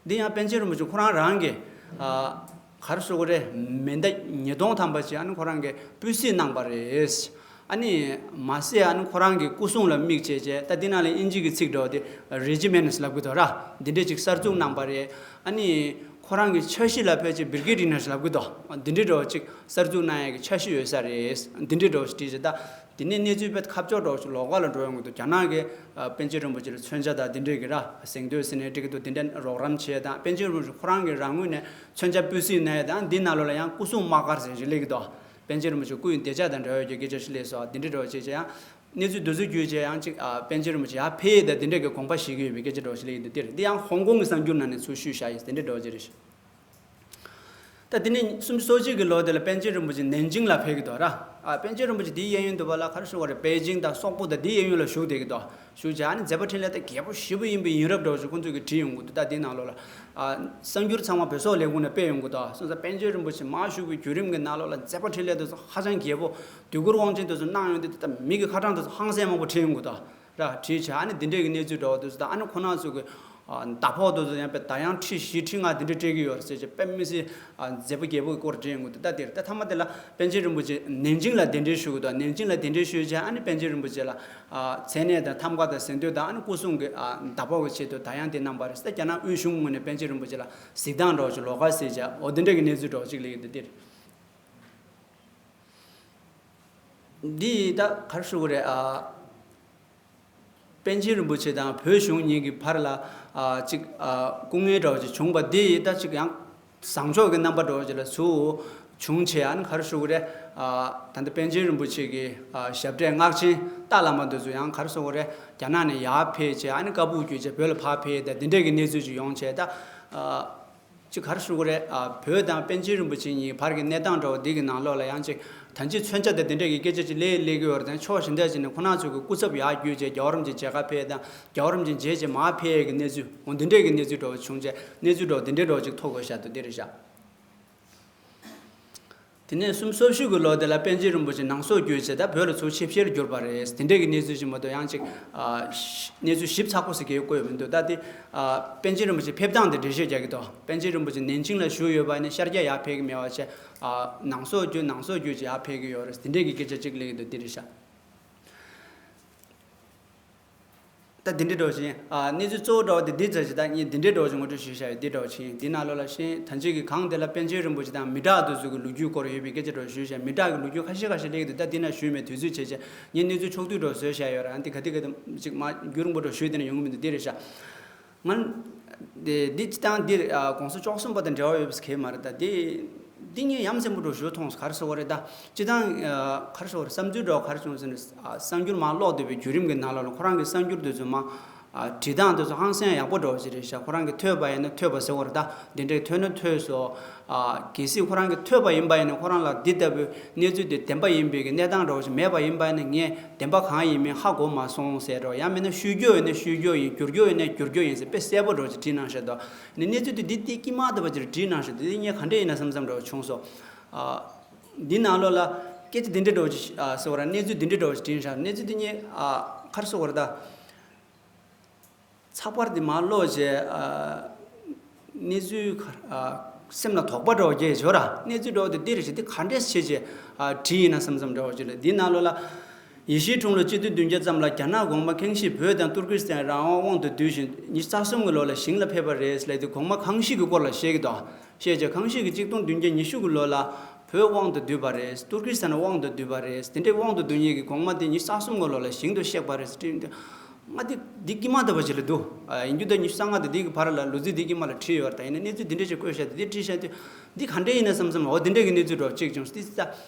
འདི་ཡང་པཎ་ཆེན་རིན་པོ་ཆེ་ཁོ་རང་རང་གིས་ཨ་ག་རེ་ཟེར་དགོས་རེད། མེ་མདའ་ཉིས་སྟོང་ཐམ་པ་ཅིག་ཨ་ནི་ཁོ་རང་གིས་སྤུས་གཟིགས་གནང་པ་རེད། ཨ་ནི་མ་ཟད་ཨ་ནི་ཁོ་རང་གི་སྐུ་སྲུང་ལ་དམིགས་བྱས་བྱས་ད་འདི་ནང་ལ་དབྱིན་ཇི་གི་ཚིག་འདྲ་བོ་དེ་regiments་ལབ་གི་འདུག་ར། འདི་འདྲས་ཅིག་གསར་འཛུགས་གནང་པ་རེད། ཨ་ནི་ཁོ་རང་གི་འཆར་གཞི་ལ་ཕལ་ཆེར་brigadiners་ལབ་གི་འདུག་འདི་འདྲས་འདྲ་བོ་ཅིག་གསར་འཛུགས་གནང་ཡས་ཀྱི་འཆར་གཞི་ཡོད་ས་རེད། འདི་འདྲས་འདྲ་བོ་ཅིག་བྲིས་བྱས་ད། དེ་ནས་གནས་ཚུལ་དཔེ་ཁ་ཕྱོགས་འདྲ་བོ་ཞིག་ལོགས་ཀ་ལ་འགྲོ་ཡོང་གི་འདུག་རྒྱ་ནག་གིས་ཨ་པཎ་ཆེན་རིན་པོ་ཆེ་ལ་མཚོན་ཆ་དང་དེ་འདྲས་ཀྱི་ར་གཟེངས་བསྟོད་ཟེར་ནས་སྤྲད་ཀྱི་འདུག་དེ་འདྲ་རོགས་རམ་བྱས་དང་པཎ་ཆེན་རིན་པོ་ཆེ་ཁོ་རང་གི་རང་ངོས་ནས་མཚོན་ཆ་སྤུས་གཟིགས་གནང་ཡས་དང་འདི་ནང་ལོགས་ལ་ཡང་སྐུ་སྲུང་དམག་སྒར་ཟེར་ཞིག་སླེབས་ཀྱི་འདུག་པཎ་ཆེན་རིན་པོ་ཆེ་སྐུ་ཡི་བདེ་འཇགས་དང་འབྲེལ་བའི་སྐད་ཆ་ཞིག་སླེབས་སོང་། དེ་འདྲས་འདྲ་བོ་བྱས་བྱས་ཡང་གནས་ཚུལ་འདི་ཚོ་བརྒྱུད་བྱས་ཡང་ཅིག་ཨ་པཎ་ཆེན་རིན་པོ་ཆེ་ཡར་ཕེབས་ཡས་དང་དེ་འདྲས་ཀྱི་དགོངས་པ་བཞེས་ཀྱི་ཡོད་པའི་སྐད་ཆ་འདྲ་བོ་ཞིག་སླེབས་ཀྱི་འདུག་དེ་རེད། འདི་ཡང་ཧོང་ཀོང་གི་གསར་འགྱུར་ནང་ནས་ཚུར་བཤུས་བཞག་ཡོད་དེ་འདྲས་འདྲ་བོ་ཅིག་རེད། ད་དེ་ནས་སུམ་ཅུ་སོ་གཅིག་གི་ལོ་དེ་ལ་པཎ་ཆེན་རིན་པོ་ཆེ་ནན་ཅིང་ལ་ཕེབས་ཀྱི་འདུག་ར། ཨ་པཎ་ཆེན་རིན་པོ་ཆེ་དེའི་གཡས་གཡོན་དུ་བ་ལ་ག་རེ་ཞུ་བ་རེད། པེ་ཅིང་དང་སོག་པོ་དང་དེའི་གཡས་གཡོན་ལ་བཞུགས་བསྡད་ཀྱི་འདུག་བཞུགས་བྱས་ཨ་ནི་མཛད་པ་འཕྲིན་ལས་ད་རྒྱས་པོ་ཞེ་པོ་ཡིན་པའི་ཡིན་རབས་འདྲ་བོ་ཞིག་ཁོང་ཚོས་ཀྱིས་བྲིས་ཡོང་གི་འདུག་ད་དེའི་ནང་ལོགས་ལ་ཨ་གསར་འགྱུར་ཚང་མ་བོད་སོག་ལས་ཁུངས་ནས་སྤེལ་ཡོང་གི་འདུག་སོང་ཙང་པཎ་ཆེན་རིན་པོ་ཆེ་མར་བཞུགས་པའི་བརྒྱུད་རིམ་གྱི་ནང་ལོགས་ལ་མཛད་པ་འཕྲིན་ལས་དེ་ཚོ་ཧ་ཅང་རྒྱས་པོ། དུས་འཁོར་དབང་ཆེན་དེ་ཚོ་གནང་ཡོང་དུས་ད་མི་གི་ཁ་གྲངས་དེ་ཚོ་ཧང་སང་མང་པོ་བྲིས་ཡོང་གི་འདུག་ར། བྲིས་བྱས་ཨ་ནི་འདི་འདྲས་ཀྱི་གནས་ཚུལ་འདྲ་བོ་དེ་ཚོ་ད་ཨ་ནི་ཁོ་རང་ཚོ་གི་ཨ་ཟླ་ཕོགས་དེ་ཚོ་ཡང་དཔེ་ཟླ་ཡང་ཁྲི་བཞི་ཁྲི་ལྔ་དེ་འདྲ་སྤྲད་ཀྱི་ཡོད་རེད་ཟེར་བྱས་དཔེ་མི་སྲིད་ཨ་མཛེས་པོ་རྒྱས་པོ་གི་སྐོར་བྲིས་ཡོང་གི་འདུག་ད་དེར་ད་མཐའ་མ་དེ་ལ་པཎ་ཆེན་རིན་པོ་ཆེ་ནན་ཅིང་ལ་གདན་འདྲེན་ཞུ་གི་འདུག་ནན་ཅིང་ལ་གདན་འདྲེན་ཞུས་བྱས་ཨ་ནི་པཎ་ཆེན་རིན་པོ་ཆེ་ལ་ཨ་མཚན་གནས་དང་ཐམ་ག་དང་གཟེངས་བསྟོད་དང་ཨ་ནི་སྐུ་སྲུང་གི་ཨ་ཟླ་ཕོགས་ཀྱི་ཆེད་དུ་ཟླ་ཡང་དེ་གནང་བ་རེད། ད་རྒྱ་ནག་དབུས་གཞུང་ངོས་ནས་པཎ་ཆེན་རིན་པོ་ཆེ་ལ་གཟིགས་སྟངས་འདྲ་བོ་ཞིག་ལོགས་ཀ་ཟེར་བྱས་འོ་དེ་འདྲ་གི་གནས་ཚུལ་འདྲ་བོ་ཅིག་སླེབས་ཀྱི་འདུག་དེར། འདི་ད་ག་རེ་ཞུ་དགོས་རེད་ཨ། པཎ་ཆེན་རིན་པོ་ཆེ་དང་བོད་གཞུང་གཉིས་ཀྱི་བར་ལ་ཨ་ཅིག་ཨ་སྐུ་ངལ་འདྲ་བོ་ཅིག་བྱུང་བ་འདི་ད་ཅིག་ཡང་བཟང་ཕྱོགས་ཀྱི་རྣམ་པ་འདྲ་བོ་ཅིག་ལ་ཚུར་བྱུང་བྱས་ཨ་ནི་ག་རེ་ཞུ་དགོས་རེད་ཨ། ད་ལྟ་པཎ་ཆེན་རིན་པོ་ཆེ་གི་ཨ་ཞབས་གྲས་སྔགས་ཆེན་ཏཱ་བླ་མ་འདི་ཚོ་ཡང་ག་རེ་ཞུ་དགོས་རེད། རྒྱ་ནག་ནས་ཡར་ཕེབས་བྱས་ཨ་ནི་བཀའ་སྦུག་བརྒྱུད་བྱས་བོད་ལ་ཕར་ཕེབས་ཏེ་འདི་འདྲས་ཀྱི་གནས་ཚུལ་ཅིག་ཡོང་བྱས་ད་ཨ། ཅིག་ག་རེ་ཞུ་དགོས་རེད་ཨ། བོད་དང་པཎ་ཆེན་རིན་པོ་ཆེ་གཉིས་བར་གྱི་གནས་སྟངས་འདྲ་བོ་འདི་གི་ནང་ལོགས་ལ་ཡང་ཅིག་ད་ཅི་མཚོན་ཆ་དང་དེ་འདྲས་ཀྱི་སྐད་ཆ་ཅིག་སླེབས་སླེབས་ཀྱི་ཡོད་རེད་དང་ཕྱོགས་གཞན་དག་ཅིག་ནས་ཁོ་རང་ཚོ་གི་སྐུ་ཚབ་ཡར་བརྒྱུད་བྱས་རྒྱལ་བ་རིན་པོ་ཆེ་མཇལ་ཁ་ཕེབས་དང་རྒྱལ་བ་རིན་པོ་ཆེ་མཇལ་བྱས་མར་ཕེབས་ཡས་ཀྱི་གནས་ཚུལ་འོ་འདི་འདྲས་ཀྱི་གནས་ཚུལ་འདྲ་བོ་བྱུང་བྱས་གནས་ཚུལ་འདྲ་བོ་འདི་འདྲས་འདྲ་བོ་ཅིག་ཐོ་འགོད་བཞག་འདུག་འདི་རེད་བཞག་དེ་ནས་སུམ་སོ་བཞི་གི་ལོ་དེ་ལ་པཎ་ཆེན་རིན་པོ་ཆེ་ནང་སོག་བརྒྱུད་བྱས་ད་བོད་ལ་ཚུར་ཆིབས་ཞལ་བསྒྱུར་བ་རེད། དེ་འདྲས་ཀྱི་གནས་ཚུལ་ཞིག་མ་གཏོགས་ཡང་ཅིག་ཨ་གནས་ཚུལ་ཞིབ་ཚགས་པོ་ཞིག་གས་བཀོད་མི་འདུག་ད་དེ་ཨ་པཎ་ཆེན་རིན་པོ་ཆེ་ཕེབས་སྟངས་དེ་འགྲེལ་བཤད་རྒྱག་གི་འདུག་པཎ་ཆེན་རིན་པོ་ཆེ་ནན་ཅིང་ལ་བཞུགས་ཡོད་པ་ནི་ཤར་རྒྱག་ཡར་ཕེབས་ཀྱི་མེད་པ་བྱས་ཨ་ནང་སོག་བརྒྱུད་ནང་སོག་བརྒྱུད་ཅིག་ཡར་ཕེབས་ཀྱི་ཡོད་རེད། དེ་འདྲས་ཀྱི་སྐད་ཆ་ཅིག་གླེང་གི་འདུག་འདི་རེད་ཤག་ད་འདི་འདྲའི་འདྲ་བོ་ཞིག་ཡིན། ཨ་གནས་ཚུལ་གཙོ་བོ་འདྲ་བོ་དེ་འདི་ཙམ་ཞིག་ད་ངས་འདི་འདྲའི་འདྲ་བོ་ཞིག་ངོ་སྤྲོད་ཞུས་བཞག་ཡོད། འདི་འདྲ་བོ་ཞིག་ཡིན། འདི་ནང་ལོགས་ལ་ཤེས་ད་ཅི་གི་གང་དེ་ལ་པཎ་ཆེན་རིན་པོ་ཆེ་དང་མི་དྲག་དེ་ཚོ་གི་ལོ་རྒྱུས་སྐོར་ཡོད་པའི་སྐད་ཆ་འདྲ་བོ་ཞུས་བཞག་མི་དྲག་གི་ལོ་རྒྱུས་ཁ་ཤས་ཁ་ཤས་སླེབས་ཀྱི་འདུག་ད་འདི་ན་ཞུས་མེད། དུས་ཚོད་བྱས་བྱས་ངས་གནས་ཚུལ་ཕྱོགས་བསྡུས་འདྲ་བོ་བཟོས་བཞག་ཡོད་ར། འདི་ག་དེ་ག་དེ་ཅིག་མ་རྒྱུན་རིང་པོ་འདྲ་བོ་ཞུས་དེ་ན་ཡོང་གི་མི་འདུག་འདི་རེད་ཤག་ང་འདི་འདི་སྤྱི་བཏང་འདིར་ཨ་གོང་ས་མཆོག་གསུམ་པ་དང་འབྲེལ་བ་ཡོད་པ་གང་ཡང་མ་རེད། ད་འདི་འདི་ངས་ཡ་མཚན་པོ་འདྲ་ཞུ་མཐོང་སོང་། ག་རེ་ཟེར་དགོས་རེད། ད་སྤྱི་བཏང་ཨ་ག་རེ་ཟེར་དགོས་རེད། བསམ་ཚུལ་འདྲ་བ་ག་རེ་བྱུང་ཟེར་ན་ཨ་གསར་འགྱུར་མར་ཀློག་བསྡད་པའི་བརྒྱུད་རིམ་གྱི་ནང་ལོགས་ལ་ཁོ་རང་གི་གསར་འགྱུར་དེ་ཚོ་མར་ཨ་བྲིས་སྟངས་དེ་ཚོ་ཧང་སང་ཡག་པོ་འདྲ་བོ་ཞིག་རེད་ཤག་ཁོ་རང་གིས་ཐོས་པ་ཡིན་ན་ཐོས་པ་ཟེར་དགོས་རེད། ད་འདི་འདྲས་ཐོས་ན་ཐོས་སོང་། ཨ་གལ་སྲིད་ཁོ་རང་གིས་ཐོས་པ་ཡིན་པ་ཡིན་ན་ཁོ་རང་ལ་འདི་ལྟ་བུའི་གནས་ཚུལ་དེ་བདེན་པ་ཡིན་པའི་གི་གནས་སྟངས་འདྲ་བོ་ཞིག་མེད་པ་ཡིན་པ་ཡིན་ན་ངས་བདེན་པ་གང་ཡིན་མིན་ཧ་གོ་མ་སོང་ཟེར་འགྲོ། ཡང་མིན་ན་ཤོད་རྒྱུ་ཡོད་ན་ཤོད་རྒྱུ་ཡིན། བསྒྱུར་རྒྱུ་ཡོད་ན་བསྒྱུར་རྒྱུ་ཡིན་ཟེར་དཔེ་གསལ་པོ་འདྲ་བོ་ཅིག་བྲིས་གནང་ཤག་འདུག་ནི་གནས་ཚུལ་དེ་འདི་འདི་དཀྱིལ་མ་འདི་བ་ཅིག་བྲིས་གནང་ཤག་འདི་ངས་ག་འདྲས་ཡིན་ན་བསམ་བསམ་འདྲ་བོ་བྱུང་སོང་། ཨ་འདི་ནང་ལོགས་ལ་སྐད་ཆ་འདི་འདྲས་འདྲ་བོ་ཅིག་ཨ་ཟེར་བ་ར། གནས་ཚུལ་འདི་འདྲས་འདྲ་བོ་ཅིག་བྲིས་ཤག་གནས་ཚུལ་འདི་ངས་ཨ་ག་རེ་ཟེར་དགོས་རེད་ད། ཚགས་པར་འདི་མར་ཀློག་བྱས་ཨ་གནས་ཚུལ་ག་ཨ་སེམས་ལ་དོགས་པ་འདྲ་བོ་སྐྱེས་བྱུང་ར། གནས་ཚུལ་འདྲ་བོ་དེ་འདི་རེད་ཤག་འདི་ག་འདྲས་བྱས་བྱས་ཨ་བྲིས་ཡིན་ན་བསམ་བསམ་འདྲ་བོ་ཅིག་ལ། འདི་ནང་ལོགས་ལ་ཡེ་ཤུའི་འཁྲུངས་ལོ་སྤྱི་ལོ་བདུན་བརྒྱ་ཙམ་ལ་རྒྱ་ནག་གོང་མ་ཁེང་ཤི་བོད་དང་ཏུར་ཀི་སི་ཐན་རང་དབང་དབང་དུ་བསྡུས་ཤིང་ཉི་ཤུ་རྩ་གསུམ་གྱི་ལོ་ལ་ཞིང་ལ་ཕེབས་པ་རེད་ཟེར་ལབ་དུས་གོང་མ་ཁེང་ཤི་གི་སྐོར་ལ་བཤད་ཀྱི་འདུག་བཤད་བྱས་ཁེང་ཤི་གིས་གཅིག་སྟོང་བདུན་བརྒྱ་ཉི་ཤུ་གི་ལོ་ལ་བོད་དབང་དུ་བསྡུས་པ་རེད། ཏུར་ཀི་སི་ཐན་དབང་དུ་བསྡུས་པ་རེད། དེ་འདྲའི་དབང་དུ་བསྡུ་མཁན་གྱི་གོང་མ་དེ་ཉི་ཤུ་རྩ་གསུམ་གྱི་ལོ་ལ་ཞིང་དུ་གཤེགས་པ་རེད་ཟེར་བྲིས་འདུག་ང་འདི་འདི་དཀྱིལ་མ་ལྟ་བུ་ཞིག་ལ་འདུག་ཨ། ཡིན་རྒྱུ་ད་ཉི་ཤུ་རྩ་ལྔ་དང་འདི་གི་བར་ལ་ལོ་རྩིས་འདི་དཀྱིལ་མ་ལ་བྲིས་ཡོད་རེད། ད་ཡིན་ན་གནས་ཚུལ་འདི་འདྲ་ཞིག་བཀོད་བཞག་དེ་འདི་བྲིས་བཞག་དུས་འདི་ག་འདྲ་ཡིན་ན་བསམ་བསམ། འོ་འདི་འདྲ་གི་གནས་ཚུལ་འདྲ་བོ་གཅིག་བྱུང་། འདི་ད་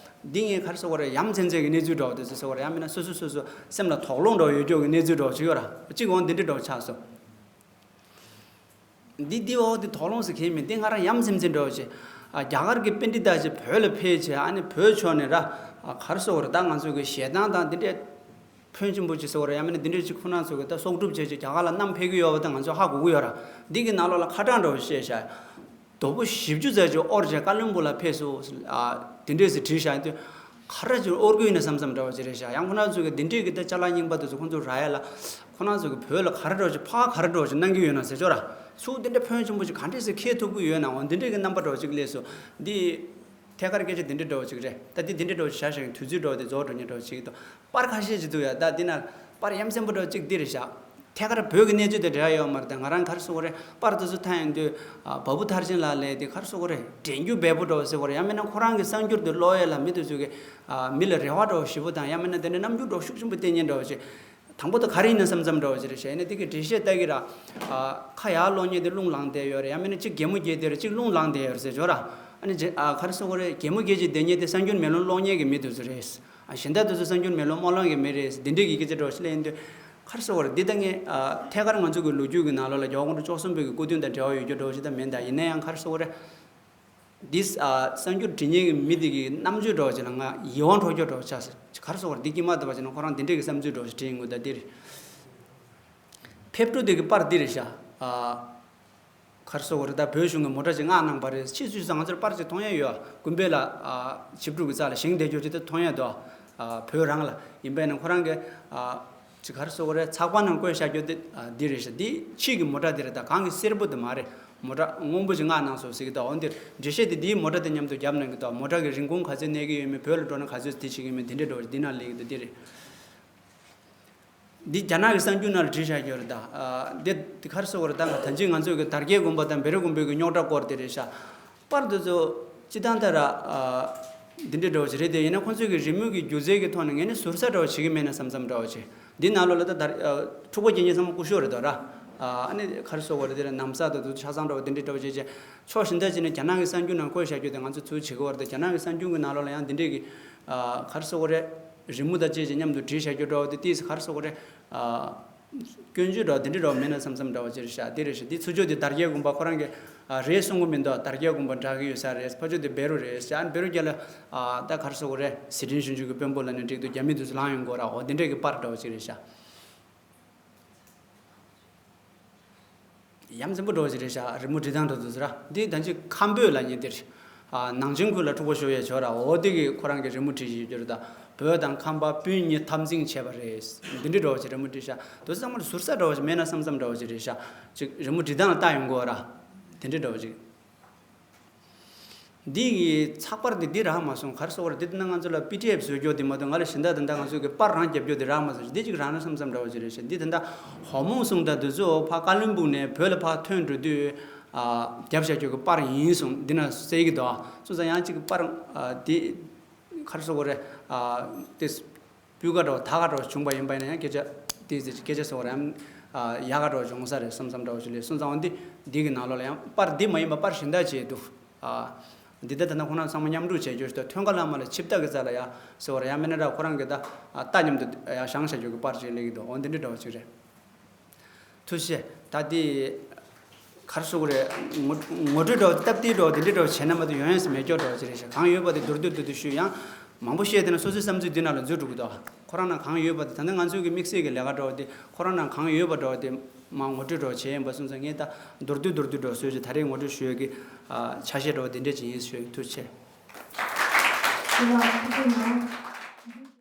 འདི་ངས་ག་རེ་ཟེར་དགོས་རེད། ཡ་མཚན་མཚན་གྱི་གནས་ཚུལ་འདྲ་བོ་དེ་ཚོ་ཟེར་དགོས་རེད། ཡང་མིན་ན་སོ་སོ་སོ་སོ་སེམས་ལ་དོགས་སློང་འདྲ་བོ་ཡོད་རྒྱུ་གི་གནས་ཚུལ་འདྲ་བོ་ཅིག་ཡོད་ར། གཅིག་འོ་འདི་འདྲ་འདྲ་བོ་ཆགས་སོང་། འདི་འདི་འོག་འདི་དོགས་སློང་ཟེར་མཁན་མིན། འདི་ང་རང་ཡ་མཚན་མཚན་འདྲ་བོ་བྱས། ཨ། རྒྱ་གར་གྱི་པཎྜི་ཏ་ཅིག་བོད་ལ་ཕེབས་བྱས། ཨ་ནི་བོད་ཕྱོགས་ནས་ར། ཨ། ག་རེ་ཟེར་དགོས་རེད། ད་ང་ཚོ་གི་ཞལ་ཐང་དང་འདི་འདྲའི་ཕོན་ཆེན་པོ་ཅིག་ཟེར་དགོས་རེད། ཡང་མིན་ན་འདི་འདྲའི་ཅིག་ཁོ་རང་ཚོ་གི་ད་གསོག་སྒྲུབ་བྱས་བྱས་རྒྱ་གར་ལ་བསྣམས་ཕེབས་ཀྱི་ཡོད་པ་ད་ང་ཚོས་ཧ་གོ་གི་ཡོད་ར། འདི་གི་ནང་ལོགས་ལ་ཁ་གྲངས་འདྲ་བོ་བཤད་བཞག་རྡོ་པོ་བཞི་བཅུ་ཙམ་ཅིག་དབོར་བྱས་ཀ་བློན་སྦུག་ལ་ཕེབས་སོང་། ཨ། དེ་འདྲས་སེ་བྲིས་བཞག་ཡིན་དུས། ག་རེ་ཅིག་དབོར་གྱི་ཡོད་ན་བསམ་བསམ་འདྲ་བོ་ཅིག་རེད་ཤག་ཡང་ཁོ་རང་ཚོ་གི་འདི་འདྲས་ཀྱི་ད་ཅ་ལག་རྙིང་པ་དེ་ཚོ་ཁོང་ཚོ་རག་ཡ་ལ། ཁོ་རང་ཚོ་གི་བོད་ལ་ག་རེ་འདྲ་བོ་ཅིག་ཕར་ག་རེ་འདྲ་བོ་ཅིག་གནང་གི་ཡོད་ན་ཟེར་ཆོག་ར། ཚུར་འདི་འདྲ་ཕོན་ཆེན་པོ་ཅིག་ག་འདྲས་སེ་འཁྱེར་ཐུབ་ཀྱི་ཡོད་ན། འོ་འདི་འདྲས་ཀྱི་རྣམ་པ་འདྲ་བོ་ཅིག་སླེབས་སོང་། འདི་ཐད་ཀར་སྐད་ཆ་འདི་འདྲས་འདྲ་བོ་ཅིག་རེད། ད་འདི་འདི་འདྲས་འདྲ་བོ་ཅིག་བཞག་བཞག་གི་དུས་ཚོད་འདྲ་བོ་དེ་རྫོགས་འགྲོ་ཉེན་འདྲ་བོ་ཅིག་འདུག་པར་ཁ་ཤས་ཅིག་འདུག་ཡ། ད་འདི་ན་པར་ཡ་མཚན་པོ་འདྲ་བོ་ཅིག་འདི་རེད་ཤག་ཐད་ཀར་བོད་ཀྱི་གནས་ཚུལ་དང་འབྲེལ་བ་ཡོད་མ་རེད། ད་ང་རང་ག་རེ་ཟེར་དགོས་རེད། པར་དེ་ཚོ་མཐོང་ཡོང་དུས། ཨ། བ་སྤུ་མཐར་ཕྱིན་ལགས་ལས་དེ་ག་རེ་ཟེར་དགོས་རེད། དྲན་རྒྱུ་འབེལ་པོ་འདྲ་བོ་ཟེར་དགོས་རེད། ཡང་མིན་ན་ཁོ་རང་གི་གསར་འགྱུར་དེ་ཀློག་ཡས་ལ་མི་དེ་ཚོ་གི། ཨ། མི་ལ་རེ་བ་འདྲ་བོ་ཞེ་པོ་དང་། ཡང་མིན་ན་དེ་འདྲ་རྣམ་འགྱུར་འདྲ་བོ་ཤུགས་ཆེན་པོ་བསྟན་མཁན་འདྲ་བོ་ཞིག་དང་པོ་དེ་ག་རེ་ཡིན་ན་བསམ་བསམ་འདྲ་བོ་ཞིག་རེད་ཤག་ཡིན་ན་དེ་གི་འགྲེལ་བཤད་ལྟ་གི་ར། ཨ། ཁ་ཡར་སློག་མཁན་དེ་རླུང་ལངས་བསྡད་ཡོད་རེད། ཡང་མིན་ན་གཅིག་གད་མོ་བགད་བསྡད་རེད། གཅིག་རླུང་ལངས་བསྡད་ཡོད་རེད་ཟེར་ཆོག་ར། ཨ་ནི་རྗེ། ཨ། ག་རེ་ཟེར་དགོས་རེད། གད་མོ་བགད་བྱས་བསྡད་མཁན་དེ་གསར་འགྱུར་མེ་ལོང་ཀློག་མཁན་གྱི་མི་དེ་ཚོ་རེད། ཨ། གཞན་དག་དེ་ཚོ་གསར་འགྱུར་མེ་ལོང་མ་ཀློག་མཁན་མི་རེད། འདི་འདྲས་ཀྱི་སྐད་ཆ་འདྲ་བོ་ཞིག་སླེབས་ཡོང་དུས། ག་རེ་ཟེར་དགོས་རེད། འདི་ད་ངས། ཨ། ཐད་ཀར་ང་ཚོ་གི་ལོ་རྒྱུས་ཀྱི་ནང་ལོགས་ལ་རྒྱལ་བ་སྐུ་ཕྲེང་བཅུ་གསུམ་པའི་གི་སྐུ་དུས་དང་འབྲེལ་བ་ཡོད་རྒྱུ་འདྲ་བོ་ཞིག་ད་མིན། ད་ཡིན་ན་ཡང་ག་རེ་ཟེར་དགོས་རེད། འདི། ཨ། གསར་འགྱུར་འབྲི་མཁན་གྱི་མི་དེ་གི་རྣམ་དཔྱོད་འདྲ་བོ་ཞིག་ལ་ང་ཡིད་དབང་འཕྲོག་རྒྱུ་འདྲ་བོ་ཆགས་སོང་། ག་རེ་ཟེར་དགོས་རེད། འདི་དཀྱིལ་མ་ལྟ་བུ་བྱས་ན་ཁོ་རང་འདི་འདྲས་ཀྱི་བསམ་ཚུལ་འདྲ་བོ་ཞིག་བྲིས་ཡོང་གི། ད་འདི་རེད། ཕེབས་འགྲོ་དེ་གི་པར་འདི་རེད་ཤག་ཨ། ག་རེ་ཟེར་དགོས་རེད། ད་བོད་གཞུང་གི་མོ་ཊ་ཅིག་མངགས་གནང་བ་རེད། ཕྱིས་སུ་ང་ཚོར་པར་ཅིག་མཐོང་ཡ་ཡོད། དགོན་པ་ལ། ཨ། ཆིབས་སྒྲུབ་ཀྱི་རྩ་ལ་བཞེངས་བསྡད་རྒྱུ་ཅིག་ད་མཐོང་ཡ་འདུག་ཨ། བོད་རང་ལ་ཡིན་པས་ན་ཁོ་རང་གི། ཨ། ཅིག་ག་རེ་ཟེར་དགོས་རེད། ཚགས་པར་ནང་བཀོད་བཞག་རྒྱུ་དེ། ཨ། འདི་རེད་ཤག་འདི་ཕྱིས་ཀྱི་མོ་ཊ་འདི་རེད། ད་གང་གི་སེར་པོ་དེ་མ་རེད། མོ་ཊ་སྔོན་པོ་ཅིག་མངགས་གནང་སོང་ཟེར་གྱི་འདུག་འོ་འདིར་འགྲེལ་བཤད་དེ་འདིའི་མོ་ཊ་དེ་མཉམ་དུ་བརྒྱབ་གནང་གི་འདུག་མོ་ཊ་གི་རིན་གོང་ག་ཚོད་གནས་ཀྱི་ཡོད་མེད། བོད་ལ་འགྲོ་ན་ག་ཚོད་དེ་བྱེད་ཀྱི་ཡོད་མེད། དེ་འདྲས་འདྲ་བོ་འདི་ནང་སླེབས་ཀྱི་འདུག་འདི་རེད། འདི་རྒྱ་ནག་གི་གསར་འགྱུར་ནང་ལ་བྲིས་བཞག་ཡོད་རེད་ད། ཨ། འདི་འདི་ག་རེ་ཟེར་དགོས་རེད། ད་ང་ད་ཅི་ང་ཚོས་ཀྱི་དར་རྒྱས་དགོན་པ་དང་བེ་རི་དགོན་པའི་གི་རྙོག་དྲ་སྐོར་དེ་རེད་ཤག་པར་འདི་ཚོ་སྤྱི་བཏང་ད་ར། ཨ། འདི་འདྲ་འདྲ་བོ་ཞིག་རེད་དེ། ཡིན་ན་ཁོང་ཚོས་ཀྱི་རི་མོ་གི་སྒྱུ་རྩལ་གྱི་ཐོག་ནས་ངས་ནི་ཟུར་ཟ་འདྲ་བོ་བྱེད་ཀྱི་མེད་ན་བསམ་བསམ་འདྲ་བོ་བྱེད། འདི་ནང་ལོགས་ལ་ད་དར། ཨ། འཁྲུག་པ་རྒྱག་མཁན་ཚང་མ་སྐུ་ཞབས་རེད་དོ་ར། ཨ། ཨ་ནི་ག་རེ་ཟེར་དགོས་རེད། དེ་ལ་ན་བཟའ་དང་དེ་ཚོ་ཆ་ཚང་འདྲ་བོ་འདི་འདྲ་འདྲ་བོ་བྱས་བྱས། ཕྱོགས་གཞན་དག་ཅིག་ནས་རྒྱ་ནག་གི་གསར་འགྱུར་ནང་བཀོད་བཞག་རྒྱུ་དེ་ང་ཚོ་ཚུར་བྱེད་ཀྱི་ཡོད་རེད་དེ། རྒྱ་ནག་གི་གསར་འགྱུར་གྱི་ནང་ལོགས་ལ་ཡང་འདི་འདྲས་ཀྱི། ཨ། ག་རེ་ཟེར་དགོས་རེད། རི་མོ་དང་བཅས་བྱས་མཉམ་དུ་བྲིས་བཞག་རྒྱུ་འདྲ་བོ་དེ་ཏིས་ག་རེ་ཟེར་དགོས་རེད། ཨ། སྐྱོན་བརྗོད་འདྲ་བོ་དེ་འདྲས་འདྲ་བོ་མེད་ན་བསམ་བསམ་འདྲ་བོ་ཅིག་རེད་ཤག་འདི་རེད་ཤག་འདི་ཚུར་ཕྱོགས་དེ་དར་རྒྱས་དགོན་པ་ཁོ་རང་གི། ཨ། རེད་གསུང་གི་མི་འདུག་དར་རྒྱས་དགོན་པ་འདྲ་གི་ཡོད་ས་རེད། ཕར་ཕྱོགས་དེ་བེ་རུ་རེད་ཤག་འབྲི་རུ་རྒྱལ་ལ། ཨ། ད་ག་རེ་ཟེར་དགོས་རེད། ཟི་ཁྲོན་ཞིབ་འཇུག་གི་དཔོན་པོ་ལབ་ནས་འགྲིག་འདུག་རྒྱ་མི་དེ་ཚོ་ལངས་ཡོང་གི་ཡོད་ར། འོ་དེ་འདྲས་ཀྱི་པར་འདྲ་བོ་ཅིག་རེད་ཤག་ཡ་མཚན་པོ་འདྲ་བོ་ཞིག་རེད་ཤག་རི་མོ་འབྲི་སྟངས་འདྲ་བོ་དེ་ཚོ་ར། འདི་ད་ཅི་ཁམས་བོད་ལབ་མཁན་དེ་རེད། ཨ། ནང་ཆེན་ཁུལ་ལ་འཁྲུག་པ་ཤོར་ཡས་ཆོག་ར། འོ་དེ་གི་ཁོ་རང་གི་རི་མོ་བྲིས་བཞག་ཡོད་རེད་ད། བོད་དང་ཁམས་པ་སྤུན་གཉིས་འཐབ་འཛིང་བྱས་པ་རེད། འདི་འདྲས་འདྲ་བོ་ཞིག་རི་མོ་བྲིས་ཤག་དེ་ཚོ་ཚང་མ་ལ་ཟུར་ཟ་འདྲ་བོ་ཞིག་མེད་ན་བསམ་བསམ་འདྲ་བོ་ཞིག་རེད་ཤག་ཅིག་རི་མོ་འབྲི་སྟངས་ལ་ལྟ་ཡོང་དགོས་ར། དེ་འདྲས་འདྲ་བོ་ཞིག་འདི་གི་ཚགས་པར་འདི་འདི་རག་མ་སོང་། ག་རེ་ཟེར་དགོས་རེད། འདི་ད་ང་ཚོ་ལ་པི་ཌི་ཨེཕ་བཟོ་རྒྱུ་འདི་མ་གཏོགས། ང་ལ་གཞན་དག་ད་ལྟ་ང་ཚོ་གི་པར་རང་རྒྱབ་རྒྱུ་འདི་རག་མ་སོང་། འདི་གཅིག་རག་ན་བསམ་བསམ་འདྲ་བོ་ཅིག་རེད་ཤག་འདི་ད་ལྟ་ཧོ་མོང་སུང་དང་འདི་ཚོ་ཕར་ཀ་ལོན་སྦུག་ནས་བོད་ལ་ཕར་ཐོན་འགྲོ་དུས། ཨ། རྒྱབ་བཞག་རྒྱུ་གི་པར་ཡིན་གསུངས། འདི་ན་གསལ་གི་འདུག་སོང་ཙང་ཡང་གཅིག་གི་པར། ཨ། འདི་ག་རེ་ཟེར་དགོས་རེད། ཨ། དེ། སྤུས་ཀ་འདྲ་བོ་དག་ག་འདྲ་བོ་བྱུང་བ་ཡིན་པ་ཡིན་ན་ཡང་སྐད་ཆ་དེ་ཟེར་སྐད་ཆ་ཟེར་བ་རེད། ཨ། ཡག་ག་འདྲ་བོ་བྱུང་ས་རེད་བསམ་བསམ་འདྲ་བོ་ཞིག་ལས་སོང་ཙང་། འོ་འདི་འདི་གི་ནང་ལོགས་ལ་ཡང་པར་འདི་མ་ཡིན་པ་པར་གཞན་དག་བྱས་འདུག་ཨ། འདི་ལྟ་ད་ལྟ་ཁོ་རང་ཚང་མ་མཉམ་དུ་བྱས་རྒྱུ་ཞིག་དང་། ཐོན་ཁ་ལ་མ་ལ་ཆིབས་རྟ་གི་རྩ་ལ་ཡ་ཟེར་བ་རེད། ཡང་མིན་ན་ར་ཁོ་རང་གི་ད། ཨ། རྟ་མཉམ་དུ་ཡ་བཞེངས་བཞག་རྒྱུ་གི་པར་ཅིག་སླེབས་ཀྱི་འདུག་འོ་འདི་འདྲ་འདྲ་བོ་ཅིག་རེད། ཐུགས་རྗེ་ཆེ། ད་འདི་ག་རེ་ཟེར་དགོས་རེད། ངོ་ངོ་སྤྲོད་འདྲ་བོ་སྟབས་བདེ་འདྲ་བོ་འདི་འདྲ་འདྲ་བོ་བྱས་ན་མ་གཏོགས་ཡོང་ཡས་མེད་སྐྱོ་འདྲ་བོ་ཅིག་རེད་ཤག་གང་ཡོད་པ་དེ་མདོར་བསྡུས་མདོར་བསྡུས་ཞུས། ཡང་མང་པོ་བཤད་དེ་ན་སོ་སོའི་བསམ་ཚུལ་འདི་ནང་ལ་འཛུལ་འགྲོ་གི་འདུག་ཁོ་རང་ནང་གང་ཡོད་པ་དེ། ད་ལྟ་ང་ཚོའི་གི་དམིགས་བསལ་གྱི་ལས་ཀ་འདྲ་བོ་དེ་ཁོ་རང་ནང་གང་ཡོད་པ་འདྲ་བོ་དེ་མར་ངོ་སྤྲོད་འདྲ་བོ་བྱས་ཡིན་པ་སོང་ཙང་། ངས་ད་མདོར་བསྡུས་མདོར་བསྡུས་འདྲ་བོ་བཟོས་བྱས་ད་རེས་ངོ་སྤྲོད་ཞུ་ཡས་ཀྱི། ཨ། ཆ་ཤས་འདྲ་བོ་དེ་འདྲས་ཅིག་ཡིན་ཞུ་ཡས། ཐུགས་རྗེ་ཆེ།